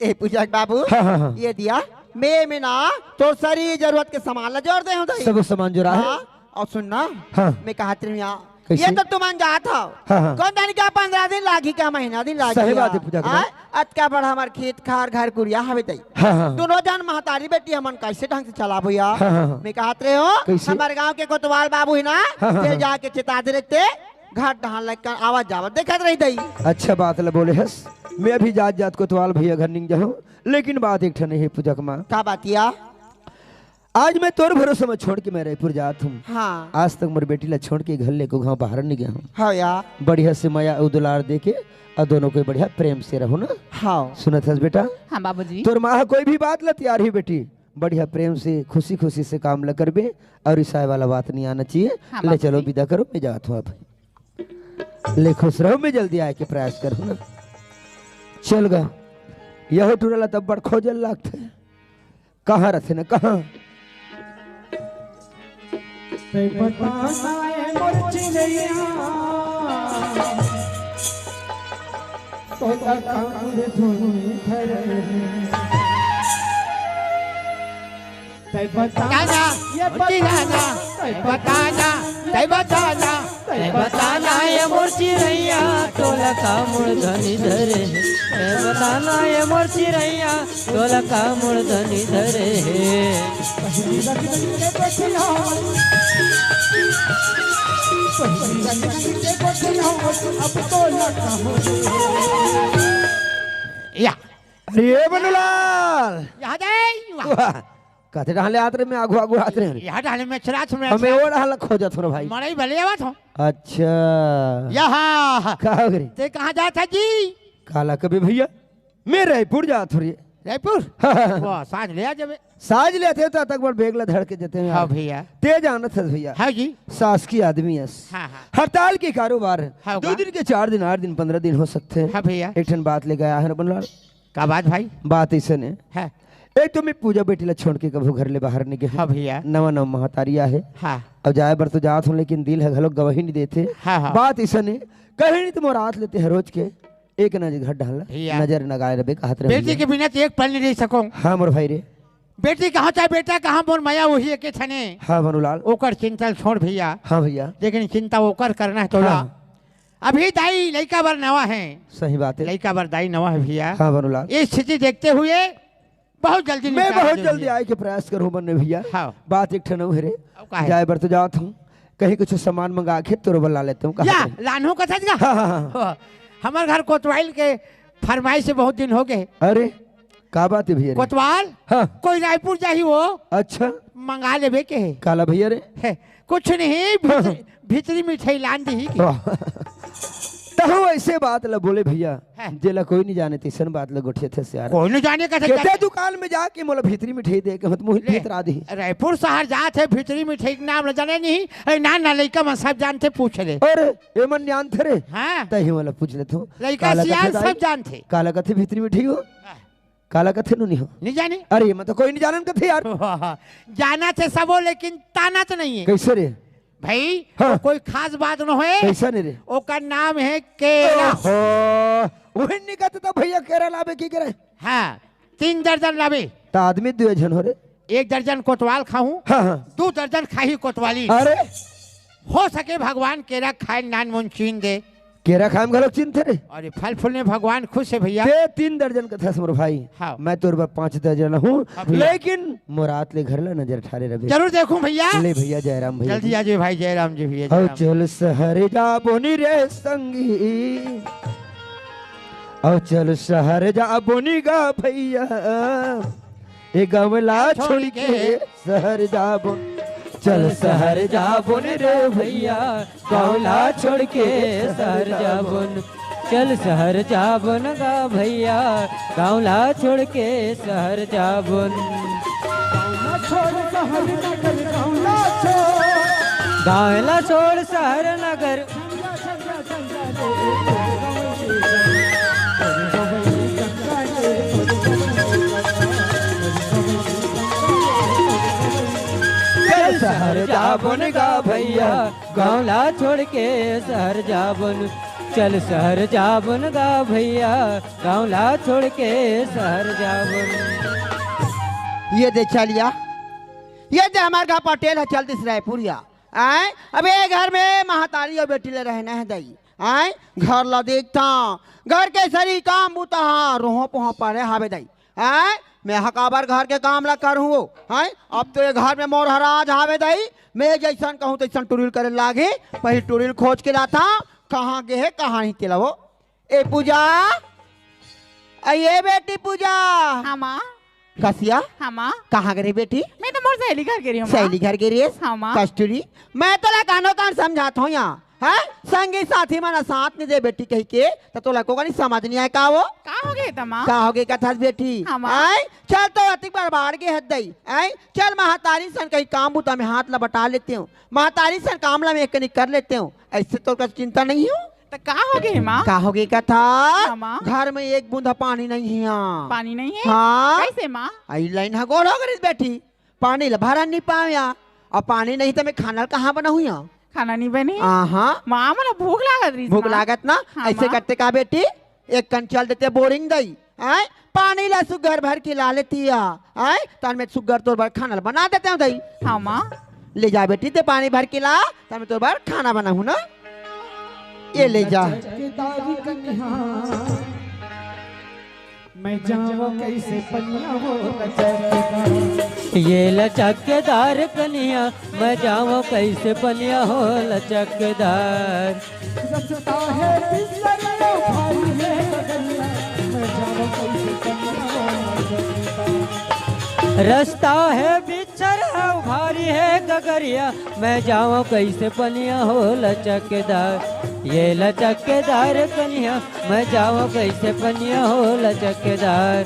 ए पूजा के बाबू, हाँ, हाँ, हाँ। ये दिया, मैं, मैं ना तोर सारी जरूरत के सामान ला जोर दे हूँ दई। सब सामान जोरा हे? हाँ, अउ सुन ना, हाँ। मैं कहत रहे हूँ यार, कैसे? ये तो तुमन जात हो। हाँ, हाँ। कौन जाने क्या पन्द्रह दिन लागी, क्या महीना दिन लागी सही यार। बात हे पूजा के बाबू। हाँ? अतका बड़ा हमर खेत खार घर कुरिया हवे दई। हाँ, हाँ। दूनों झन महतारी बेटी हमन कैसे ढंग से चलाबो यार? हाँ, हाँ, हाँ। मैं कहत रहे हूँ, कैसे? हमर गाँव के कोतवाल बाबू हे ना, हाँ, हाँ, तेल हाँ। जाके चेता दे रहिते, घर डहन लग कर आवत जावत देखत रही दई। अच्छा बात ला बोले हस, मैं अभी जात जात कोतवाल भैया घर निंग जाहूँ, लेकिन बात एक ठन हे पूजा के माँ। का बात या? आज मैं तोर भरोसे में छोड़ के मैं रायपुर जात हूँ। हाँ। आज तक मोर बेटी ला छोड़ के घर ले एको घांव बाहर नहीं गया हूँ। हाँ या। बढ़िया से मया अउ दुलार दे के अउ दूनों कोई बढ़िया प्रेम से रहो ना। हाँ। सुनत हस बेटा? हाँ बाबूजी। तोर माँ ह कोई भी बात ला तैयार ही बेटी, बढ़िया प्रेम से खुशी खुशी से काम ला करबे अउ रिसाए वाला बात नहीं आना चाहिए। हाँ ले चलो बाबूजी। विदा करो, मैं जात हूँ अब। ले खुश रहो, मैं जल्दी आए के प्रयास करूँ ना। चल गा, यहो टूरा ला तब बड़ खोजल लागथे। कहाँ रथे न कहाँ? तै बता ना ए मोर चिरैया, तोला कांगुर धुनी धरे। तै बता ना, ना, ये बता ना, तै बता ना, तै बता ना, तै बता ना, ये मोर चिरैया, तोला कांगुर धुनी धरे। तै बता ना, ये मोर चिरैया, तोला कांगुर धुनी धरे हे। पहिली रंग रंग के बठिया, पहिली रंग रंग के बठिया, अब तोला कांगुर। या। अरे ए बनूलाल। यहाँ जाए, वाह। वाह। कथे डहन ले आत रहे, मैं आगू आगू आत रहे। यहाँ डहन ले मैं चला, मैं हमें चला। वो डहन ला खोजत हो रे भाई। मड़ई भले आवत हो। अच्छा। यहाँ। का हो रे? ते कहाँ जात है जी? काला कबे भैया? मैं रायपुर जात हो रे। रायपुर? वाह, साँझ ले आ जाबे। साँझ ले आथे त तक बर बेग ला धर के जते हैं हाँ यार। भैया। ते जानत हस भैया। हाँ जी। शासकीय आदमी हस। हाँ, हाँ। हड़ताल के कारोबार। हाँ, दो का? दिन के चार दिन, आठ दिन, पन्द्रह दिन हो सकथे। हाँ भैया। एक ठन बात लेके आया है अपन लाल। का बात भाई? बात अइसन हे। हाँ। एक तो मैं पूजा बेटी ला छोड़ के कभू घर ले बाहर नहीं गए। हाँ भैया। नवा नवा महतारी आहे। हाँ। अब जाए बर तो जात हूँ, लेकिन दिल ह घलो गवाही नहीं देथे। हाँ, हाँ। बात अइसन हे, कहीं नहीं तो मोर आत लेते हर रोज के एक नजर घर डाल भैया। नजर नगाए रबे कहत रहे बेटी भैया। के बिना तो एक पल नहीं रह सको। हाँ मोर भाई रे। बेटी कहाँ चाहे बेटा कहाँ, मोर मया वही एके ठने। हाँ मनुलाल। ओकर चिंता ल छोड़ भैया। हाँ भैया। लेकिन चिंता ओकर करना है तोला। हाँ। अभी दाई लइका बर नवा है। सही बात है। लइका बर दाई नवा है भैया। हाँ मनुलाल। ये स्थिति देखते हुए बहुत जल्दी मैं निपटारा बहुत दे जल्दी भैया। आए के प्रयास करूँ बन्ने भैया। हाँ। बात एक ठन अउ हे रे। अब का है? जाए बर तो जात हूँ, कहीं कुछ सामान मंगा के तोर बर ला लेते हूँ, कहा या, था। लानहू कथस का? हाँ, हाँ, हाँ। हो, हमर घर कोतवाल के फरमाइश से बहुत दिन हो गए। अरे, का बात है भैया रे? कोतवाल? हाँ। कोई रायपुर जाही वो? अच्छा। मंगा लेबे के हे। काला भैया रे? है, कुछ नहीं, भीतर-, हाँ। भीतरी मिठाई लान दीही के। वाह। तहु ऐसे बात ला बोले भैया, हैं। जेला कोई नहीं जाने, तइसन बात ला गोठियाथे सियार। कोई नहीं जाने का था केते जाने। दुकान में जाके मोला भीतरी मिठाई दे के मत मुही ले, भीतर आ दी। रायपुर शहर जात हे, भीतरी मिठाई के नाम ला जाने नहीं। अरे ना, ना, लइका मन सब जानथे, पूछ ले। अरे, ए मन जानथे रे। हाँ। तही मोला पूछ लेथो। लइका काला सियान कथे दाई? सब जानथे। काला कथे भीतरी मिठाई हो? हाँ। काला कथे नोनी हो? नहीं जाने। अरे, मैं तो कोई नहीं जानन कथे यार। जानथे सबो, लेकिन तानत नहीं है। कैसे रे? भाई, हाँ। वो कोई खास बात न होए। कैसा नहीं रे? ओकर नाम है केरा। ओहो, वही निकलते तो भैया केरा लाबे की करे? हाँ, तीन दर्जन लाबे। त आदमी दुए झन हो रे। एक दर्जन कोतवाल खाहूँ, हाँ, हाँ। दू दर्जन खाही कोतवाली। अरे। हो सके भगवान केरा खाए नान मुन चीन दे। केरा खाए में घलोक चिंत रे। अरे फल फूल में भगवान खुश है भैया। ते तीन दर्जन कथस मोर भाई। हाँ। मैं तोर बर पाँच दर्जन हूँ, हाँ भैया। लेकिन मोर आत ले घर ला नजर ठारे रबे। जरूर देखूं भैया। ले भैया जयराम भैया जल्दी जी। आ जाइए भाई, जयराम जी भैया, अउ जयराम। चल सहर जाबो नी रे संगी, अउ चल सहर जाबो नी गा भैया। ए गाँव ला छोड़ के सहर जाबो। चल सहर जाबो न रे भैया, गाँव ला छोड़ के सहर जाबो न। चल सहर जाबो न गा भैया, गाँव ला छोड़ के सहर जाबो न। गाँव ला छोड़ सहर नगर। चल सहर जाबो न गा भैया, गाँव ला छोड़ के सहर जाबो न। चल सहर जाबो न गा भैया, गाँव ला छोड़ के सहर जाबो न। ये दे चलिया, ये दे हमार गा पटेल ह चल दिस रायपुरिया। आय, अब ए घर में महतारी अउ बेटी ले रहना हे दई। आय, घर ला देखता, घर के सरी काम बूता हा, रोहो पोहो परे हावे दई। आय, मैं हा काबर घर के काम ला करहूँ? आय, अब तो ए घर में मोर ह राज हावे दई। मैं जइसन कहूँ तइसन टुरिल करे लागे। पहिली टुरिल खोज के लाता, कहाँ गे हे, कहाँ नहीं तेला वो। ए पूजा, अ ये बेटी पूजा। हाँ माँ। कसिया। हाँ माँ। कहाँ गे रहे बेटी? मैं तो मोर सहेली घर गे रहे हूँ माँ। सहेली घर गे रहे? हाँ माँ। कस्तूरी, मैं तोला कानो कान समझात हूँ यहाँ, हैं? संगी साथी मन साथ नहीं दे बेटी कही के, त तोला को नहीं समझ नहीं आए का वो? का हो गे त माँ? का हो गे कथस बेटी? हाँ माँ। आय, चल तो अतिक बड़बाड़ गे हद दई, आय, चल महतारी सन कहीं काम बूता में हाथ ला बटा लेते हूँ, महतारी सन काम ला मैं एक कनी कर लेते हूँ, ऐसे तोर कस चिंता नहीं हो। त का हो गे माँ? का हो गे कथा? हाँ, माँ। घर में एक बूंदा पानी नहीं है। पानी नहीं है? हाँ। कैसे माँ? आई लाइन हा गोल हो गई बेटी, पानी ला भरन नहीं पाया, अउ पानी नहीं त मैं खाना कहाँ बनाहूँ? खाना नहीं बनी? आहा। माँ, मोला भूख लागत रहिस भूख माँ। लागत ना? हाँ, ऐसे माँ। करते का बेटी, एक कन चल देते बोरिंग दई, आय, पानी ला सुग्घर भर के ला लेती है, आय, तन में सुग्घर तोर बर खाना ला बना देते हूँ दई। हाँ माँ। ले जा बेटी, ते पानी भर के ला, तन में तोर बर खाना बनाहूँ ना। ये ले जा। लचकदार कन्या, मैं जाऊँ कैसे पनिया हो लचकदार। ये लचकदार कन्या, मैं जाऊँ कैसे पनिया हो लचकदार। रस्ता है बिछर है भारी है गगरिया, मैं जाऊँ कैसे पनिया हो लचकदार। रस्ता है बिछर है भारी है गगरिया, मैं जाऊँ कैसे पनिया हो लचकदार। ये लचकदार कन्या, मैं जाऊँ कैसे पनिया हो लचकदार।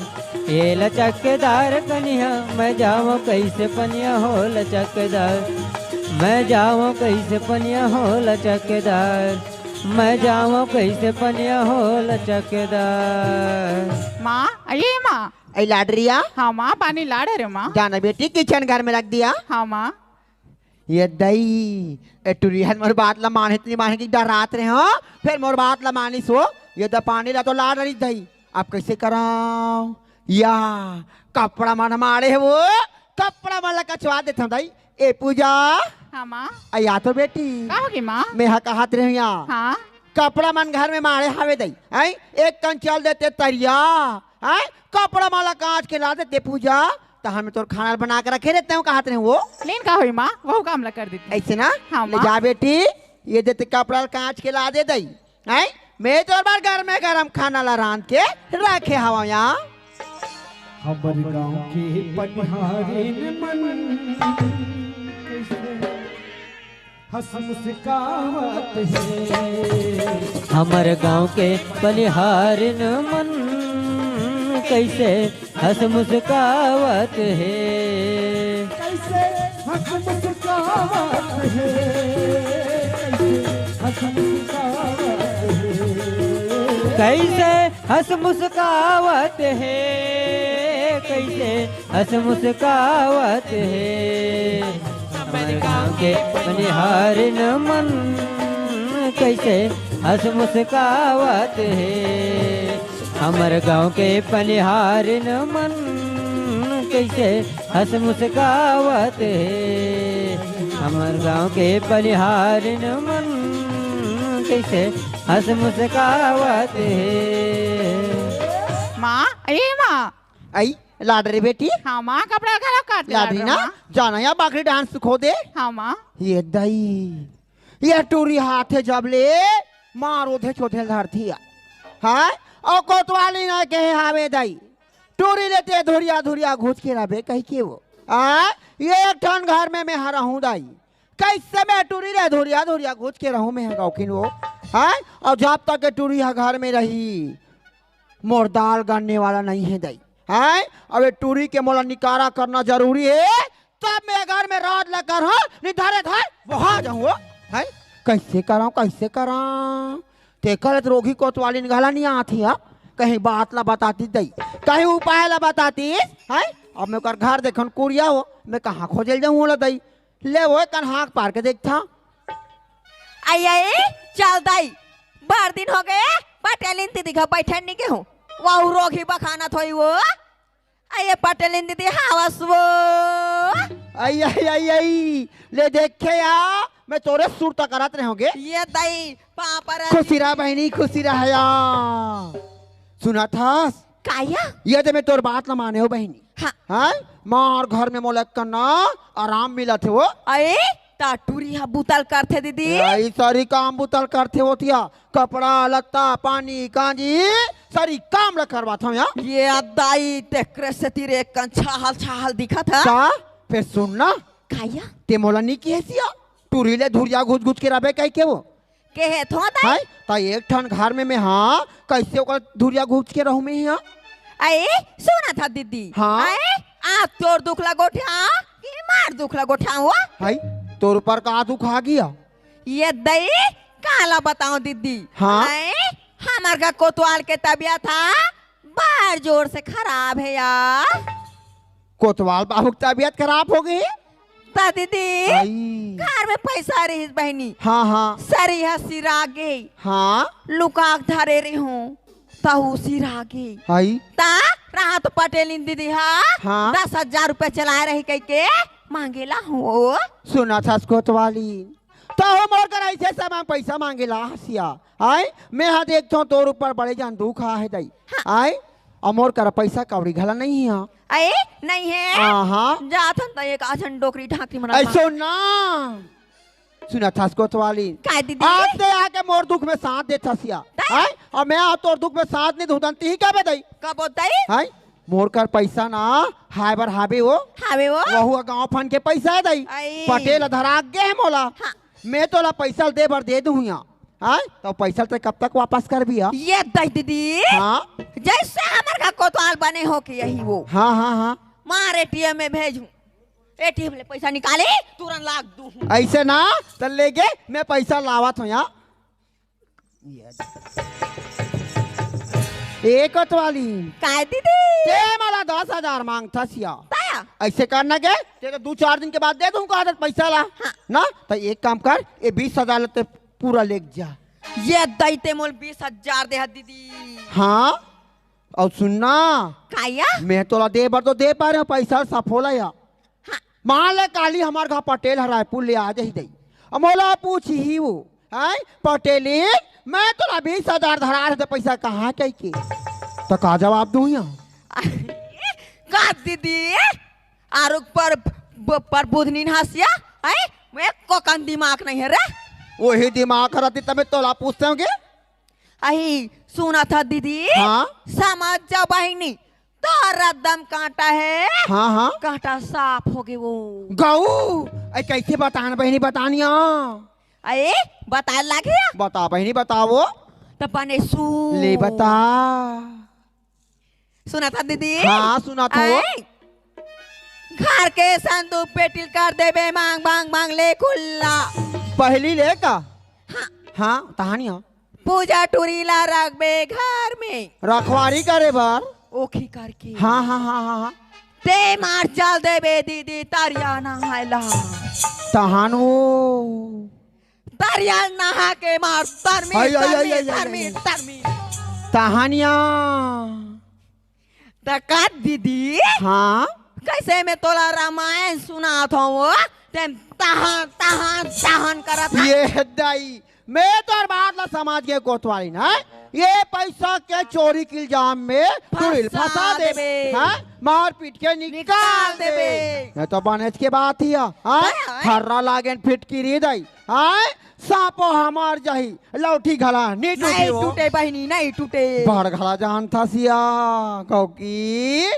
ए लचकदार कनिहा, मैं जावं कइसे पनिया हो लचकदार, मैं जावं कइसे पनिया हो लचकदार, मैं जावं कइसे पनिया हो लचकदार। माँ, अये माँ। ए लाडरिया। हाँ माँ, पानी लाड रे माँ। जाना बेटी, किचन घर में रख दिया। हाँ माँ। ये दई, ए टुरी हन मोर बात ला माने, इतनी माने कि डरात रहे हो, फिर मोर बात ला मानिस हो। ये द पानी ला तो लाड रही दई, अब कइसे करंव? या कपड़ा मन माड़े हे वो, कपड़ा मन ला कचवा देथंव दई। ए पूजा। हाँ माँ। अया तो बेटी। का होगे माँ? मैं हा कहत रहे हूँ या। हाँ। कपड़ा मन घर में माड़े हावे दई, हैं? एक कन चल देते तरिया, हैं? कपड़ा मन ला कांच के ला देते पूजा, त हमें तोर खाना बना के रखे रहते हूँ, कहत रहे वो। लेन का होई माँ, वहू काम ला कर देती। अइसे ना? हाँ ले माँ। जा बेटी, ये देते कपड़ा ला कांच के ला दे दई, हैं? मैं तोर बर गरमे गरम खाना ला रांध के रखे हवं या। हमर गाँव के पनिहारिन मन कइसे हँस मुस्कावत हे। हमर गाँव के पनिहारिन मन कइसे हँस मुस्कावत हे। कइसे हँस मुस्कावत हे, कइसे हँस मुस्कावत हे। कइसे हँस मुस्कावत हे, कइसे हँस मुस्कावत हे। हमर गाँव के पनिहारिन मन कइसे हँस मुस्कावत हे। हमर गाँव के पनिहारिन मन कइसे हँस मुस्कावत हे। हमर गाँव के पनिहारिन मन कइसे हँस मुस्कावत हे। माँ, ए माँ। अई, लाडरी बेटी। हाँ माँ, कपड़ा घलो काट दे लाडरी लाडरी ना, माँ। जाना या बाखरी डांस खो दे। हाँ माँ। ये दई, ये टूरी हाथे जब ले मार ओधे चोधे धरती आ। हाँ? अउ कोतवाली ना कहे हावे दई। टूरी लेते धुरिया धुरिया घुच के रबे कहि के वो। आ? ये एक ठन घर में मैं हरा हूँ दई। कइसे मैं टूरी ले धुरिया धुरिया घुच के रहूँ मैं गाँव किन वो। हाँ? अउ जब तक ये टूरी हा घर में रही, मोर दाल गलने वाला नइ हे दई। हैं? अब ये टूरी के मोला निकारा करना जरूरी हे, तब मैं घर में राज ला करहूँ, नहीं धरे धर वहाँ जाहूँ। हैं? कइसे करंव, कइसे करंव? तेकर ले तो रोगही कोतवालिन घला नइ आत हे, कहीं बात ला बतातिस दई, कहीं उपाय ला बतातिस, हैं? अब मैं ओकर घर देखन कुरिया हो, मैं कहाँ खोजे ल जाहूँ ओला दई? ले वो कन हाँक पार के देखथंव। अई, अई, चल दई, बड़ दिन होगे, पटेलिन दीदी घर बइठे नइ गे हूँ। वहू रोगही बखानत होही वो। अई, ये पटेलिन दीदी हवस वो। अई, अई, अई, अई, ले देखे या, मैं तोरे सुरता करत रहे हों गे। ये दई, पाँव परत। खुशी रह बहिनी, खुशी रह या। सुनत हस? का या? ये दे मैं तोर बात ला माने हों बहिनी। हाँ। हैं? मार घर में मोला एक कन ना आराम मिलत हे वो। अई, त टूरी हा बुता ल करथे दीदी। अई, सरी काम बुता ल करथे वो तिया। कपड़ा, लत्ता, पानी, कांजी, सरी काम ला करवाथंव या। ये दई, तेकरे सेती रे एक कन छाहल छाहल दिखत हे। का? फेर सुन ना। का या? ते मोला नइ कहेस या, टूरी ले धुरिया घुच घुच के रबे कहि के वो। कहे थों दई। हैं? त एक ठन घर में मैं हा, कइसे ओकर धुरिया घुच के रहूँ मैं हा? अई, सुनत हस दीदी। हाँ? अई, आज तोर दुख ला गोठियावं कि मार दुख ला गोठियावं वो? हैं? तोर ऊपर का दुख आ गे या? ये दई, काला बतावं दीदी। हाँ? अई, हमर घर कोतवाल के तबियत हा बड़ जोर से खराब हे या। कोतवाल बाबू के तबियत खराब होगे? त दीदी, अई। घर में पइसा रहिस बहिनी। हाँ, हाँ। सरी हा सिरा गे। हाँ। लुका के धरे रहे हूँ, तहू सिरा गे। अई। त राहत पटेलिन दीदी हा हाँ। दस हजार रुपया चलाए रही कहि के मांगे ला हूँ। सुनत हस कोतवालिन, तहू मोर करा अइसे समय में पइसा मांगे ला हस या। अई, मैं हा देखथंव तोर ऊपर बड़े जान दुख आ हे दई। हाँ। अई, अउ मोर करा पइसा कौड़ी घला नइ हे। अई, नइ हे? हाँ, हाँ। जाथन त एक आध झन डोकरी ढाकरी मन अई, सुन ना। सुनत हस कोतवालिन? का दीदी? आज ले आके मोर दुख में साथ देथस या। दई। अई, अउ मैं हा तोर दुख में साथ नइ दूँ त तिही कबे दई। कबो दई? अई, मोर कर पइसा ना, हाय बर हावे वो। हावे वो? वहू ह गाँव फंड के पइसा हे दई। अई। पटेल ह धरा गे हे मोला। हाँ। मैं तोला पइसा दे बर दे दूँ या। हाँ, तो पैसा ते कब तक वापस करबे? ये दई दीदी, हाँ? जैसे हमर घर कोतवाल बने हो के यही वो। हाँ, हाँ, हाँ। मार एटीएम में भेजूं, एटीएम ले पैसा निकाले, तुरंत लाग दूं। ऐसे ना, त लेगे, मैं पैसा लावत हूँ यहाँ। ए कोतवाली। काय दीदी? ते मला दस हजार मांगथस या। ताया? ऐसे करना के, ते तो दू चार दिन के बाद दे दूं का आदत पैसा ला। हाँ। ना, त एक काम कर, ये बीस हजार ला ते पूरा लेके जा। ये दई ते मोल बीस हजार दे हा दीदी। हाँ? अउ सुन ना, काया? मैं तोला दे बर तो दे पा रहे हूँ पैसा सफोला या। हाँ। मान ले काली हमर घर पटेल ह रायपुर ले आ जाही दई। अब मोला पूछही वो, हैं? पटेली, मैं तोला बीस हजार धरा रहे तो पैसा कहाँ कह के? तो का जवाब दूँ यहाँ? का दीदी? आरुग पर, ब-, पर बुधनी हंसिया, हैं? मैं कोकन दिमाग नहीं है रे। वही दिमाग रहती तब मैं तोला पूछते होंगे। अही, सुना था दीदी? हाँ? समझ जा बहिनी, तोर दम कांटा है। हाँ, हाँ। कांटा साफ हो गे वो। गऊ, ऐ कैसे बतान बहिनी बतानिया? अरे, बताए लागे? बता बहिनी, बताओ। त बने सु। ले बता। सुना था दीदी? हाँ, सुना था वो। आए? घर के संदूक पेटी ल कर देबे, मांग, मांग, मांग ले खुल्ला। पहली ले का? हाँ। हाँ, तहानिया। पूजा टूरी ला रखबे घर में। रखवारी करे बर। ओखी करके। हाँ, हाँ, हाँ, हाँ, हाँ। ते मार चल देबे दीदी, तरिया नहाए ला। तहान वो। तरिया नहा के मार, तरमी, आई, आई, आई, तरमी, आई, आई, तरमी, आई। तरमी। तहानिया। त का दीदी? हाँ? कैसे मैं तोला रामायण सुनात हूँ वो? तें तहान, तहान, तहान करत हस। ये दाई, मैं तोर बात ला समझ गे कोतवाली ना। ये पैसा के चोरी के इल्जाम में तू इल फंसा फंसा देबे। देबे। हाँ? मार पीट के निकाल निकाल देबे। देबे। ये तो बनेच के बात ही है। हाँ? हाँ, हाँ। हर्रा लागेन फिटकिरी दई। आय, सांपो हमार जाही, लौठी घला नी टूटे नहीं वो। टूटे बहिनी, नहीं टूटे। बड़ घला जानथस या, कौकी।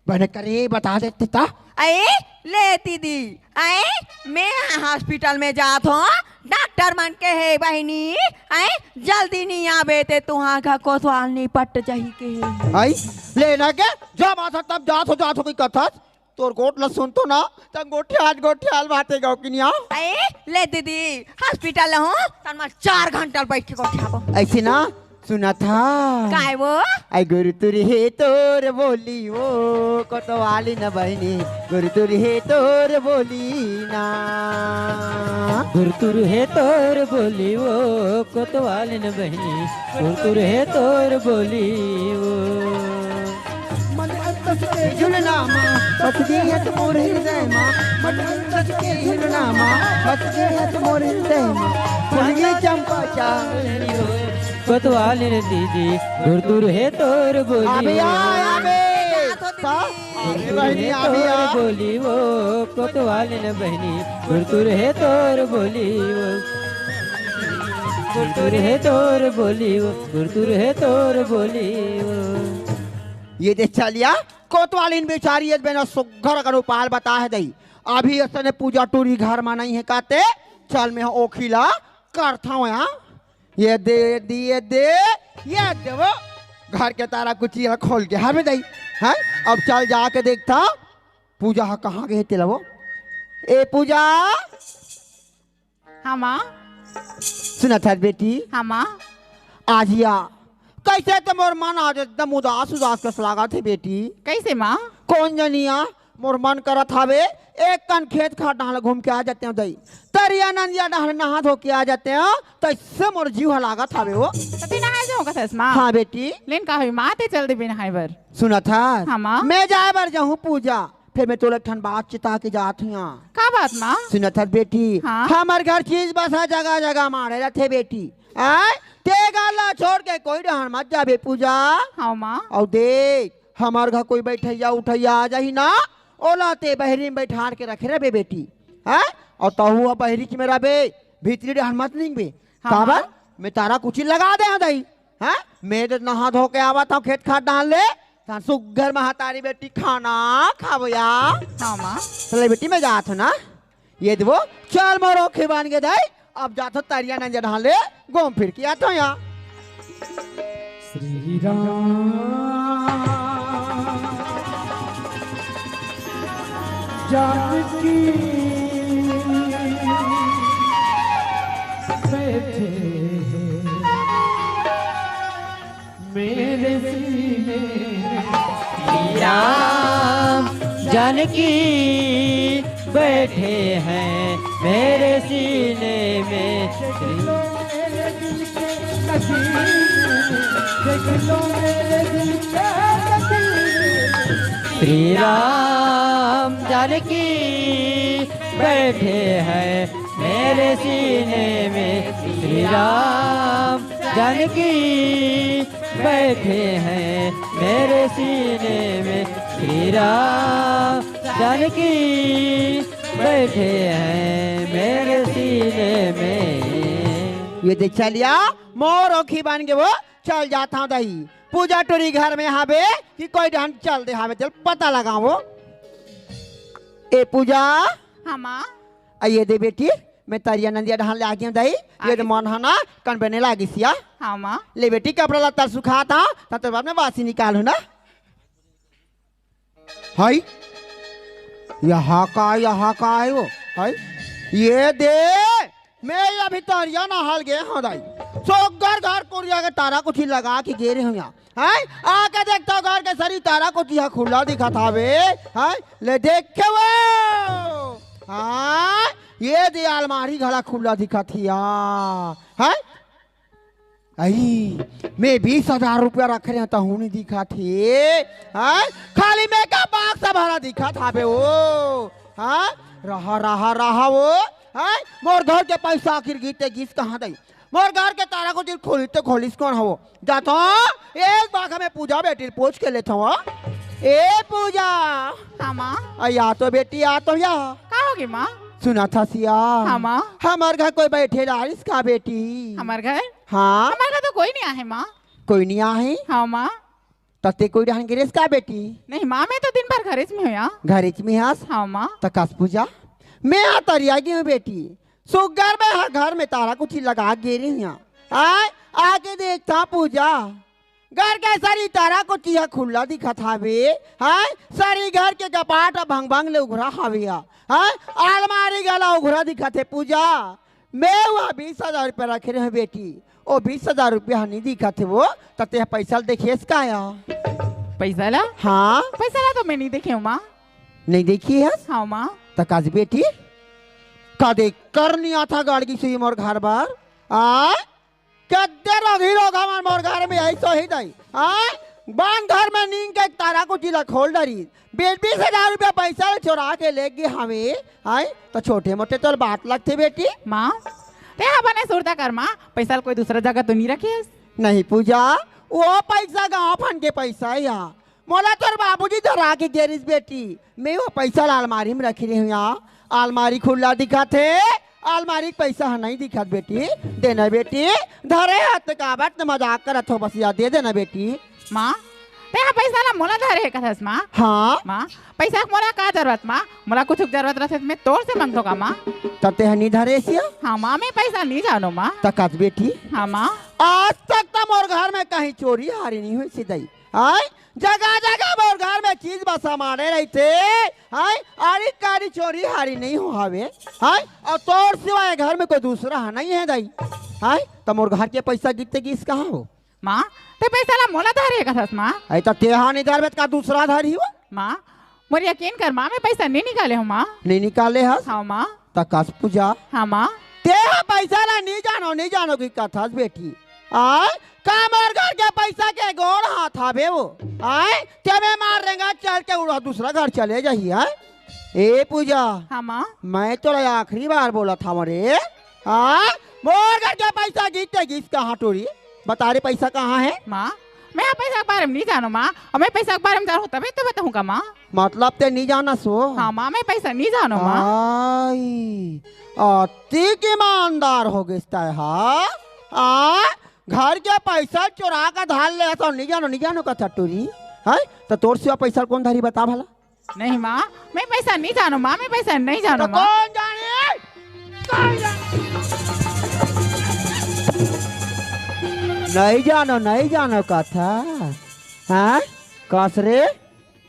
बने करे बता देते ता। अये, ले दीदी, अये, मैं हॉस्पिटल में जात हूँ, डॉक्टर मन के हे बहिनी, अये, जल्दी नहीं आबे ते तुहां का कोतवाल निपट जाही के हे। आई, लेना के, जब आता तब जात हो, जात हो कोई कथस। तोर गोठ ल सुनथों ना, त गोठियाल, गोठियाल बाते गौकिनिया। ए, ले दीदी, हॉस्पिटल हूँ, तन मैं चार घंटा बैठ के गोठियाबो। ऐसे ना, सुना था। काय वो? आई गुरु तुरी हे तोर बोली वो, कोतवाली न बहिनी, गुरु तुरी हे तोर बोली ना। गुरु तुरी हे तोर बोली वो, कोतवाली न बहिनी, गुरु तुरी हे तोर बोली वो। मन अंतस के झुलना मा, बस गे हस मोर हृदय मा। मन अंतस के झुलना मा, बस गे हस मोर हृदय मा। फुलगी चंपा चांदनी हो। कोतवालिन दीदी, गुरतुर हे तोर बोली। अबे आ, अबे। अबे बहिनी, हे अबे तोर आ। बोली वो, कोतवालिन बहिनी, गुरतुर हे तोर बोली वो। गुरतुर हे तोर बोली वो, गुरतुर हे तोर बोली वो। ये दे चलिया, कोतवालिन बेचारी, ये बेना सुग्घर अगर उपाय बता हे दई। अभी असने पूजा टूरी घर मा नहीं हे काते, चल मैं ओखी ला करथंव यहाँ। ये दे, ये दे, ये दे, ये दे वो। घर के तारा कुची ला खोल के हर में दई। हैं? अब चल जाके देखथंव, पूजा हा कहाँ गे हे तेला वो। ए पूजा, हाँ, माँ। सुनत हस बेटी? हाँ, माँ। आजिया, कैसे ते मोर मन आज एकदम उदास उदास कस लागत हे बेटी? कैसे, माँ? कोन जनिया, मोर मन करत हावे, एक कन खेत खार डहर घूम के आ जातेंव दई। तरिया नंदिया डहर नहा धो के आ जातेंव, तइसे मोर जीव ह लागत हावे वो। त ते नहाए जाहूँ कथस, माँ? हाँ बेटी। लेन का होही, माँ, ते चल देबे नहाए बर। सुनत हस? हाँ, माँ। मैं जाए बर जाहूँ पूजा। फेर मैं तोला एक ठन बात चिता के जात हूँ। का बात, माँ? सुनत हस बेटी? हाँ। हमर घर चीज बस ह जगह जगह माढ़े रथे बेटी। आय, ते घर ला छोड़ के कोई डहर मत जाबे पूजा। हाँ, माँ। अउ देख, हमर घर कोई बैठइया उठइया आ जाही ना, ओला ते बहरी में बैठार के रखे रहिबे बेटी। हैं? अउ तहू ह बहरी में रहिबे, भीतरी डहर मत निकबे। हाँ, काबर? माँ। मैं तारा कुची लगा दे हँव दई। हैं? मैं तो नहा धो के आवत हँव खेत खार डहर ले, तहन सुग्घर महतारी बेटी खाना खाबो या। हाँ, माँ। चल बेटी, मैं जात हूँ ना। ये देबो, चल मोर ओखी बन गे दई, अब जाथो तरिया नंदिया डहान ले, घूम फिर के आथो यहाँ। श्री राम जानकी बैठे हैं मेरे सीने में। श्री राम जानकी बैठे हैं मेरे सीने में। श्री राम जानकी बैठे हैं मेरे सीने में। श्री राम जानकी बैठे हैं मेरे सीने में। श्री राम जानकी बैठे हैं मेरे सीने में। ये दे चलिया, मोर ओखी बन के वो चल जात हंव दाई। पूजा टूरी घर में हावे कि कोई डहन चल दे हावे, चल पता लगावो। ए पूजा। हाँ माँ। आ ये दे बेटी, मैं तरिया नंदिया डहान ले आ गेंव दाई। ये दे मन ह ना कन बने लागिस या। हाँ माँ। ले बेटी, कपड़ा लत्ता सुखात हंव, त तोर बाद में बासी निकालहूं ना। हाय, यहाँ का, यहाँ का है वो? हाय, ये दे, मैं अभी तरिया नहाल गे हंव दाई। सोगर घर कुरिया के तारा कुछी लगा के गे रहे हंव यहाँ। हाय, आके देखत हंव घर के सरी तारा कुछी ह खुल्ला दिखत हावे। हाय, ले देखे वो। हाँ, ये दे अलमारी घला खुल्ला दिखत हिया। हाय, अई, मैं बीस हजार रुपया रखे रहेंव, तहूं नइ दिखत हे। हाँ? खाली मैं का बाक्सा भरा दिखत हावे वो। हाँ? रहा, रहा, रहा वो। हाँ? मोर घर के पैसा आखिर गिस ते गिस कहाँ दाई? मोर घर के तारा कुछी खोलिस ते खोलिस कोन हवो? जाथंव, एक बार में पूजा बेटी ल पूछ के लेथंव। ए पूजा। हाँ माँ। अई आ तो बेटी, आ तो या। का होगे माँ? सुनत हस या। हाँ माँ। हमर घर कोई बइठे डारिस का बेटी? हमर घर? हाँ। हमर घर तो कोई नइ आहे माँ। कोई नइ आहे? हाँ माँ। त तें कोई डहन गे रेहेस का बेटी? नहीं माँ, मैं तो दिन भर घरेच में हंव या। घरेच में हस? हाँ माँ। त कस पूजा, मैं हा तरिया गे हंव बेटी। सुग्घर मैं हा घर में तारा कुछी लगा गे रेहेंव या। आय, आके देखथंव पूजा, घर के सरी तारा कुछी ह खुल्ला दिखत हावे। हाय, सरी घर के कपाट ह भंग भंग ले उघरा हावे या। हाय, अलमारी घला उघरा दिखत हे पूजा। मैं वो बीस हजार रुपया रखे रहेंव बेटी, वो बीस हजार रुपया ह नइ दिखत हे वो, त तें हा पैसा ल देखेस का या? पैसा ला? हाँ। पैसा ला तो मैं नइ देखे हंव माँ। नइ देखे हस? हाँ माँ। त काज बेटी, का देख कर नइ आथा गाड़गी सुई मोर घर बर? आ? कद्दे रोगही रोगहा मन मोर घर में अइस होही दाई। हाँ? बन घर में नींद के तारा कुछी ला खोल डारिस। बीस बीस हजार रुपया पैसा ला चोरा के ले गे हावे। हाँ? त छोटे मोटे तोला बात लगथे बेटी। माँ, तें हा बने सुरता कर माँ, पैसा ला कोई दूसरा जगह तो नइ रखे हस? नहीं पूजा, वो पैसा गाँव फंड के पैसा हे या। मोला तोर बाबूजी धरा के गे रिहिस बेटी, मैं वो पैसा ला अलमारी में रखे रहेंव या। अलमारी खुल्ला दिखत हे, अलमारी के पैसा ह नइ दिखत बेटी। दे ना बेटी, धरे हस त काबर त मजाक करत हस बस या, दे दे ना बेटी। माँ, तें हा पैसा ला मोला धरे हे कथस माँ? हाँ। माँ, पैसा के मोला का जरूरत माँ? मोला कुछू के जरूरत रहिथे त मैं तोर से मंगथंव का माँ? त तें हा नइ धरेस या? हाँ माँ, मैं पैसा नइ जानों माँ। त कस बेटी? हाँ माँ। आज तक त मोर घर में कहीं चोरी हारी नइ होइस दाई। हाय, जगह जगह मोर घर में चीज बस सामाने रहिथे। हाय, आरी कारी चोरी हारी नइ होय हावे। हाय, अउ तोर सिवा ये घर में कोई दूसरा ह नइ हे दाई। हाय, त मोर घर के पैसा गिस ते गिस कहाँ वो? माँ, तें पैसा ला मोला धरे कथस माँ? अई त तें हा नइ धरबे त का दूसरा धरही वो? माँ, मोर यकीन कर माँ, मैं पैसा नइ निकाले हंव माँ। नइ निकाले हस? हाँ माँ। त कस पूजा। हाँ माँ। तें हा पैसा ला नइ जानों, नइ जानों कहि कथस बेटी। आय, का मोर घर के पैसा के गोड़ हाथ हावे वो? आय, तें मैं मार रेंगा चल के उड़ा दूसरा घर चले जाही, आय? ए पूजा। हाँ माँ। मैं तोला आखिरी बार बोलत हंव रे। आय, मोर घर के पैसा गिस ते गिस कहाँ टूरी? बता रे, पैसा कहाँ हे? माँ, मैं हा पैसा के बारे में नइ जानों माँ, अउ मैं पैसा के बारे में जानहूँ तभे तो बताहूँ का माँ? मतलब तें नइ जानस वो? हाँ माँ, मैं पैसा नइ जानों माँ। आई, अतिक ईमानदार हो गेस तैं हा। आ, घर के पैसा चोरा के धर ले हस अउ नइ जानों, नइ जानों कथस टूरी। हैं? त तोर सिवा पैसा कोन धरही बता भला? नहीं माँ, मैं पैसा नइ जानों माँ, मैं पैसा नइ जानों त माँ। कोन जानही? कोन जानही? नहीं जानो, नहीं जानो कथा। हाँ? कस रे?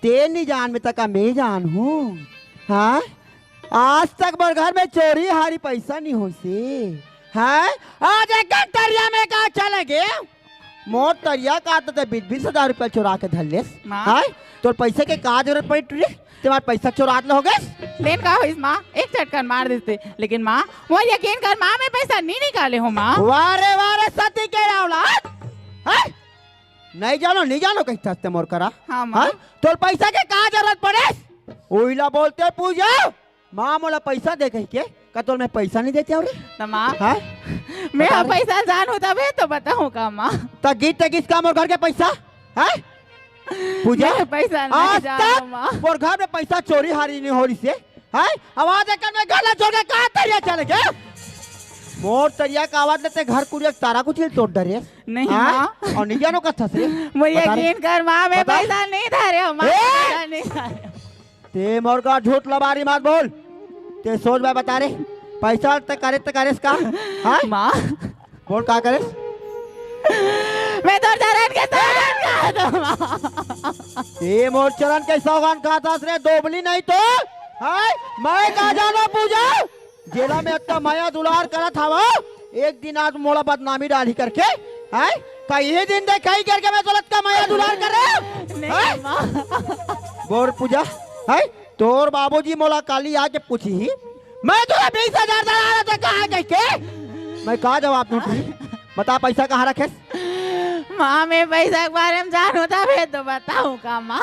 ते नहीं जान में तका मैं जान हूँ। हाँ? आज तक मोर घर में चोरी हारी पैसा नहीं होइसे। हाँ? आज एक तरिया में का चले गे? मोर तरिया का तो ते बीस बीस हजार रुपया चुरा के धर लेस। माँ। हाँ? तोर पैसा के का जरूरत पड़ी टुरी? तुम्हार पैसा चुरात ले होगे? लेन का होइस माँ, एक चटकन मार देते। लेकिन माँ, मोर यकीन कर माँ, मैं पैसा नहीं निकाले हूँ माँ। वाह रे वाह रे सती के औलाद। हैं? नहीं जानो, नहीं जानो कहिथस ते मोर करा। हाँ, माँ। हैं? तोर पैसा के का जरूरत पड़े? उइला बोलते पूजा, माँ मोला पैसा दे कहि के, का तोर मैं पैसा नहीं देते हो रे? त माँ, हैं? मैं बता रे। पैसा जान होता बे तो बताऊँ का माँ? त गिस त गिस का मोर घर के पैसा? हैं? पूजा, मैं पैसा नहीं आज जानो तक माँ। मोर घर में पैसा चोरी हारी नहीं हो रही से। हैं? आवाज एक में गला जोड़ के कहाँ तरिया चले गे? मोर तरिया का आवाज लेते घर कुरिया तारा कुछ नहीं तोड़ डरे। नहीं हाँ? माँ। और नहीं जानो कथा से। मैं बता रे। यकीन कर माँ, मैं बता। पैसा नहीं धरे हूँ माँ, ए! पैसा नहीं धरे। ते मोर का झूठ लबारी मत बोल। ते सोच मैं बता रे। पैसा ते करे ते करेस का? हाँ? माँ। बोल का करेस? मैं तोर चरण के सौगंध खात हूँ माँ। ए मोर चरण के सौगंध खाथस रे दोबली नहीं तो। हाय, मैं का जानो पूजा? जेला मैं अतना मया दुलार करत हवा, एक दिन आज मोला बदनामी डालही करके। हाय, का ये दिन देखाही करके मैं तोला अतना मया दुलार करे हूँ? नहीं हाय? माँ। बोल पूजा, हाय, तोर बाबूजी मोला काली आके पूछही, मैं तोला बीस हजार डलाय रहे तें कहाँ कहिके? मैं का जवाब दूँ टुरी? बता पैसा कहाँ रखेस? माँ, मैं पैसा के बारे में जानो तभे तो बताऊँ का माँ?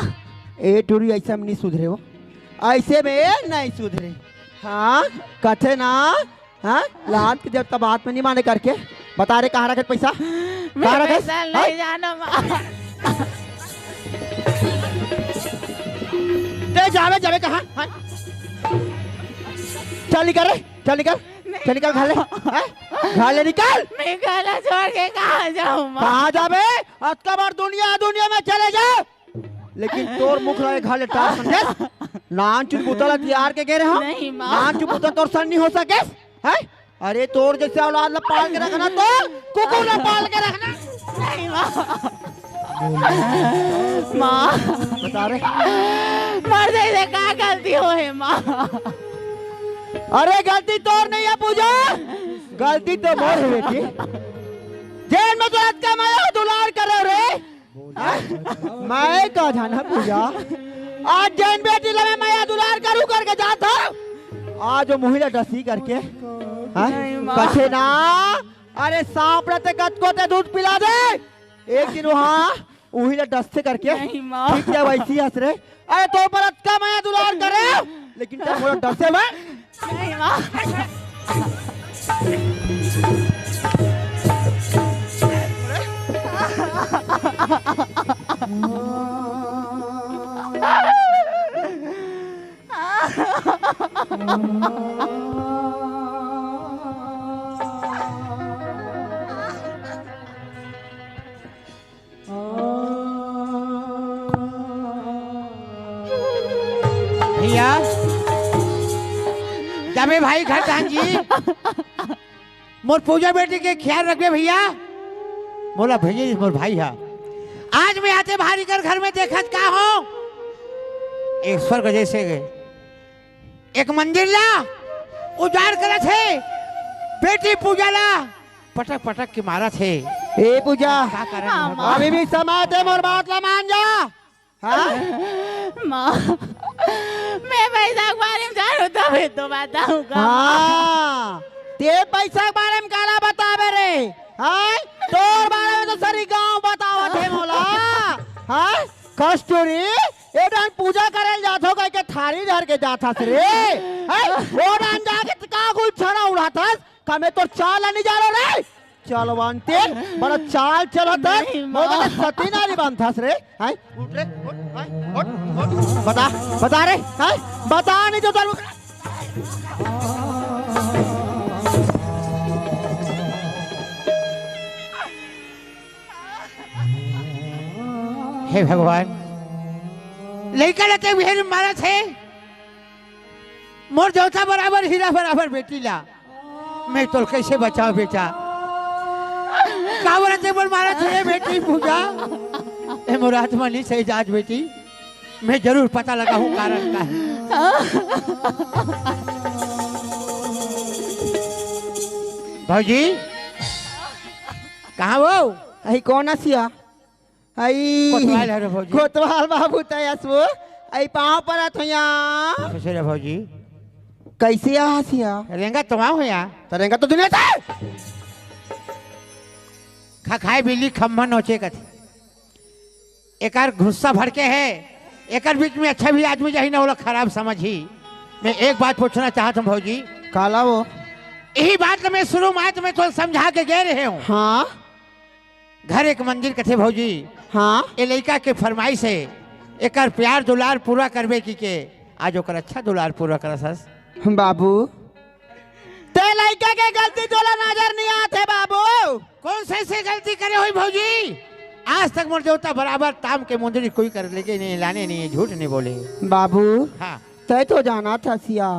ए टुरी ऐसे में नहीं सुधरे हो, ऐसे में नहीं सुधरे। हाँ, कथे ना, हाँ? लात के जब तब बात में नहीं माने करके। बता रे, कहाँ रखे पैसा? मैं कहाँ रखे? पैसा हाँ? नहीं जानो माँ। ते जावे, जावे कहाँ? हाँ? चल निकल रे, चल निकल। नहीं। चल निकल, घर ले। हाँ? घर ले निकल। मैं घर ला छोड़ के कहाँ जाऊँ माँ? कहाँ जावे? अतका बार दुनिया, दुनिया में चले जाओ। लेकिन तोर मुख ला घर ले टार समझेस? नान चुन बुता ला तियार के गे रहे हो? नहीं, माँ। नान चुन बुता तोर सन नहीं हो सकेस? हैं? अरे तोर जैसे औलाद ला पाल के रखना तो कुकुर ला पाल के रखना। नहीं, माँ। माँ। बता रे। मोर जैसे का गलती होहे, माँ? अरे गलती तोर नहीं है पूजा, गलती तो मोर है बेटी। जेन में तो अतका मया दुलार करे रे, मैं का जाना पूजा, आज जेन बेटी ला मैं मया दुलार करूँ करके जात हूँ, आज वो मुही ला डसही करके, हाँ? नहीं माँ। कथे ना, अरे सांप रहते कतको ते दूध पिला दे, एक दिन वहाँ उही ला डसथे करके। नहीं माँ। ठीक है, वैसी हंस रे। अरे तो पर अतका मया दुलार करे, लेकिन ते मोला डसे मैं। नहीं माँ। भैया, जाबे भाई घर धान जी, मोर पूजा बेटी के ख्याल रखबे भैया। मोला भैया जी, मोर भाई हा। आज मैं आते भारी कर घर में देखत का हो, एक स्वर्ग जैसे गए, एक मंदिर ला उजाड़ करत हे, बेटी पूजा ला पटक पटक के मारत हे। ए पूजा, का कारण हाँ, है? माँ। अभी भी समय दे, मोर बात ला मान जा। हाँ? माँ, मैं पैसा के बारे में जानू तभे तो बताऊँ का। हाँ, ते पैसा के बारे में काला बताबे रे? हाँ? तोर बारे में तो सरी गांव बतावत हे मोला। हाँ? कस्तूरी, ए डान पूजा करे ल जाथो कहिके थारी धर के जाथस रे। हैं? ओ डान जाके त का गुलछना उड़ाथस? का मैं तोर चाल ला नहीं जानो रे? चलवंती, बड़ा चाल चलत हस। नहीं, मोर माँ। बड़ा सती नारी बनथस रे। हैं? उठ रे, उठ, हैं? उठ, उठ। बता, बता रे, हैं? बता नहीं तो तोर हे भगवान, लइका ला ते बिहारी मारत हे, मोर देवता बराबर, हीरा बराबर बेटी ला, मैं तोर कैसे बचाओ बेटा? काबर अतेक बड़ मारत हे बेटी पूजा? ए मोर आत्मा नइ सही जात बेटी, मैं जरूर पता लगाहूं कारण का हे। भौजी, कहाँ वो? अई कोन हस या? अई कोतवाल हरे भौजी। कोतवाल बाबू तैं हस वो। अई पाँव परत हों या। खुश रह भौजी। कइसे आस या? रेंगत तो आंव हों या। त रेंगत तो दुनिया से। खखाए बिल्ली खम्भा नोचे कथे। एकर गुस्सा भड़के हे, एकर बीच में अच्छा भी आदमी जाही ना, ओला खराब समझही। मैं एक बात पूछना चाहत हों भौजी। काला वो? यही बात ल मैं शुरू में तो मैं तो समझा के गे रहे हों। हाँ। घर एक मंदिर कथे भौजी। हाँ। ए लइका के फरमाइश हे, एकर प्यार दुलार पूरा करबे कहिके, आज ओकर अच्छा दुलार पूरा करत हस। बाबू, तैं लइका के गलती तोला नजर नइ आत हे बाबू। कोन से, से गलती करे होही भौजी? आज तक मोर देवता बराबर ताम के मुंदरी कोई कर लेके नइ, लाने नइ, झूठ नइ बोले। बाबू, हाँ। तैं तो जानत हस या,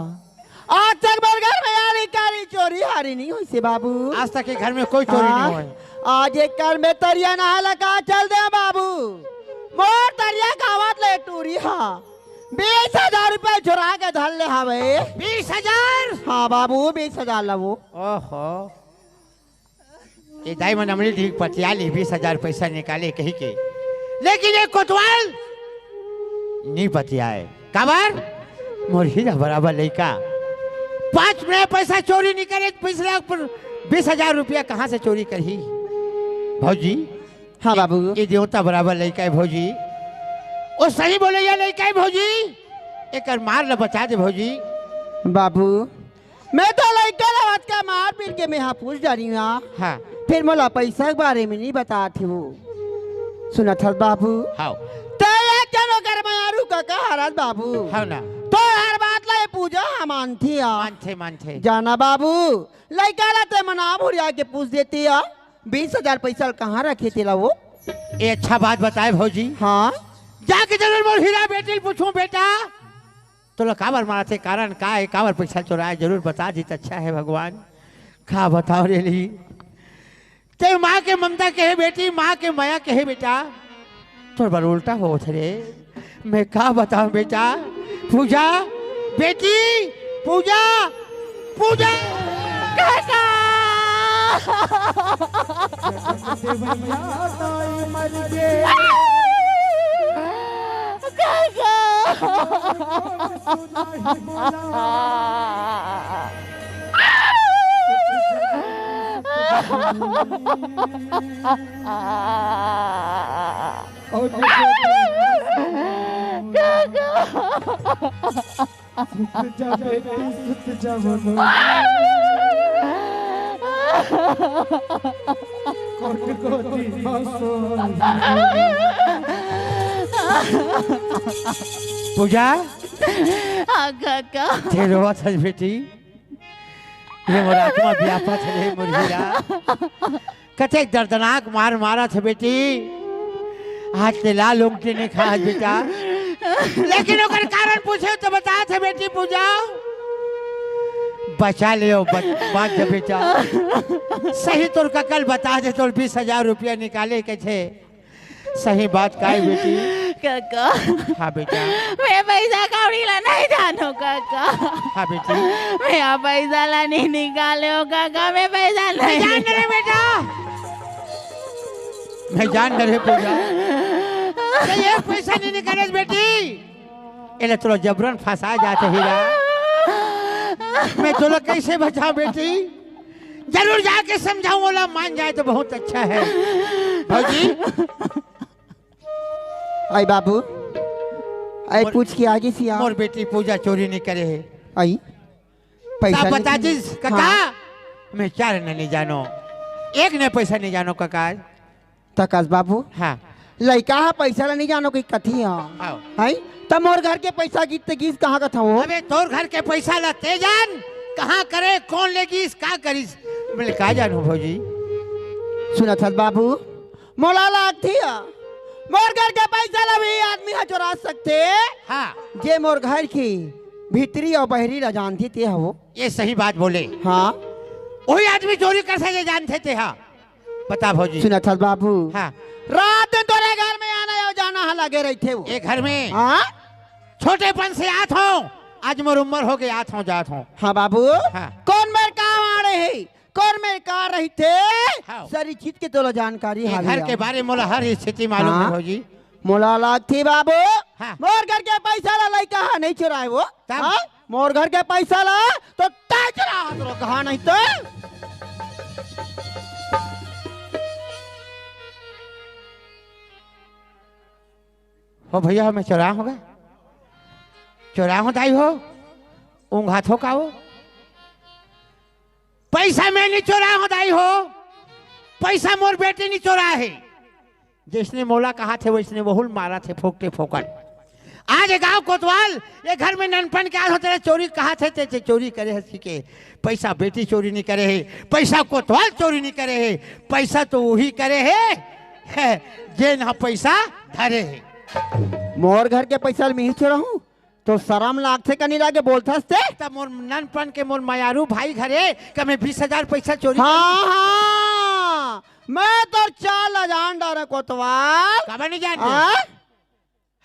आज तक मोर घर में यारी कारी चोरी हारी नइ होइसे बाबू। आज तक ये घर में कोई चोरी नइ होय। आज एक घर में तरिया नहाय ला का चल दे बाबू, मोर तरिया गावत ले टूरी हा। बीस हजार रुपया चुरा के धर ले हवे। बीस हजार? हाँ बाबू, बीस हजार ला वो। ओहो, ये दाई मन अमली ठीक पतिया ली, बीस हजार पैसा निकाले कहिके, लेकिन ये कोतवाल नइ पतियाए। काबर? मोर हीरा बराबर लइका पाँच में पैसा चोरी नइ करे, बीस लाख पर बीस हजार रुपया कहाँ से चोरी करही भौजी? हाँ बाबू। ये देवता बराबर लइका हे भौजी, वो सही बोलइया लइका हे भौजी, एकर मार ल बचा दे भौजी। बाबू, मैं तो लइका ल अतका मार पीट के मैं हा पूछ डारी हूँ। हाँ। फिर मोला पैसा के बारे में नइ बतात हे वो। सुनत हस बाबू? हाँ। तैं एक जन ओकर मारू कका हरस बाबू। हाँ ना। तोर हर बात ला ये पूजा हा मानथे या। मानथे, मानथे। जाना बाबू, लइका ला तैं मना भुरिया के पूछ देते या। बीस हजार पैसा ल कहाँ रखे तेला वो? ए अच्छा बात बताए भौजी। हाँ। जाके जरूर मोर हीरा बेटी ल पूछूं बेटा, तोला काबर मारथे, कारण का हे, काबर पैसा चोराए, जरूर बता दी त अच्छा हे भगवान। का बताओं रे ली, तैं माँ के ममता के हे बेटी, माँ के मया के हे बेटा, तोर बर उल्टा होत रे। मैं का बताओं बेटा, पूजा, बेटी, पूजा, पूजा। काका! काका! काका! सुत जा बेटी, सुत जा बोलो। कोट कोटी हंसो। पूजा। हाँ काका। तैं रोवत हस बेटी। ये मोर आत्मा व्यापत हे रे मोर हीरा। कतेक दर्दनाक मार मारत हे बेटी। आज तैं लाल ओंगठी नइ खाय हस बेटा, लेकिन ओकर कारण पूछे त बतात हे बेटी पूजा। बचा ले ओ बच-, बाँच जा बेटा। सही तोर कका ल बता दे, तोर बीस हजार रुपया निकाले कथे। सही बात का हे बेटी? काका। हाँ बेटा। मैं पैसा कौड़ी ला नइ जानों काका। हाँ बेटी। मैं हा पैसा ला नइ निकाले हों काका, मैं पैसा नइ जान रे बेटा। मैं जान डरे पूजा। तैं एक पैसा नइ निकाले बेटी। एला तोला जबरन फंसा जात हे हीरा। मैं तोला कइसे बचाओं बेटी? जरूर जाके समझाऊं, ओला मान जाए त बहुत अच्छा हे। भौजी। अई बाबू, अई मोर, पूछ के आगे सिया। मोर बेटी पूजा चोरी नइ करे हे। अई पैसा सब नइ बता दीस, काका। हाँ। मैं चार आना नइ जानों, एक आना पैसा नइ जानों काका। त कस बाबू। हाँ। लइका हा पैसा ला नइ जानों कहिके कथे हा। हाँ। हैं? त मोर घर के पैसा गिस त गिस कहाँ कथस वो? अबे तोर घर के पैसा ला तैं जान, कहाँ करे, कोन ले गिस, का करिस, मैं का जानों भौजी। सुनत हस बाबू, मोला लागथे हा, मोर घर के पैसा ला भी आदमी हा चोरा सकथे। हाँ। जे मोर घर के भीतरी अउ बहरी ला जानथे ते हा वो। ये सही बात बोले। हाँ। ओही आदमी चोरी कर सकथे, जानथे ते हा। बता भौजी। सुनत हस बाबू? हाँ। रात दिन तोरे घर में आना अउ जाना ह लगे रहिथे वो। ए घर में हाँ? छोटेपन से आत हूँ, आज मोर उम्र हो गई, आत हूँ, जात हूँ। हाँ बाबू। हाँ। कोन मेर का माड़े हे, कोन मेर का रहिथे, हाँ। सरी चीज के तोला जानकारी ए हावे घर के यार। बारे में मोला हर स्थिति मालूम हाँ। हे भौजी। मोला लगथे बाबू, हाँ। मोर घर के पैसा ला लइका ह नहीं चुराए वो। तब? हाँ? मोर घर के पैसा ला तो तैं चुरावत रहो, कहा नहीं तो। हो भैया, मैं चोरा हूँ गा? चोरा हूँ दाई हो? ऊँघात हो का वो? पैसा मैं नहीं चोरा हूँ दाई हो, पैसा मोर बेटी नहीं चोरा हे। जइसने मोला कहाथे वइसने वहू ल मारथे फोकटे फोकट। आज ए गाँव कोतवाल, ए घर में ननपन के आत हो तेला चोरी कहाथे, ते, ते चोरी करे हस कहिके। पैसा बेटी चोरी नहीं करे हे, पैसा कोतवाल चोरी नहीं करे हे, पैसा तो उही करे हे, हे, जेन ह पैसा धरे हे। मोर घर के पैसा ल मिही चोरा हूँ, तो शरम लागथे का नहीं लागे, बोलथस ते? त मोर ननपन के मोर मयारू भाई घरे का मैं बीस हजार पैसा चोरी हाँ, कर हाँ, मैं तोर चाल ला जान डारे कोतवाल। काबर नहीं जानते? हाँ?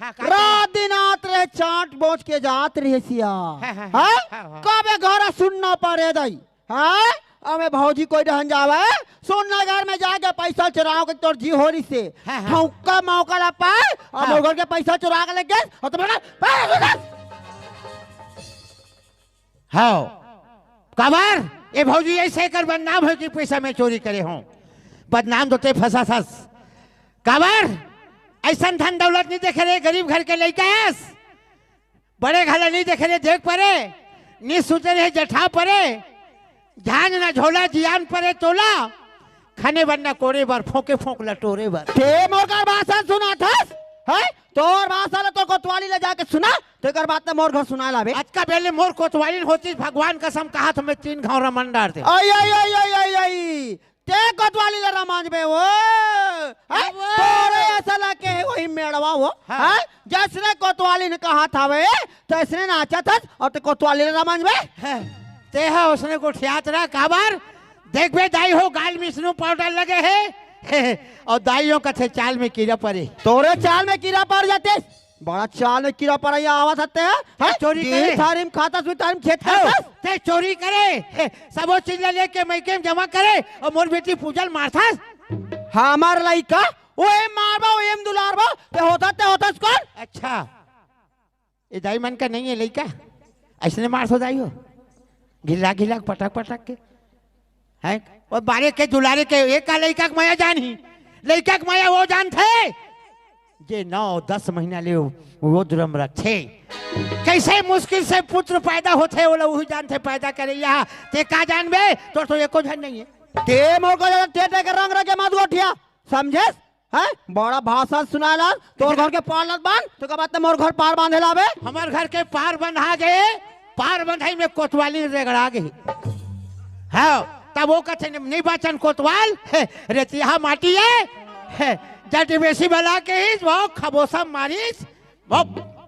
हाँ, का रात दिन आत रहे, चाट बोच के जात रहे सिया। हाँ, हाँ, हाँ? हाँ, हाँ। कबे घर सुनना पड़े दई। हाँ? अबे भौजी कोई डहन जावे, सुनना घर में जाके पैसा चुराव के तोर जी होरी से। हाँ, हाँ। ठौका मौका ला पाए, अउ हाँ। मोर घर के पैसा चुरा के लेके, अउ तुम्हारा हाँ। काबर? ए भौजी अइसे कर बदनाम हो कि पैसा मैं चोरी करे हूँ। बदनाम तो ते फंसाथस। काबर? अइसन धन दौलत नहीं देखे रहे, गरीब घर के लइका हस। बड़े घला नहीं देखे रहे, देख परे। नहीं सोचे रहे, जठा परे। झांझ ना झोला जियान परे तोला। खने बर ना कोड़े बर, फोंके फोंक ला टोरे बर। ते मोर घर भाषण सुनाथस? हैं? तोर भाषा ल तोर कोतवाली ले जाके सुना, तेकर बाद त मोर घर सुनाए लाबे। अतका बेले मोर कोतवाली होतिस, भगवान कसम कहाथों मैं तीन घांव रमन डारतेंव। आई, आई, आई, आई, आई, आई। ते कोतवाली ल रमांजबे वो। हैं? अब तोरे अइसन के हे वही मेड़वा वो। हाँ। हैं? जइसने कोतवाली ने कहाथे, तइसने नाचथस अउ ते कोतवाली ल रमांजबे। हैं। ते ह ओइसने गोठियात रह, काबर? देखबे दाई हो, गाल में स्नो पाउडर लगे हे, अउ दाई हो कथे चाल में कीरा परे। तोरे चाल में कीरा पड़ जातिस। बड़ा चाल में कीरा पड़इया आवत हस ते, हैं? चोरी दिन करे। थारी म खाथस, थारी म खेत हाँ, करथस। ते चोरी करे, हे, सबो चीज ला लेके मइके म जमा करे, अउ मोर बेटी पूजा ल मारथस। हमर लइका, ओहे म मारबो, ओहे म दुलारबो, ते होथस, ते होथस कोन? अच्छा। ए दाई मन का नहीं हे लइका, अइसने मारथो दाई हो, घिल्ला घिल्ला पटक पटक के। हैं? ओ बारे के दुलारे के, एक का लइका के मया जानही, लइका के मया वो जानथे, जे नौ दस महीना ले वो, वो दुरम रखे। कइसे मुश्किल से पुत्र पैदा होथे, ओला उही जानथे पैदा करइया। ते का जानबे, तोर तो एको झन नहीं हे। ते मोर को ज्यादा टेटे के रंग रंग के मत गोठिया, समझेस? हैं? बड़ा भाषण सुनाए ला, तोर घर के पार ल बांध, तेकर बाद त मोर घर पार बांधे ला आबे। हमर घर के पार बंधा गे, पार बंधई में कोतवाली रेगड़ा गे। हाँ, तब वो कथे, "नहीं बाचन कोतवाल, हे, रेतिहा माटी हे, हे, जट बेसी बला के ही, वो खबोसा मारिस, वो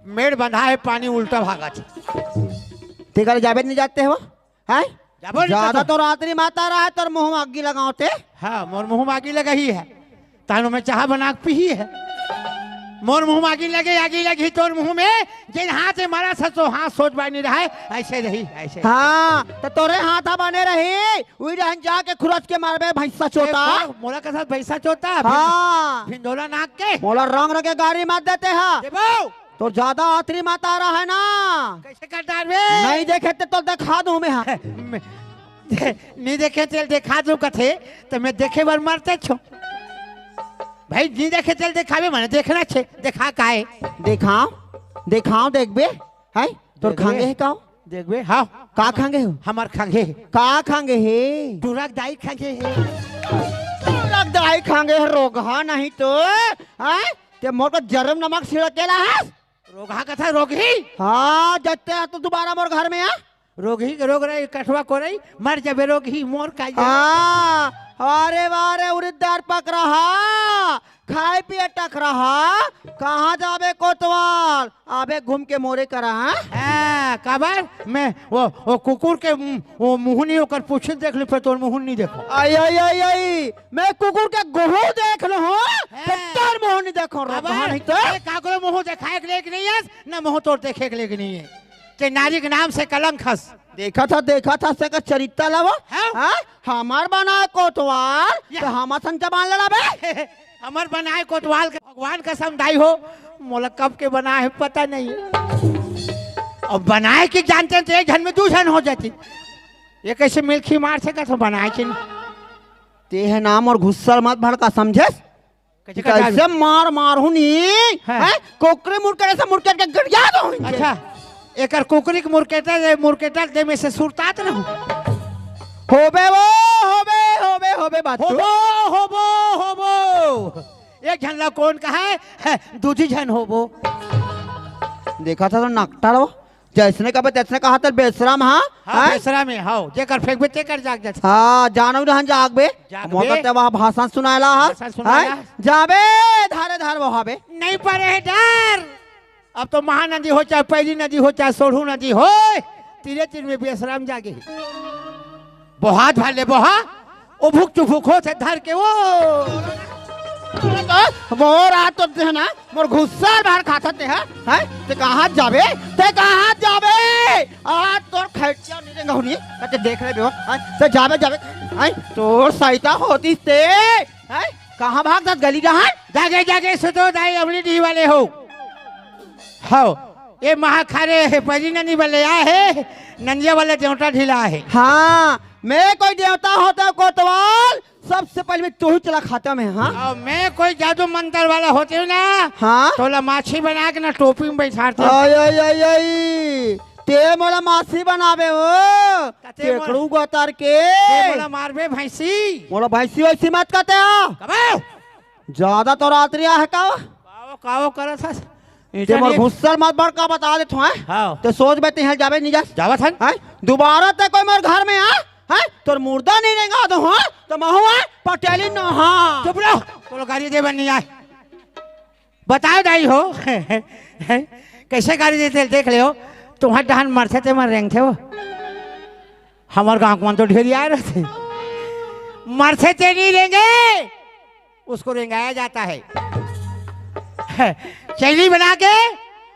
मेड़ बंधा हे, पानी उल्टा भागत हे।" तेकर जाबे नहीं जाते हो? हैं? जाबो नहीं ज्यादा जातो। तोर आतरी माता रहा है, तोर मुंह में आगी लगावते। हाँ, मोर मुंह में आगी लगाही है। तानो में चाहा बना के पीही है। मोर मुंह में आगी लगे, आगी लगी तोर मुंह में। जेन हाथ में मारा ससो हाथ सोच बाय नहीं रहा है, अइसे रही, अइसे। हाँ, त तोरे हाथ बने रही, उही रहन जाके खुरच के मारबे भैंसा चोता। ए, मोला का साथ भैंसा चोता? हाँ। भिंडोला नाक के। मोला रंग रंग के गारी मार देते हा। देबो। तोर ज्यादा आतरी माता रहा है ना। कइसे कर डारबे? नहीं देखे ते तो देखा दूं मैं, हाँ। मैं, दे-, नहीं देखे तेल देखा दूं कथे, त मैं देखे बर मरते छो। भाई, नहीं देखे तेल देखाबे, माने देखना छे, देखा काहे? देखाव, देखाव, देखबे, हैं? तोर देखबे। खांगे हे का? देखबे, हाँ। का खांगे हो? हमर खांगे हे। का खांगे हे? टूरा के दाई खांगे हे। टूरा के दाई खांगे हे, रोगहा नहीं तो, हैं? ते मोर को जरम नमक छिड़केला हस? रोगहा कथा रोगही? हाँ, जत्ते आ तो दोबारा मोर घर में आ। रोगही के रोग रही, कठवा कोरई, मर जबे रोगही मोर का ये। हाँ, अरे वाह रे, उड़ीद दार पकरहा, खाए पिए टकरहा, कहाँ जाबे कोतवाल? आबे घूम के मोरे करा, हाँ? हाँ, काबर? मैं वो, वो कुकुर के मु-, वो मुहनी ओकर पूछी देख ली, पर तोर मुहनी नहीं देखो। आई, आई, आई, आई, मैं कुकुर के गोहू देख लो हूँ, हाँ। तो तोर मुहनी देखो, काबर? रब्बा नहीं तो। ए, काकरो मुहू देखाए के लेके नहीं है, ना मुहू तोर देखे के लेके नहीं है। ते नारी के नाम से कलंक हस। देखा था, देखा था, से का चरित्ता लावा। हाँ? हाँ? हमार बनाए कोतवाल, या। तो हमार संग जबान लड़ाबे। हमर बनाए कोतवाल के भगवान कसम दाई हो, मोला कब के बनाए हे पता नहीं। अब बनाए के जानते तो एक झन में दू झन हो जाती। ये कैसे मिलखी मार सकत हो बनाए के नहीं? ते हे नाम और गुस्सा मत भड़का, समझेस? कैसे कि का कैसे जादू? मार मार हूँ नी, हाँ। हैं? कुकरी मुर्केट ऐसे मुर्केट के गड़िया दो इनके। अच्छा, एकर कुकरी के मुर्केटा, ये मुर्केटा दे में से सुरतात न हो। होबे वो, होबे, होबे, होबे बात तो। होबो, होबो, होबो। एक झन ला कौन कहा है? है, दूजी झन होबो। देखा था तो नकटा लो। जैसने कबे तैसने कहा तर बेसरम, हाँ? हाँ, हैं? बेसरम है, हाँ, जेकर फेंकबे तेकर जाग जाथे। हाँ, जानो रहन जागबे। जागबे। मोर ते वहाँ भाषण सुनाएला, हाँ? भाषण सुनाएला। हैं? जाबे, धारे धार बहाबे। नहीं परे हे डर। अब तो महानदी हो, चाहे पैरी नदी हो, चाहे सोढ़ू नदी हो, तीरे तीर में बेसरम जागे। बोहात भर ले बोहा, ओ भुक चुभुक होत हे धर के ओ। मोर आ तो हे ना, मोर गुस्सा बाहर खाता ते है, हैं? ते कहाँ जाबे? ते कहाँ जाबे? आ तोर खैचिया नहीं देंगा हुनी, ते देख ले बे, हैं? ते जाबे, जाबे, हैं? तोर सैता होती ते, हैं? कहाँ भाग जात गली डहर? जागे, जागे सुतो दाई अमली डी वाले हो। हव, ये महाखारे हे परी ननी बले आ हे, नंदिया वाला देवता ढीला हे। हाँ, मैं कोई देवता होता कोतवाल, सबसे पहले मैं तोही चला खाता में, हाँ? और मैं कोई जादू मंत्र वाला होते हूँ ना, हाँ? तोला माछी बना के ना टोपी में बैठाते। आई, आई, आई, आई। ते मोला माछी बनाबे हो? कते मोला, केकड़ू गतर के। ते मोला मारबे भैंसी। मोला भैंसी वैसी मत कहते हो। कबे? ज्यादा तो रात्रि आहे का? काओ, काओ करत हस? ते मोर घुस्सल मत बड़का बता देत हूँ, हैं? हाँ। ते सोच बे, ते यहाँ जाबे नहीं जा। जावत हन। हैं? दोबारा ते कोई मोर घर में आ, हैं? तोर मुर्दा नहीं रेंगा दो, हाँ? तो महू आ, पटेली न, हाँ। चुप रहो, तोला गारी देबे नहीं आए। बताओ दाई हो, कैसे गारी देते देख ले हो, तुम्हार डहन मरथे ते मन रेंगथे हो। हमर गाँव के मन तो ढेरी आए रहते, मरथे ते नहीं रेंगे। उसको रेंगाया जाता है। चैली बना के,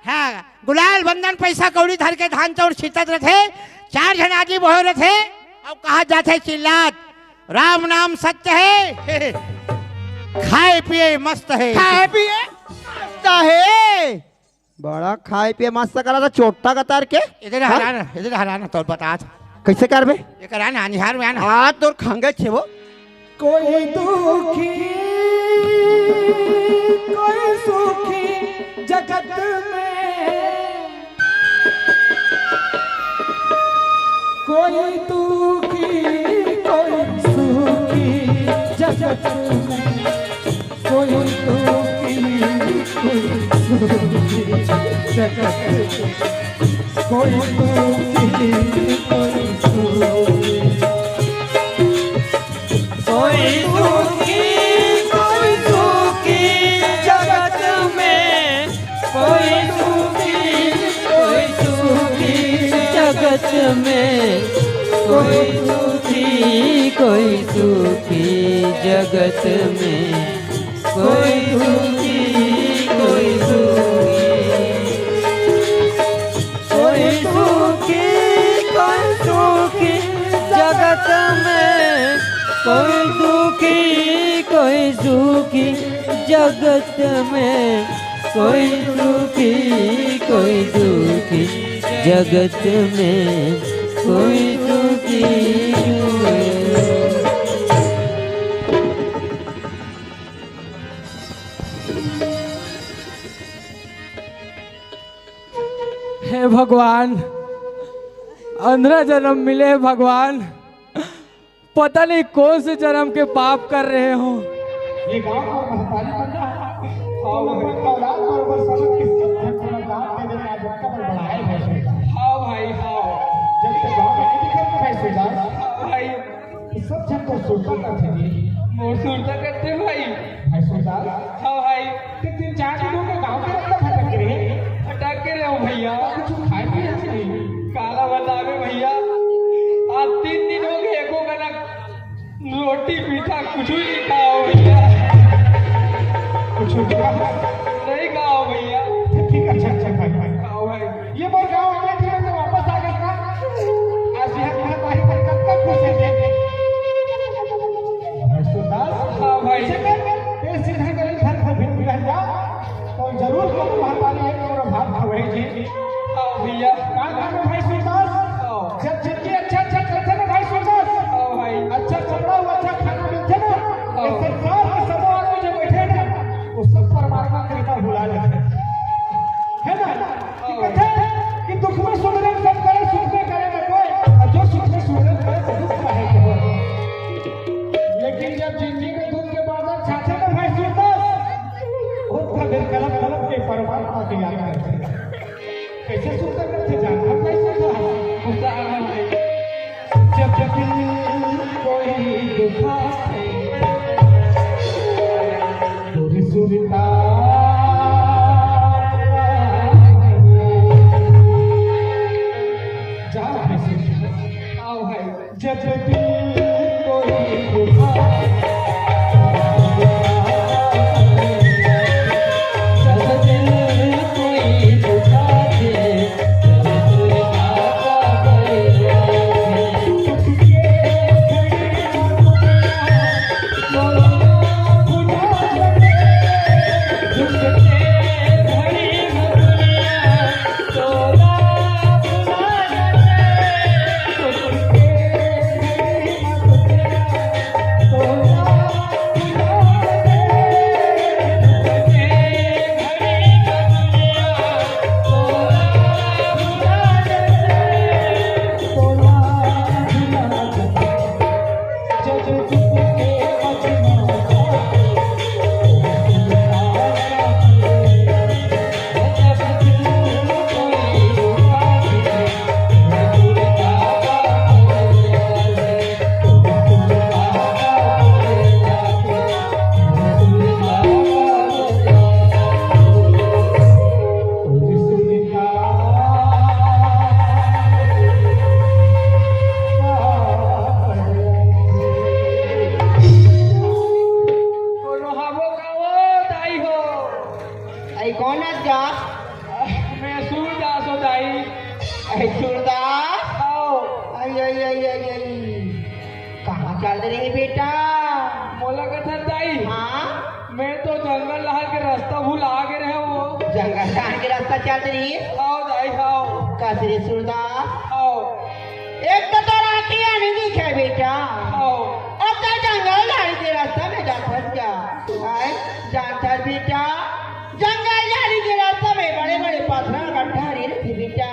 हाँ, गुलाल बंदन पैसा कौड़ी धर के धान चाउर छीतत रथे। चार झन आदमी बोहे रथे, अब कहा जाथे चिल्लात, "राम नाम सत्य है, खाए पिए मस्त है।" खाए पिए मस्त है। बड़ा खाए पिए मस्त करा था, चोट्टा कतर के। इधर हाँ? हरा ना, इधर हरा ना, तोर बता था। कैसे करबे? ये करा ना, निहार में आना। आ, तोर खंगे छे वो। कोई दुखी, कोई सुखी जगत में। कोई दुखी, कोई सुखी जगत में। कोई दुखी, कोई सुखी जगत में। कोई दुखी, कोई सुखी। कोई दुखी, कोई सुखी जगत में। कोई दुखी, कोई सुखी जगत में। कोई दुखी, कोई सुखी जगत में। कोई दुखी, कोई सुखी। कोई दुखी, कोई सुखी जगत में। कोई दुखी, कोई सुखी जगत में। कोई दुखी, कोई दुखी जगत में। कोई दुखी, कोई हे भगवान, अंधरा जन्म मिले हे भगवान, पता नहीं कौन से जन्म के पाप कर रहे हो। ये गांव का महतारी बंदा है और वो बड़का औलाद बरोबर समझ के सब धन पूरा दान दे देना, आज उनका बड़ बड़ा है भाई। हाँ भाई, हाँ। जब तक मीठा कुछ नहीं खाओ भैया। कुछ नहीं खाओ? नहीं खाओ भैया। ठीक, अच्छा, अच्छा, भाई, भाई। खाओ भाई। ये मोर गाँव आने के लिए मैं वापस आ गया था। आज यहाँ खाना पानी पर कब तक खुश है थे? भाई सुरदास। हाँ भाई। ऐसे कर, तेरे सीधा गली घर को भी मिल जा। तो जरूर को तुम्हारे पानी है, तुम्हारा भात खवाई जी। हाँ भैया। का काम है भाई सुरदास? हाँ। जब जिंदगी अच्छा अच्छा चलते ना भाई सुरदास, हाँ भाई। अच्छा कपड़ा हो, अच्छा खाना मिलते ना, हाँ। ये संसार के सब आदमी जो बैठे ना, वो सब परमात्मा कृपा भुला लेते हैं। है ना? हाँ। कहते हैं कि दुख में सुमिरन सब करे, सुख में करे ना कोई, और जो सुख में सुमिरन करे तो दुख का है कोई। लेकिन जब जिंदगी में दुख के बादल छाते ना भाई सुरदास, उठकर फिर कलप कलप के परमात्मा की याद करते हैं। कैसे सुनता करते जान, हम कैसे था? गुस्सा आ रहा है। जब जब कोई दुखा है, दूर सुनता। जा भाई सुन। आओ भाई। जब दिल कोई दुखा, जब दिल कोई दुखा दे, जब दिल का बलिया दे, कोनो हबो का हो, दाई हो? आई कौन आज जा? मैं सूरदास हो, दाई। आई सूरदास? आओ। आई, आई, आई, आई, आई। कहाँ चल रहे बेटा? मोला कथन दाई। हाँ? मैं तो जंगल डहर के रास्ता भुला गे रहे हो। जंगल डहर के रास्ता चल रही? आओ दाई, आओ। कस रे सूरदास? आओ। एक तो तोर आँखी आनी दिखे बेटा। आओ। अब तो जंगल झाड़ी के रास्ता में जाथस का? आय, जाथस बेटा। जंगल झाड़ी के रास्ता में बड़े-बड़े पथरा गड्ढा रे रहिथे बेटा।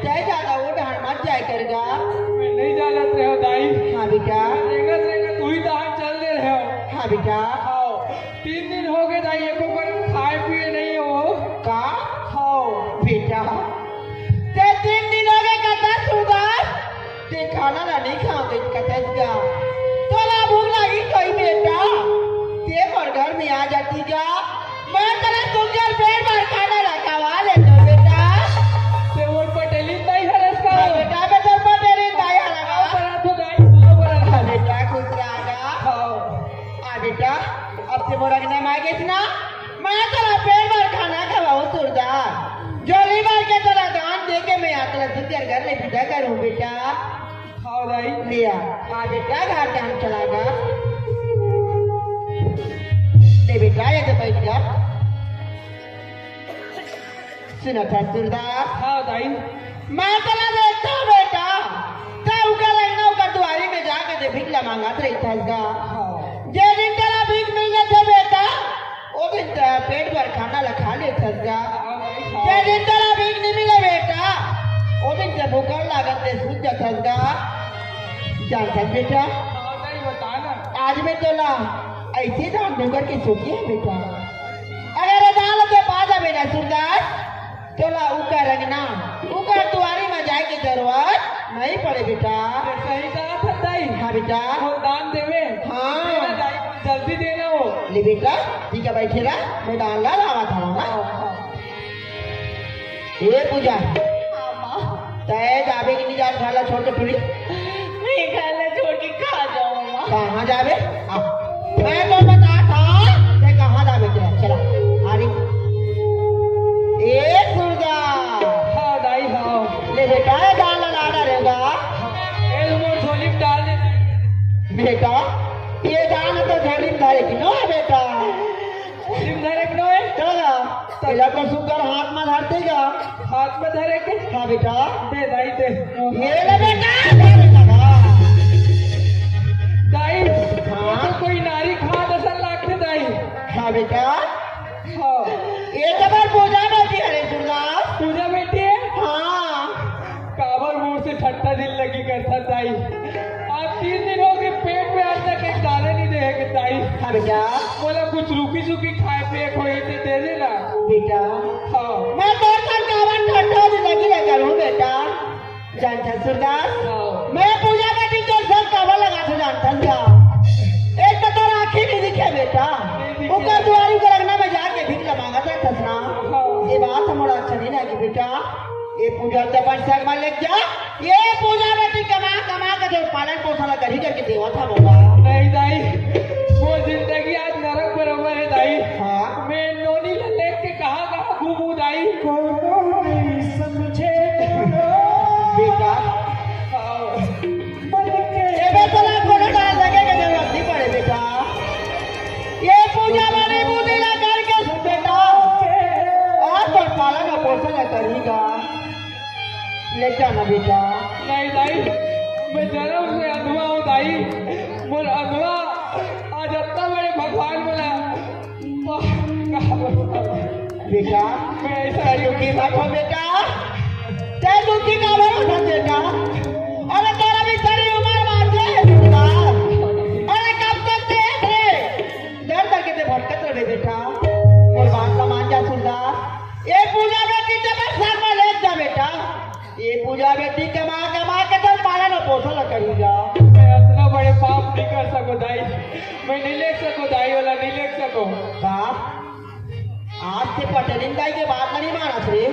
तै जादा वो डहर मत जाय कर गा। मैं नहीं जानत रहे हो दाई। हाँ बेटा। रेंगत रेंगत उही डहर चल दे रहे हो। हाँ बेटा। आओ। तीन दिन हो गए दाई, एको बार खाए पिए नहीं हो। का? आओ। बेटा, ते तीन दिन हो गए कथस सूरदास, ते खाना ला नहीं खाओ कथस का। तोला भूख लगी कोई बेटा, ते मोर घर में आ जाती का, मैं तेला सुंदर पेट भर खाना ला खवा लेतो बेटा। ते मोर पटेली दाई हरस का। हाँ बेटा, मैं तोर पटेली दाई हरस का। आओ बना तो दाई, आओ बना। हाँ बेटा, खुश रहा। हाँ। आ बेटा, अब ते मोर अंगना में आ गेस ना, मैं तोला पेट भर खाना खवाऊं सूरदास। झोली भर के तोला दान दे के मैं आ तोला सुंदर घर ले बिदा करूं बेटा। हाँ दाई। ले आ। हाँ बेटा, घर के हम चला गा। ले बेटा, ये तो बैठ जा। सुनथस सूरदास? हाँ दाई। मैं तोला देखथों बेटा, ते उकर रहिना उकर दुआरी में जाके ते भीख ला मांगत रहिथस गा। हाँ। जे दिन तोला भीख मिल जाथे बेटा, ओ दिन ते पेट भर खाना ला खा लेथस गा। हाँ दाई, हाँ। जे दिन तोला भीख नहीं मिले बेटा, ओ दिन ते भूखा लागत ले सूत जाथस गा। जानथस बेटा? हाँ दाई, बता ना। आज मैं तोला ऐसे दान दूं करके सोचे हंव बेटा। अगर ये दान ला ते पा जाबे ना सूरदास, तोला उकर अंगना, उकर दुआरी में जाए के जरूरत नहीं पड़े बेटा। ये सही कहा था दाई। हाँ बेटा। वो दान देवे। हाँ। देना दाई, जल्दी देना हो। ले बेटा, ठीक है, बैठे रह, मैं दान ला लावत हंव, हाँ? हाँ, हाँ। ए पूजा, हाँ, माँ। तै जाबे कि नहीं जात घर ला छोड़ के टूरी? मैं घर ला छोड़ के कहाँ जाऊँ, माँ? कहाँ जाबे? आ, मैं तो बता था, ते कहाँ जाबे तेरा? चला, आ रे। ए सुरदा। हाँ दाई, हाँ। ले बेटा, ये दान ला डाल रे गा। ए, मोर झोली में डाल दे। बेटा, ये दान तो झोली में धरे कि नो है बेटा? झोली में धरे कि नो है? चला, तेला तो सुकर हाथ में धरते गा। हाथ में धरे के? हाँ बेटा। दे दाई, दे। ये ले बेटा, दे बेटा, हाँ। दाई, हाँ? तो कोई नारी खात असन लागथे दाई। हाँ बेटा। हाँ। ये तो बार पूजा बैठी है रे सूरदास। पूजा बैठी है? हाँ। काबर मोर से ठट्टा दिल लगी करता दाई। आज तीन दिन हो गए, पेट में आज तक एक दाना नहीं दे है दाई। हाँ बेटा। मोला कुछ रूखी सूखी खाए पिए के होही ते दे देना। बेटा। हाँ। मैं तोर संग काबर ठट्टा दिल लगी रह करूँ बेटा? जानथस सूरदास, हाँ। मैं पूजा बैठी तोर संग काबर लगाथों जानथस का? एक तो तोर आँखी नहीं दिखे बेटा। नहीं दिखे। ऊपर दुआरी के अंगना में जाके भीख मांगत रहथस ना। हाँ। ये बात मोला अच्छा नहीं लगी बेटा। ये पूजा तो अपन संग में लेके जा। ये पूजा बेटी कमा कमा के जो पालन पोषण ला करही करके देवत हा मोला। नहीं दाई, वो जिंदगी आज नरक बराबर है दाई। हाँ। मैं नोनी ला लेके कहाँ कहाँ घूमू दाई? कोनो नहीं समझे कोनो। बेटा। हाँ। एबे तोला कोनो डाल लगे के जरूरत नहीं पड़े बेटा। ये पूजा वाली बूंदी ला करके बेटा, आज तो पालन पोषण करेगा। ले जाना बेटा। नहीं दाई, मैं जन्म से अंधवा हूँ दाई। मोर अंधवा आज इतना बड़े भगवान बोला। बेटा, मैं ऐसा तै दुखी मत हो बेटा, तै दुखी काबर होथस बेटा? अरे तोर अभी सारी उम्र बाँचे हे बेटा। अरे कब तक तै रे दर दर के तै भटकत रहे बेटा। मोर बात ला मान जा सूरदास, ये पूजा बेटी तै बस घर में ले जा बेटा। ये पूजा बेटी कमा कमा के तोर पालन पोषण करेगा। मैं इतना बड़े पाप नहीं कर सको दाई, मैं नहीं ले सको दाई, वाला नहीं ले सको। का? आज तै पटेलिन दाई के बात नहीं मानस रे।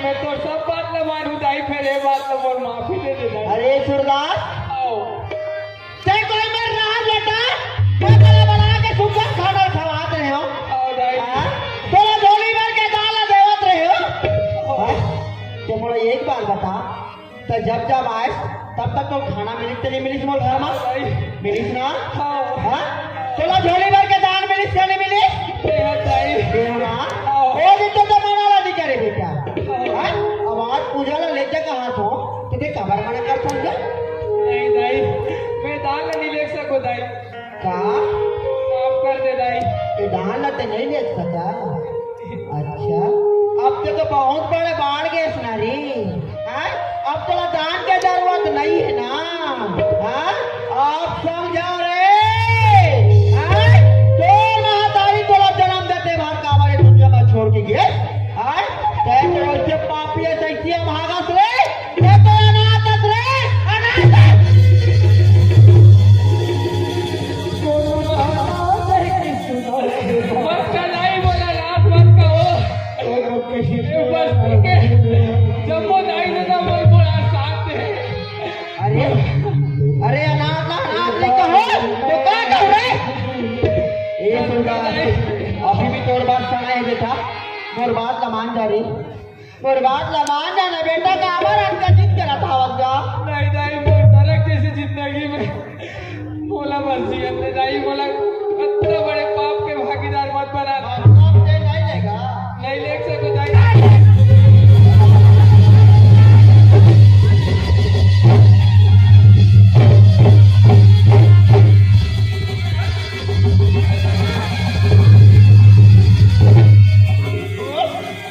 मैं तो सब बात ला मानू दाई, फिर ये बात ला मोर माफी दे दे दाई। अरे सूरदास, आओ। तै कोई मोर राम बेटा, मैं तोला बना के सुग्घर खाना खवात रहे हो। आओ दाई। हाँ? तोला झोली भर के दान ला देवत रहे हो। हाँ? तै मोला एक बार बता, तै जब जब आयस, तब तब तोला खाना मिलिस ते नहीं मिलिस मोर घर में? दाई। मिलिस ना? हाँ। हाँ? तोला झोली भर के दान मिलिस के नहीं मिलिस? दे दाई। दे ना? हाँ। ओ दिन तो तै मना ला नहीं करे बेटा। हाँ। हाँ? अब आज पूजा ला ले जा कहाँ तो? तै काबर मना करथस? नहीं दाई, मैं दान ला नहीं ले सको दाई। का? माफ कर दे दाई। तै दान ला तै नहीं ले सका? अच्छा, अब तै तो बहुत बड़े बाढ़ गेस ना रे। हाँ? अब तोला दान के जरूरत नहीं है ना। हाँ? अब समझा रे। हाँ? तोर महतारी तोला जन्म देते बार काबर ये दुनिया में छोड़ के गेस। हाँ? तै तो ऐसे पापी है, ऐसे हम भागस रे। ये तो अनाथ अस रे, अनाथ अस। बस का नहीं बोला, रात भर का हो। ए, बस के। जब वो नहीं देता, बोल, बोला, साथ दे। अरे, अरे, अनाथ, अनाथ नहीं कहो, तो का कहो रे? ए, सुन रहा है, अभी भी तोर बात सुना है बेटा, मोर बात ला मान जा रे। मोर बात ला मान जा ना बेटा, काबर अटका जिद करत हवस गा? नहीं दाई, मोर नरक जैसी जिंदगी में मोला बस जियन दे दाई, मोला इतना बड़े पाप के भागीदार मत बना। अब सब दे नहीं लेगा। नहीं ले सको दाई।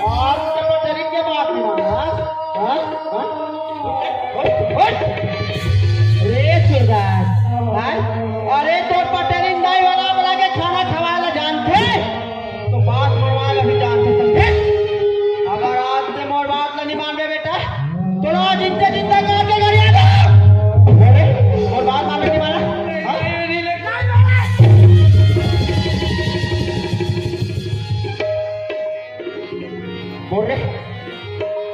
आज तो पटरी के बात नहीं माना। हाँ? हाँ? उठ, उठ, उठ। रे सूरदास, हाँ? अरे तोर पटरी दाई वाला बोला के खाना खवाए ला जानथे, तो बात मनवाए ला भी जानथे, समझे? अगर आज तै मोर बात ला नहीं मानबे बेटा, तो आज जिंदा जिंदा काट के घर आ जा। अरे, मोर बात मानबे नहीं माना? हाँ? बोल रे।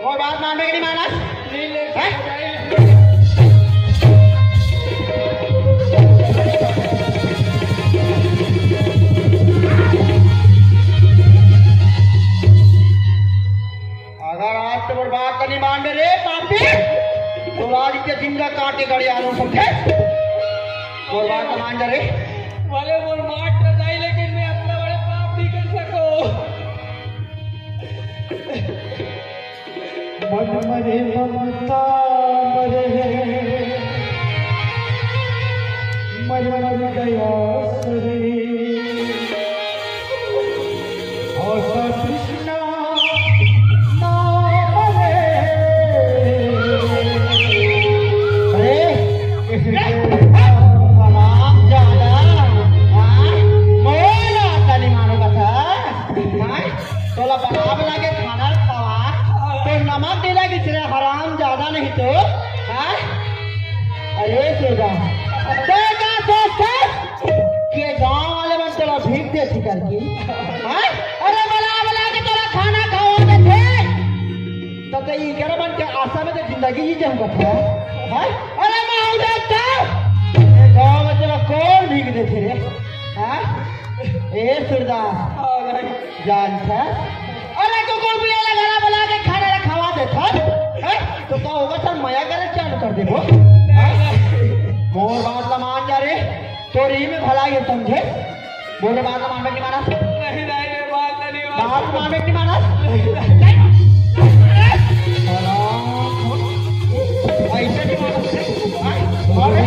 मोर बात मानबे कि नहीं मानस? नहीं ले हैं? के जिंदा काट के गड़े आलू समझे। मोर बात मान जा रे। भले मोर मार तो जाई, लेकिन मैं अतना बड़े पाप नहीं कर सकूं। मन मरे ममता मरे, मर मर गया शरीर। और कृष्णा ना मरे। अरे, हराम जादा, हाँ? मोला तनी मारो कथा, हाँ? तोला बराबर लागे खाना खावा, तो नमक नहीं लगे, तेरा हराम जादा नहीं तो, हाँ? अरे सुधा, तैं का सोचथस के गांव वाले मन तोला भीख देथे करके? हाँ? अरे बला बला के तोला खाना खवा देथे, त तैं इकर मन के आशा में तो जिंदगी जी जाऊंगा था। हाँ? अरे मैं हूं जानता, ये गांव में तोला कौन भीख देथे रे? हाँ? ए सुधा, जानथस? अरे कुकुर बिलाय ला घला बला के खाना ला खवा देथस, हैं? तो का होगा सर, मया करे चालू कर देबो, हैं? मोर बात ला मान जा रे, तोर ही में भलाई हे समझे। मोर बात ला मानबे कि नहीं मानस? नहीं, नहीं, ये बात नहीं मानस। बात मानबे कि नहीं मानस? नहीं, नहीं। ऐसे नहीं मानस। हैं? मानबे?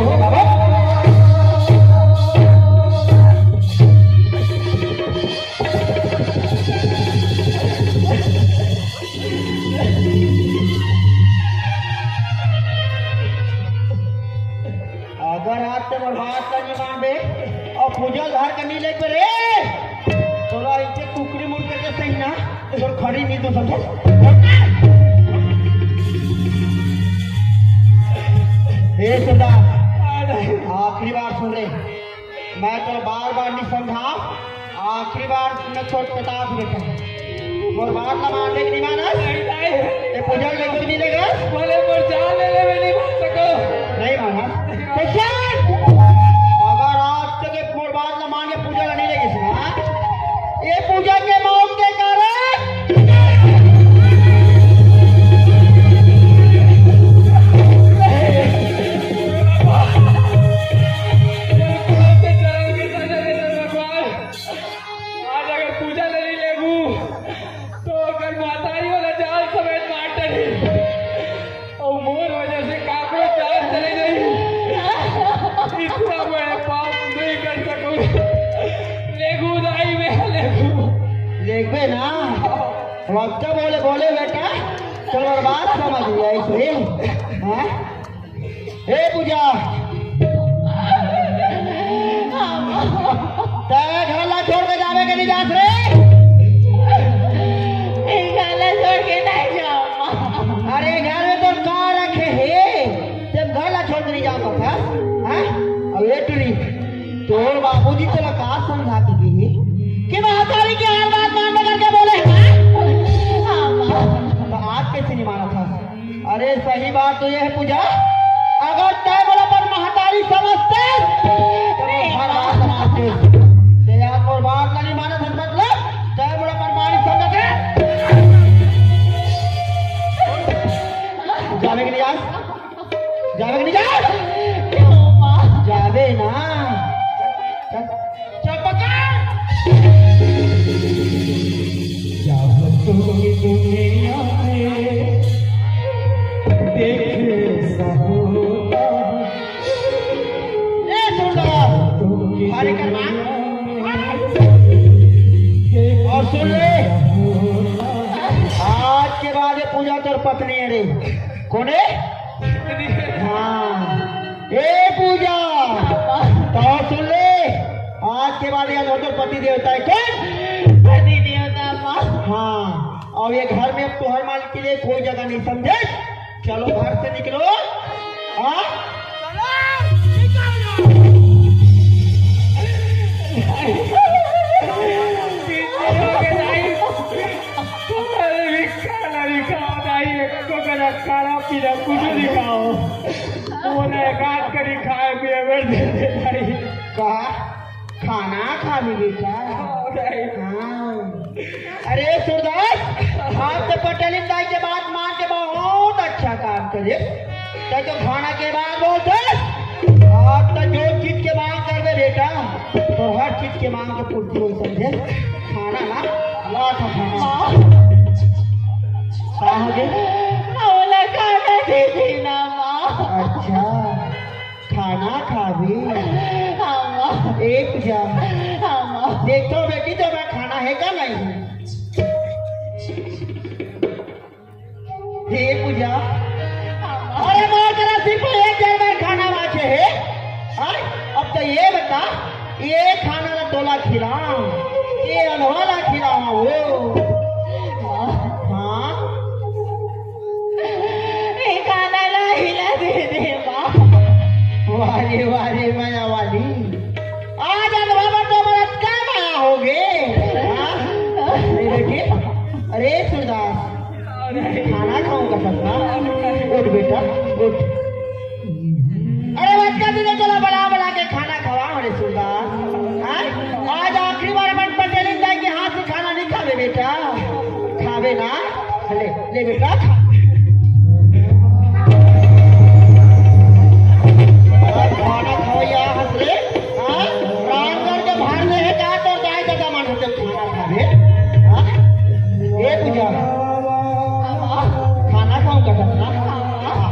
अगर आज तैं मोर बात ला नहीं मानबे अउ पूजा ला घर के नहीं लेके रे, तोला इसे कुकरी मुर्गे के सही ना, तोर खड़ी नहीं तो समझे। ए सुधा, आखिरी बार सुन ले। मैं तो बार बार नहीं समझा, आखिरी बार मैं छोट बता दू बेटा, मोर बात ला मानबे कि नहीं मानस? नहीं, नहीं। ये पूजा लेके नहीं लेगा? बोले मोर जान ले ले, मैं नहीं मान सको। नहीं मानस? तो चल, अगर आज तक ये मोर बात ला मान के पूजा ला नहीं लेगी सुना, ये पूजा के मौत के कारण आज अगर पूजा नहीं लेबू, तो अगर मातारी वाला जाल समेत मार डरी, और मोर वजह से काकरो जान चले जाई, इतना बड़ा पाप नहीं कर सकूं। लेगू दाई में लेगू। लेगबे ना, वक्त बोले, बोले बेटा, चलो बात समझ लिया इसे, हाँ? हे पूजा, तैं घर ला छोड़ के जावे के नहीं जात रे? घर ला छोड़ के नहीं जाऊँ। अरे घर में तो का रखे हे, जब घर ला छोड़ के नहीं जा सकता, हैं? अब ये टुरी, तोर बाबूजी तोला का समझा के गे हे कि महतारी के हर बात मानबे करके बोले, हैं? तो आज कैसे नहीं माना था? अरे सही बात तो ये है पूजा, अगर तैं मोला अपन महतारी समझते, तो मैं हर बात समझते। ते यार मोर बात ला नहीं मानत हस मतलब, तैं मोला अपन मालिक समझते। जावे के नहीं जास? जावे के नहीं जास? जावे ना। चल। चपका। चाहो तो ये दुनिया में देखे सहोता। ए सुन लो, हरे करमान। और सुन ले, आज के बाद ये पूजा तोर पत्नी है रे। कौन है? हाँ। ए पूजा, तो सुन ले, आज के बाद यहाँ तोर पति देवता है। कौन? पति देवता। हाँ, अब ये घर में अब तुम्हारे मालिक के लिए कोई जगह नहीं समझे। चलो घर से निकलो। हाँ? अरे भिक्षा ना दिखाओ भाई, एको करा खाना पीना कुछ दिखाओ। वो ना एक आध करी खाए पिए में दे दे भाई। का? खाना खा ली बेटा। हाँ। अरे सूरदास, आप तो पटेलिन दाई के बात मान के बहुत अच्छा काम करे। तैं तो खाना के बात बोलथस। अब तो जो चीज के मांग करबे बेटा, तो हर चीज के मांग के पूर्ति होही, समझे? खाना ना, ला खा खाना। माँ। का हो गे? मोला खाना दे दे ना, माँ। अच्छा, खाना खाबे? हाँ, माँ। ए पूजा। हाँ, माँ। देखथों बेटी, तोर बर खाना हे का नहीं? हे पूजा, अरे मोर करा सिर्फ एक जन बर खाना बाचे हे। हाँ? अब तो ये बता, ये खाना ला तोला खिलाऊं, ये अनवा ला खिलाऊं वो? हाँ? ये खाना ला हिला दे दे, माँ। वाह रे, वाह रे, मया वाली। आज अनवा बर तो मोर अतका मया हो गे। हाँ? अरे बेटी, अरे सूरदास, खाना खाऊंगा सपना। उठ बेटा, उठ। अरे बच्चा, तूने चला बला बला के खाना खवा, अरे सूरदास। हाँ? आज आखिरी बार अपन पटेली दाई के हाथ से खाना नहीं खाबे बेटा, खाबे ना? ले, ले बेटा, खा। अरे खाना खवैया हस रे, हाँ? रांधन के भार में हे का तोर दाई ददा मन होते खाना खाबे? हाँ? ए पूजा, खाना खाऊं का सपना? हाँ,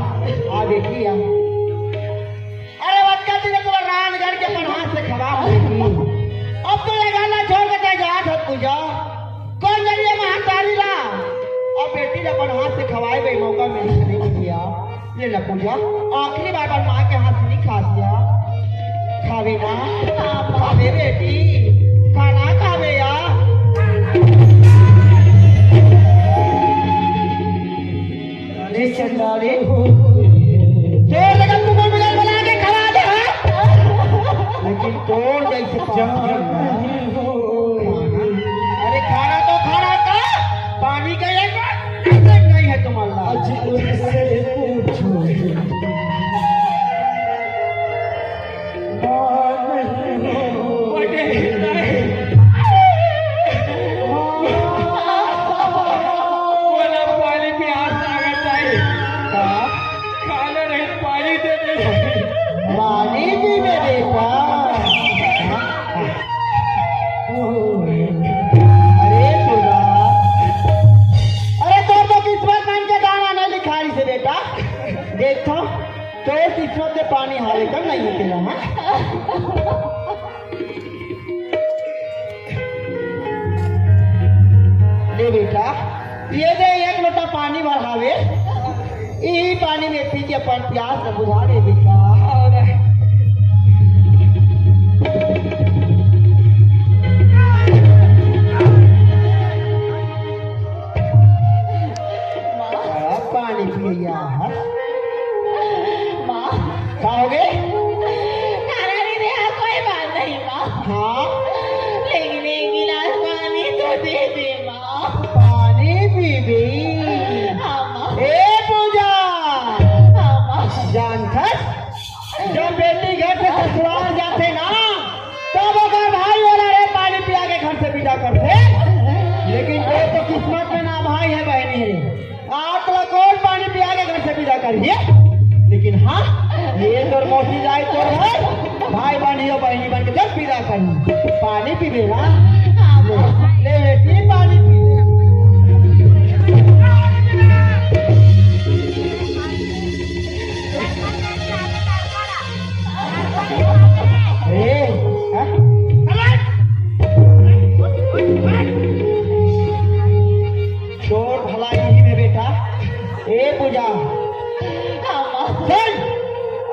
आ बेटी आ। अरे बच्चा, तूने तो रांधन के अपन हाथ से खवा हो बेटी। अब तो ये गाना छोड़ के तैं जात हस पूजा। कौन जरिए महतारी ला? अब बेटी ला अपन हाथ से खवाए बे मौका मिली नहीं दिया। ले ला पूजा, आखिरी बार अपन माँ के हाथ से नहीं खा दिया। खाबे ना? खाबे बेटी, खाना खाबे या। अरे चंडाली, तोर लगन कुकुर बिलार बला के खवा दे, हाँ? लेकिन तोर जैसे पापी खाना, अरे खाना तो खाना का, पानी का एक बार नहीं है तुम्हारा। आज उनसे पूछो। पटेल दाई। मोला पानी प्यास लागत हे। का? खाना नहीं, पानी दे दे। पानी पीबे बेटा। अरे सुधा, अरे तोर तो किस्मत मन के दाना नहीं लिखाइस हे बेटा। देखथों, तोर किस्मत में पानी हावे का नहीं निकला, हाँ? ले बेटा, ये दे एक लोटा पानी भर हावे, यही पानी में पी के अपन प्यास ल बुझा दे बेटा। माँ। पानी पिया। माँ। का हो गे? खाना नहीं दे, हाँ, कोई बात नहीं, माँ। हाँ? लेकिन एक गिलास पानी तो दे दे, माँ। पानी पीबे? हाँ, माँ। ए पूजा! हाँ, माँ। जानथस? जब बेटी घर से ससुराल जाथे ना, तब ओकर भाई वाला रे पानी पिया के घर से विदा करथे। लेकिन तोर तो किस्मत में ना भाई हे, बहिनी हे। आज तोला कोन पानी पिया के घर से विदा करही? लेकिन हाँ, ये तोर मौसी जाए तोर घर, भाई बन ही हो, बहिनी बन के जब विदा करही, पानी पीबे ना। ले, ले बेटी, पानी पी ले। ए, हाँ? चोर भला यही में बेटा। ए पूजा। हाँ, माँ। सुन,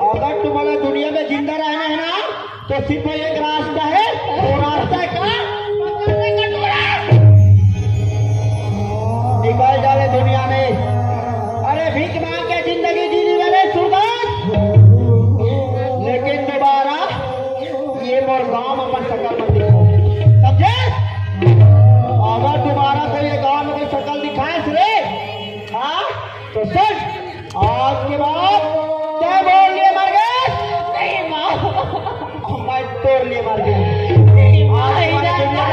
अगर तुम्हारा दुनिया में जिंदा रहना है ना, तो सिर्फ एक रास्ता है, वो रास्ता है कहाँ? निकल जावे दुनिया में। अरे भीख मांग के जिंदगी जीनी मैंने सुरदास, लेकिन दोबारा ये मोर गांव में अपन शकल मत दिखाओ। समझे? अगर दोबारा कोई ये गांव में कोई शकल दिखाए रे, हाँ? तो सुन, आज के बाद तैं मोर लिए मर गे। नहीं माँ। मैं तोर लिए मर गेंव। नहीं माँ, आज के बाद नहीं। दुनिया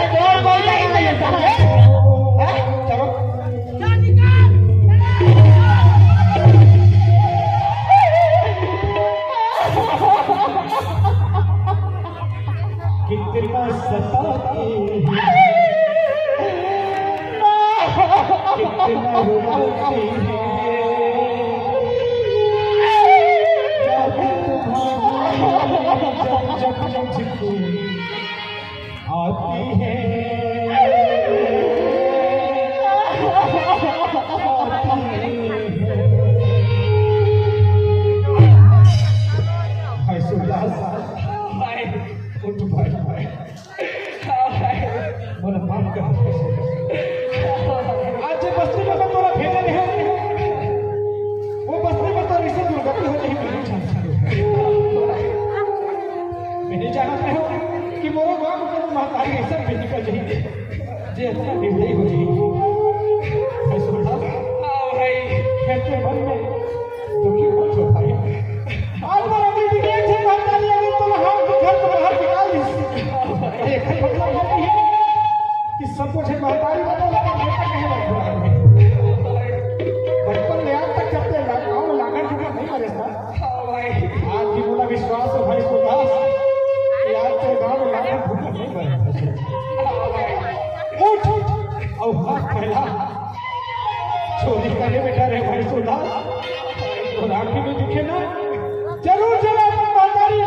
उठ, उठ, अउ हाथ फैला। चोरी करे बेटा रे भाई सुधा, तो राखी में दिखे ना, जरूर जरा अपन महतारी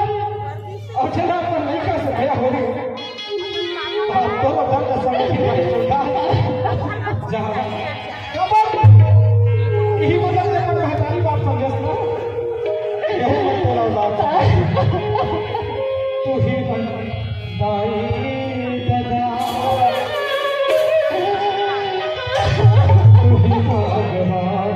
अउ जरा अपन लइका से दया होही। अब तो बता कसम की भाई सुधा, जहाँ कबर इही बदल ले अपन महतारी बाप समझस ना, यही मत बोला बाप। तू ही बन दाई ददा, तू ही भगवान।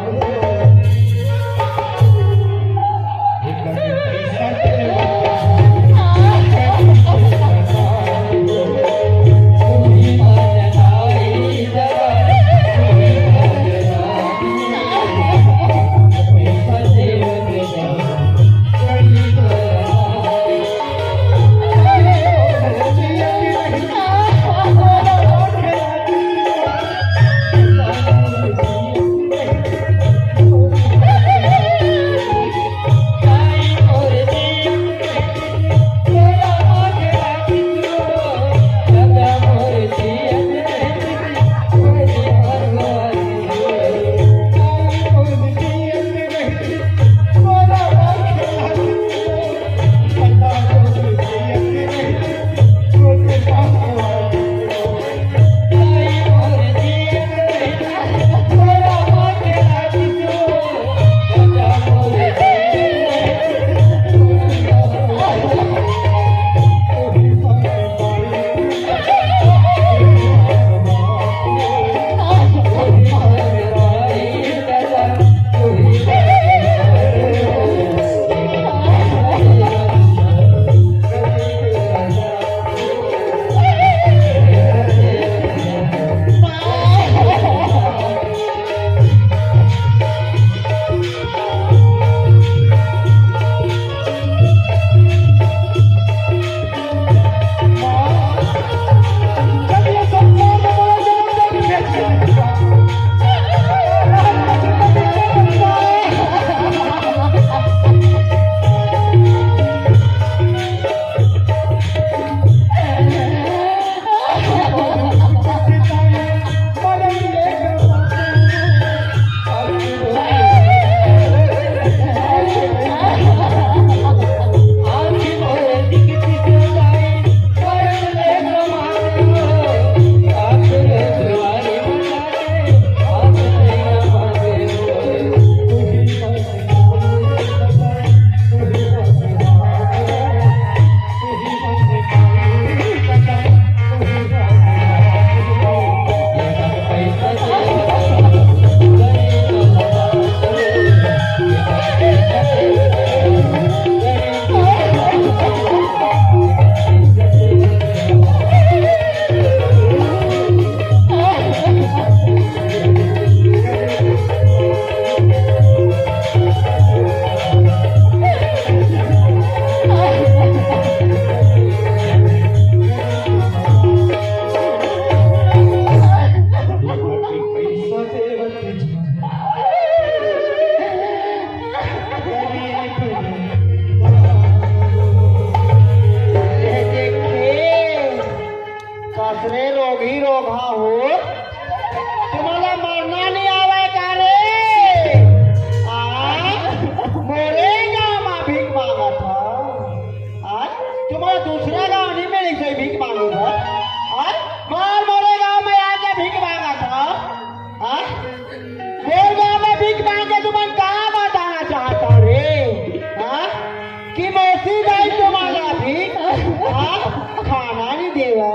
कसरे रोगी रोगहा हो, तुम्हारा मरना नहीं आवे का रे? आ? मोरे गाँव में भीख मांगत हो। आ? तुम्हारा दूसरा गाँव नहीं मिली से भीख मांगत हो। आ? मार मोरे गाँव में आके भीख मांगत हो। आ? मोर गाँव में भीख मांग के तुमन का बताना चाहत हो रे? आ? कि मौसी दाई तुम्हारा भी, आ? खाना नहीं देवे।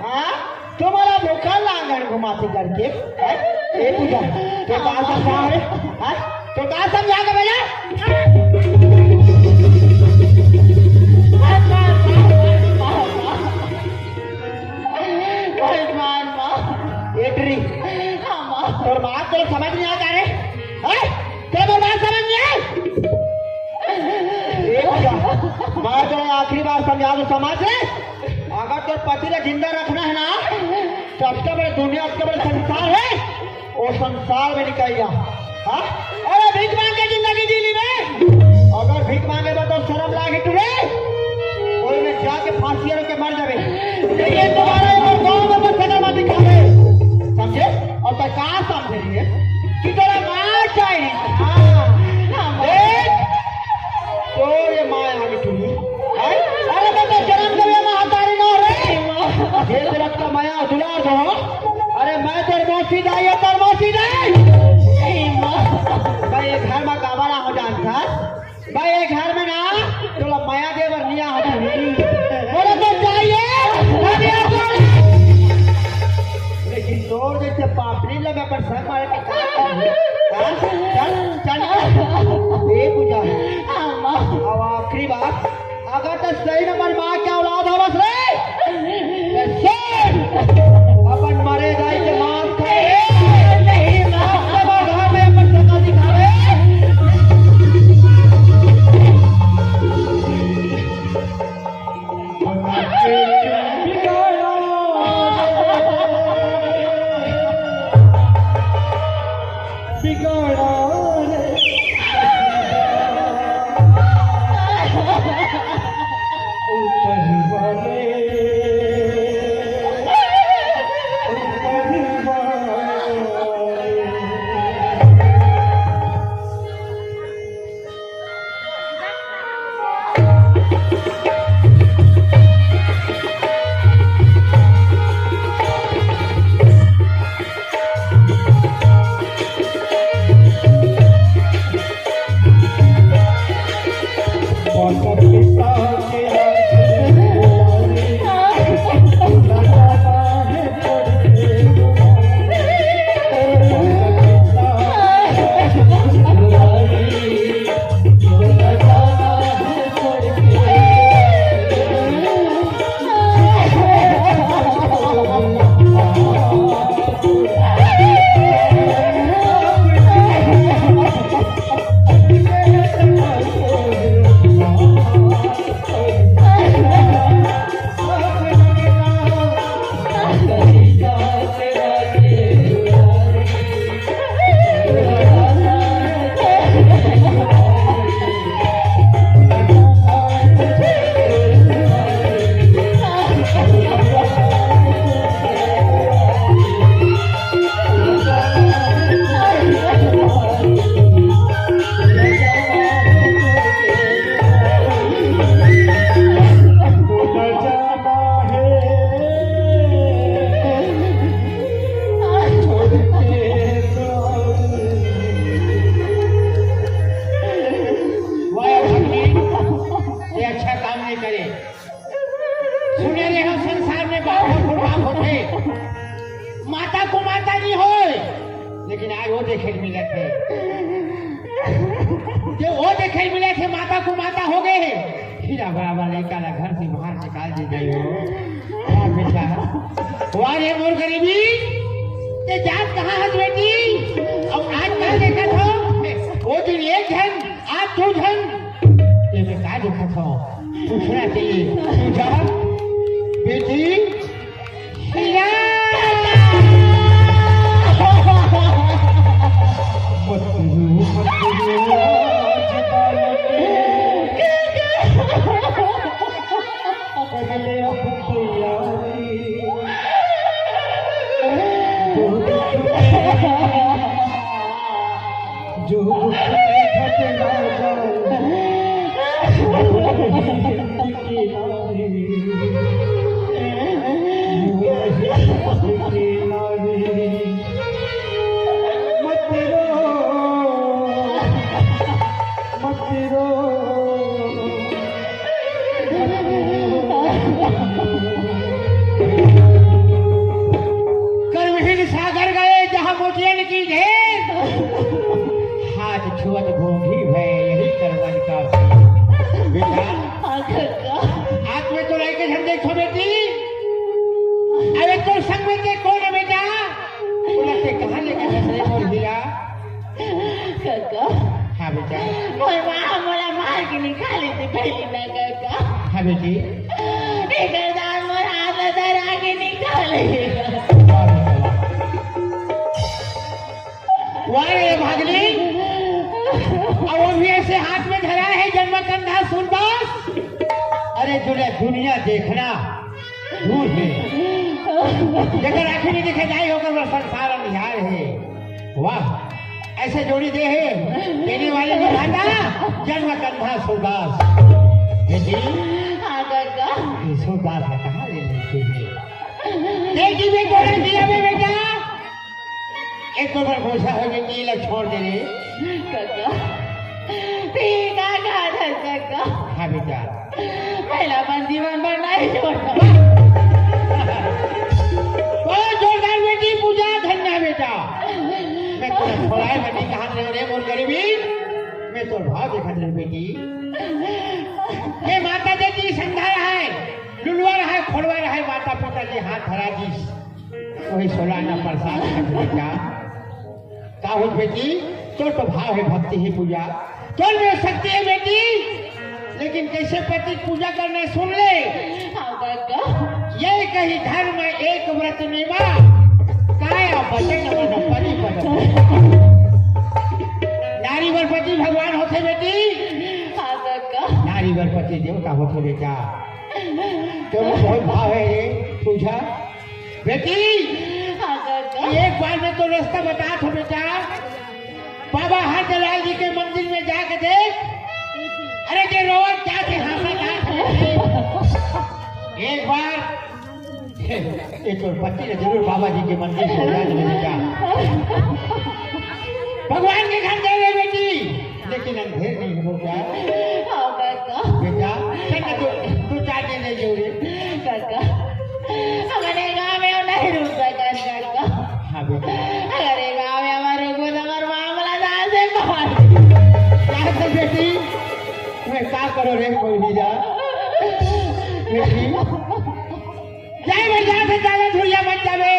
आ? तुम्हारा भूखा लांगन घुमाते करके, हैं? ए पूजा, तो का समझा रे? हैं? तो का समझा के भैया? ए टेरी, तोर बात तो समझ नहीं आता रे? हैं? तोर बात समझ नहीं आए? ए पूजा, मैं तो आखिरी बार समझा दूं, समझ ले। अगर तोर पति ला जिंदा रखना है ना, तो अतका बड़े दुनिया, अतका बड़े संसार है, वो संसार में निकल जा। हाँ? अरे भीख मांग के जिंदगी जी ली रे। अगर भीख मांगे बर तो शर्म लागे तू रे। कोई में जाके फांसी ए घर में ना, तोला मया दे बर निया हूँ। बोले तो जाइए, अभी आ जाओ। लेकिन तोर जैसे पापड़ी ला मैं अपन संग मारे के काम करहूँ। हाँ? चल, चल। ए पूजा। हाँ, माँ। अब आखिरी बात, अगर तो सही में मोर माँ के औलाद हवस रे, तो सुन, अपन मरे दाई के माफ कर। नहीं, माँ। अब तो घर में अपन सगा दिखावे। वाह भगनी, ये अच्छा काम नहीं करे। सुने रहे हो, संसार में बाप और बाप होते, माता को माता नहीं होय, लेकिन आज वो देखे मिले थे, जो वो देखे मिले थे, माता को माता हो गए हैं। हीरा बराबर लड़का ला घर से बाहर निकाल दी गई हो। वाह बेटा, वाह रे मोर गरीबी, ते जात कहाँ हस बेटी? अब आज का देखत हो, वो दिन एक झन, आज दू झन। ये मैं का देखत हो? पूछना चाहिए। तू जा, बेटी, हीरा। मत रो, मत रो, आज बालक। पहले अब तैयारी। जो दुख, जो दुख देखत ना जाए, वो नहीं जिंदगी नारी, वो नहीं जिंदगी नारी। मत रो, मत रो। करमहीन सागर गए जहाँ मोतियन की ढेर, हाथ छुअत घोंघी भय यही करमन का। बेटा, हाँ, काका। हाथ में तो लेके झंडे खो बेटी। अरे तो संग में के कौन है बेटा? बोला, "ते कहाँ लेके बस रहे मोर हीरा?" काका। हाँ बेटा। मोर माँ मोला मार के निकाली थी पहली ना काका। हाँ बेटी। एक दान मोर हाथ में धरा के निकाली। वाह रे भागनी। अब वो भी ऐसे हाथ में धरा है जन्म कंधा सूरदास। अरे दुनिया, दुनिया देखना दूर हे। जेकर आँखी नइ देखे जाय, ओकर बर संसार अंधियार हे। वाह, अइसे जोड़ी दे हे, देने वाले निधान, जन्म कंधा सूरदास। बेटी, हाँ, काका। ये सूरदास ह कहाँ ले लेके हे? बेटी, मैं बोले दिया बे बेटा, एक तो बार भरोसा हो गया कि ये लोग छोड़ दे रहे। काका, ठीक है, कहा था कका। हाँ बेटा। पहला अपन जीवन भर नहीं छोड़ता। बहुत जोरदार बेटी, पूजा धन्य बेटा। मैं तोला छोड़ाए बनी कहा रे, रे मोर गरीबी। मैं तोर भाव देखत रहे बेटी। ये माता जी संघाय है, लुलवर है, खोड़वर है, माता पिता जी हाथ धरा दीस। वही सोलाना प्रसाद खातिर बेटा। का होत बेटी, तोर तो भाव है, भक्ति है, पूजा, तोर में शक्ति है बेटी। लेकिन कैसे पति पूजा करना है, सुन ले। हाँ, काका। ये कही धर्म एक व्रत नेवा, काया वचन मन पति पद। नारी बर पति भगवान होथे बेटी। हाँ, काका। नारी बर पति देवता होथे बेटा। तो बहुत भाव है रे, पूजा। बेटी, हाँ, काका। एक बार मैं तो रास्ता बता थो बेटा। बाबा हरदलाल जी के मंदिर में जाके देख। अरे, जे रोवत जाके हंसा जात है। एक बार ये तो बच्ची ने जरूर बाबा जी के मंदिर में जाके बेटा। भगवान के घर जावे बेटी, लेकिन अंधेर नहीं हो क्या? हाँ, काका। बेटा, चल ना, दो, दो चार दिन रह जाओ रे। काका, हमारे गाँव में नहीं रुक सकत, काका। हाँ, बेटा। अगर ये गाँव में हमारे को तो हमारा मामला जान से बाहर। क्या कर बेटी? मैं क्या करो रे, कोई नहीं जा। बेटी, जाए भाई, यहाँ से ज्यादा दूरिया मत जावे।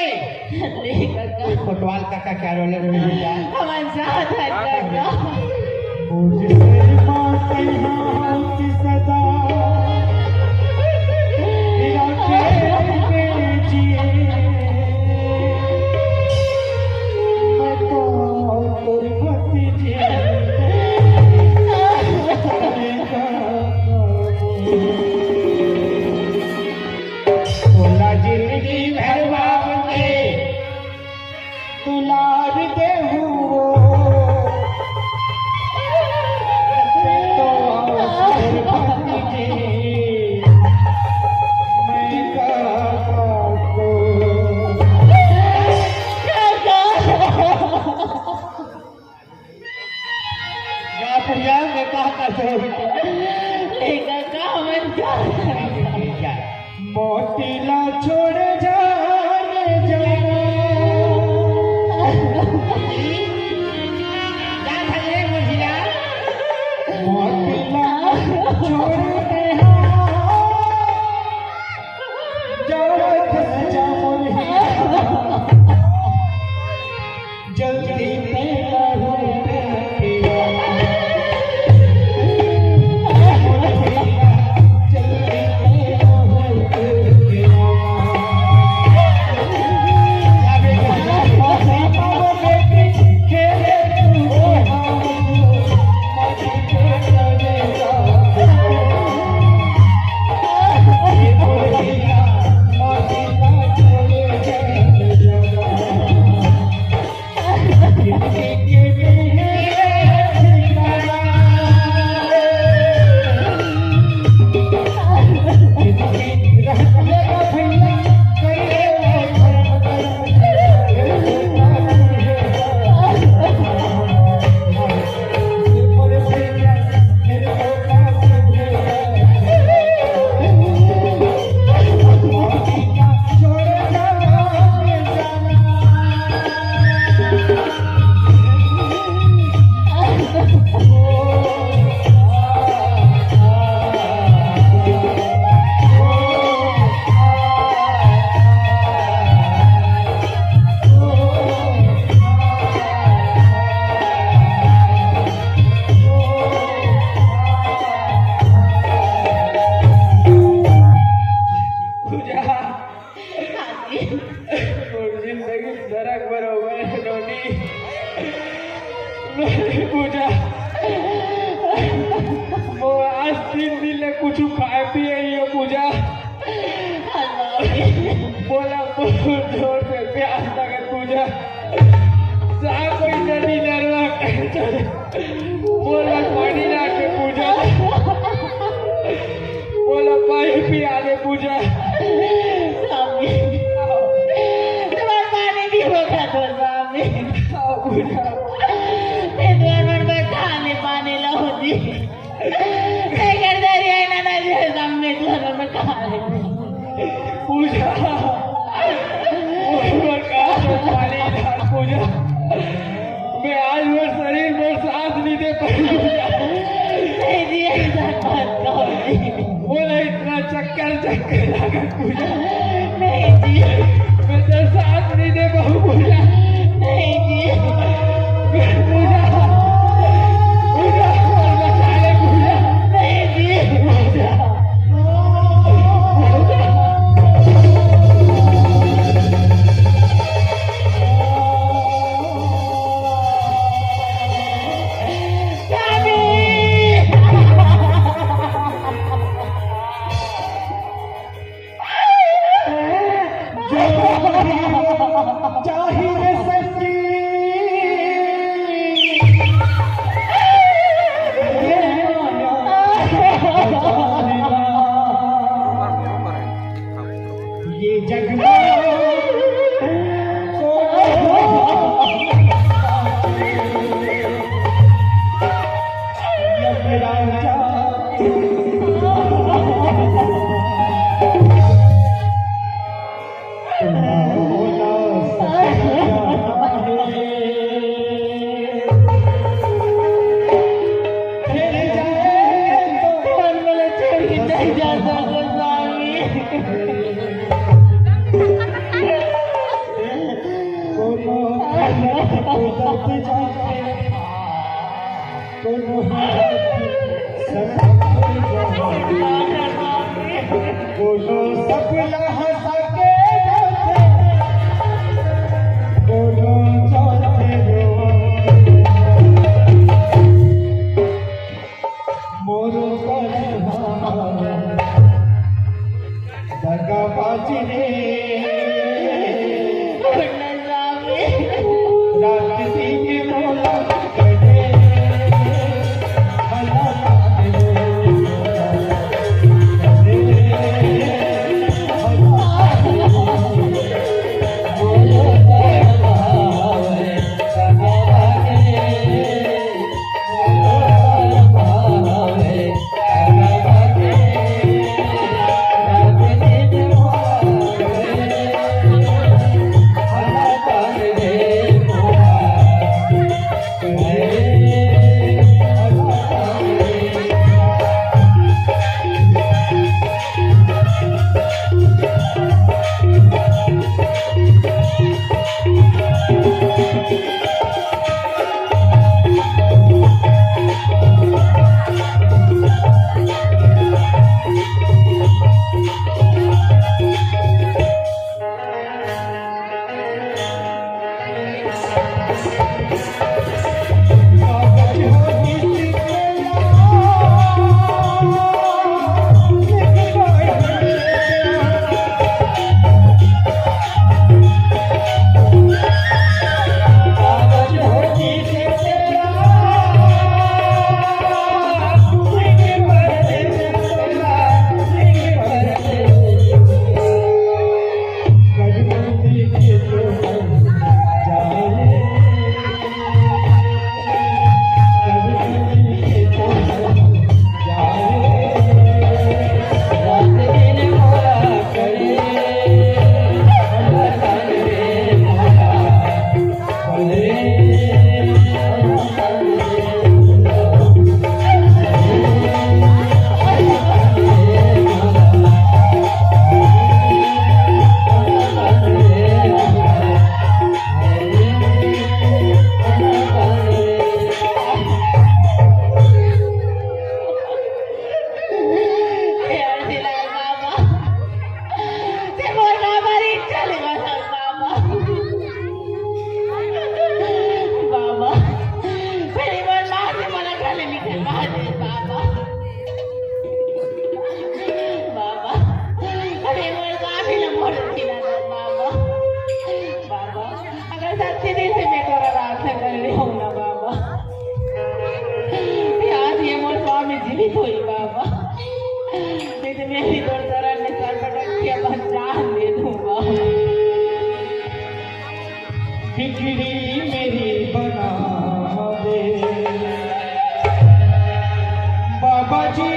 नहीं, काका। कोतवाल काका क्या रोले रहे बेटा? हमारे साथ है, काका। मुझसे माँ कहाँ होती सदा, मेरा प्यार में जिए, मैं तो तुरपति जी। तोला जिंदगी भर बाप के दुलार देहू वो, तो सुरपति जी, मैं का को। या प्रिया, मैं कहा करते हो बेटा? लेकर का हमन जा। मोतीला छोड़ जान जाना। जा भले मोतीला। मोतीला छोड़ दे। जा, जा मोर हीरा। जल्दी तेरा रूप पिया। जल्दी तेरा रूप पिया। पूजा। हाँ जी। मोर जिंदगी नरक बरोबर हे नोनी। नोनी पूजा। मोर आज तीन दिन ले कुछू खाए पिए नइ हे पूजा। हाँ, नोनी। मोला बहुत जोर से प्यास लगत पूजा। साफ कोई नदी नरवा कहे चले। मोला पानी ला के पूजा। मोला पानी पिया दे पूजा। स्वामी, तुम्हारा पानी भी होगा तो स्वामी। हाँ, पूजा। ये तुम्हारा मन में खाने पानी लाओ जी। पूजा, मोर का तो पानी डाल पूजा। मैं आज मोर शरीर मोर सांस नहीं दे पाई पूजा। नहीं जी, ऐसा मत कहो जी। मोला इतना चक्कर चक्कर लागत पूजा। नहीं जी। मैं तो सांस नहीं दे पाऊँ पूजा। नहीं जी। पूजा, पूजा, बचा ले पूजा। नहीं जी। पूजा। ये जग में कोनो सपना हंसा के जाथे, कोनो जाथे रो। मोर कन्हा दगाबाज रे। रात दिन मोला करे, भला बाबा, पहली बार मार दे, मना कर ले, निकल मार दे, बाबा। बाबा, अरे मोर बाप ही ना मोर पीना ना, बाबा। बाबा, अगर सच्चे दिल से मैं तोरा रात से कर रही हूँ ना, बाबा, आज ये मोर स्वामी जीवित हुई, बाबा। नहीं तो मैं भी तोर चरण में सर पटक के अपन जान दे दूंगा। बिगड़ी मेरी बना दे बाबा जी।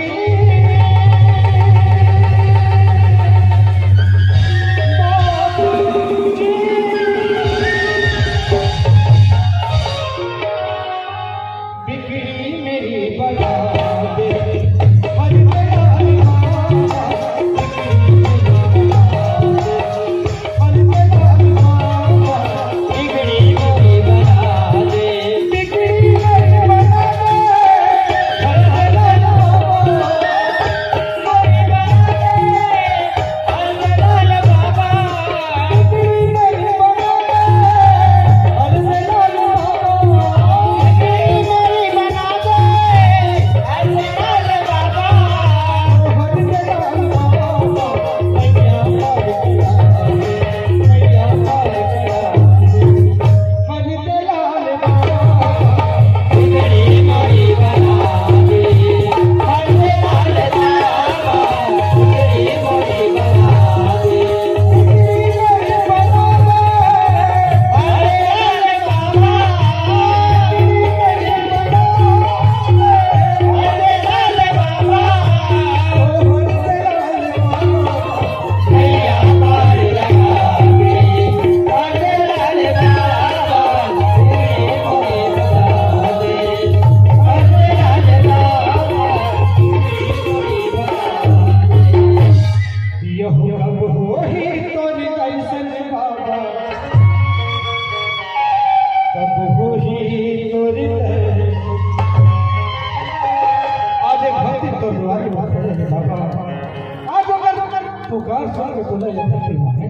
आज ओकर पुकार सुन के तोला यथार्थ हुआ है।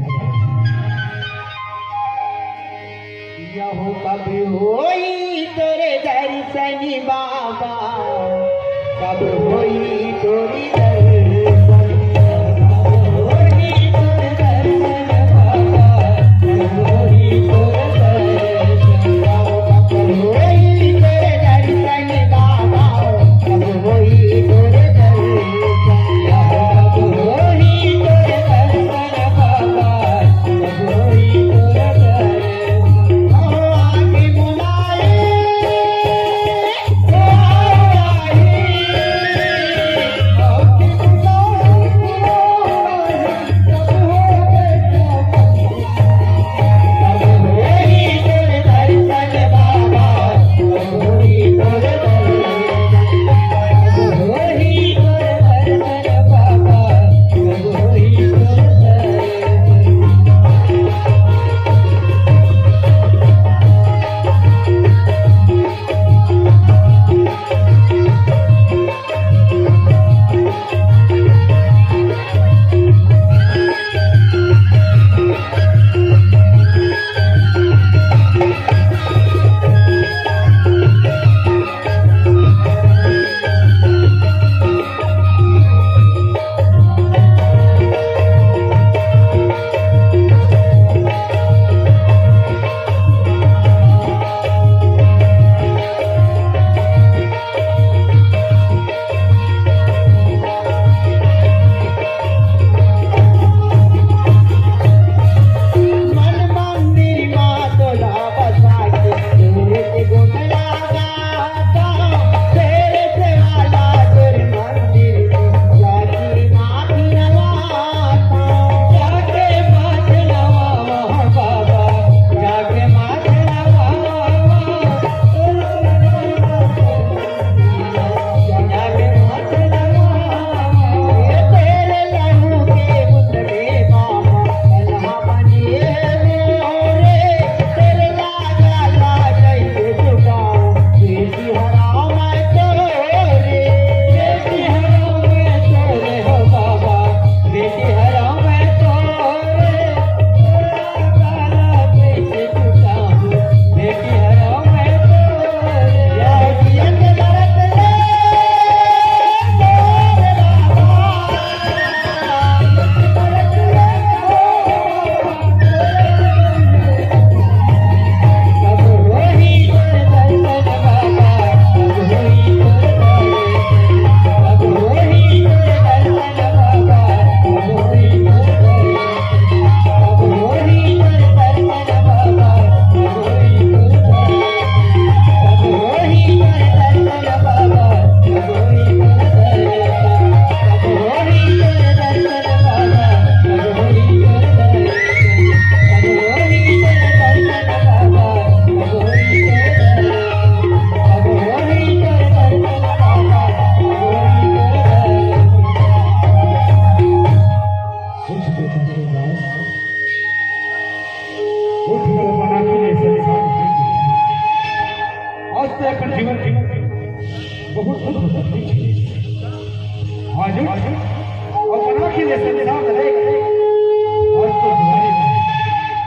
या हो कब होई तोरे दर्शन बाबा, कब होई तोरी दर्शन, कब होई तोरे दर्शन बाबा, कब होई तोरे दर्शन, कब होई तोरे दर्शन बाबा, कब होई तोरे दर्शन, कब होई तोरे दर्शन बाबा, कब होई तोरे दर्शन। आज तो अपन जीवन के बहुत दुख होता है। आज उठ, अपन आँखी ले संसार देख। आज तो तुम्हारी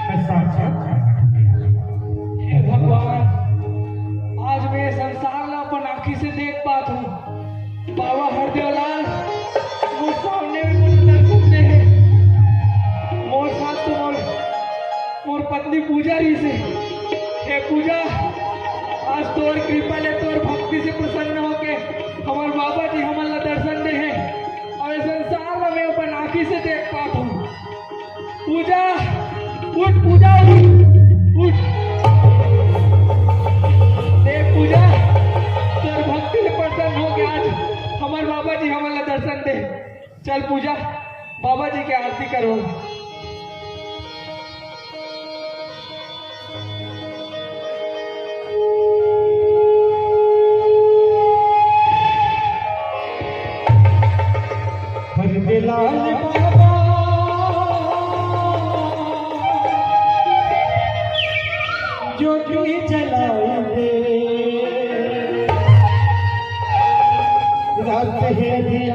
मैं साक्षात। हे भगवान, आज मैं संसार ला अपन आँखी से देख पात हूँ। बाबा हरदेवलाल, मोर सामने में मोला दर्शन दे हे। मोर साथ तो मोर, मोर पत्नी पूजा रहिसे। हे पूजा, आज तोर कृपा ले, तोर भक्ति से प्रसन्न होके हमर बाबा जी हमन ला दर्शन दे हे। अउ ए संसार ला मैं अपन आँखी से देख पात हूँ। पूजा, उठ पूजा, उठ, उठ। देख पूजा, तोर भक्ति ले प्रसन्न होके आज हमर बाबा जी हमन ला दर्शन दे। चल पूजा, बाबा जी के आरती करवा। हरदेलाल बाबा ज्योति जलाए दे, रात हे दिया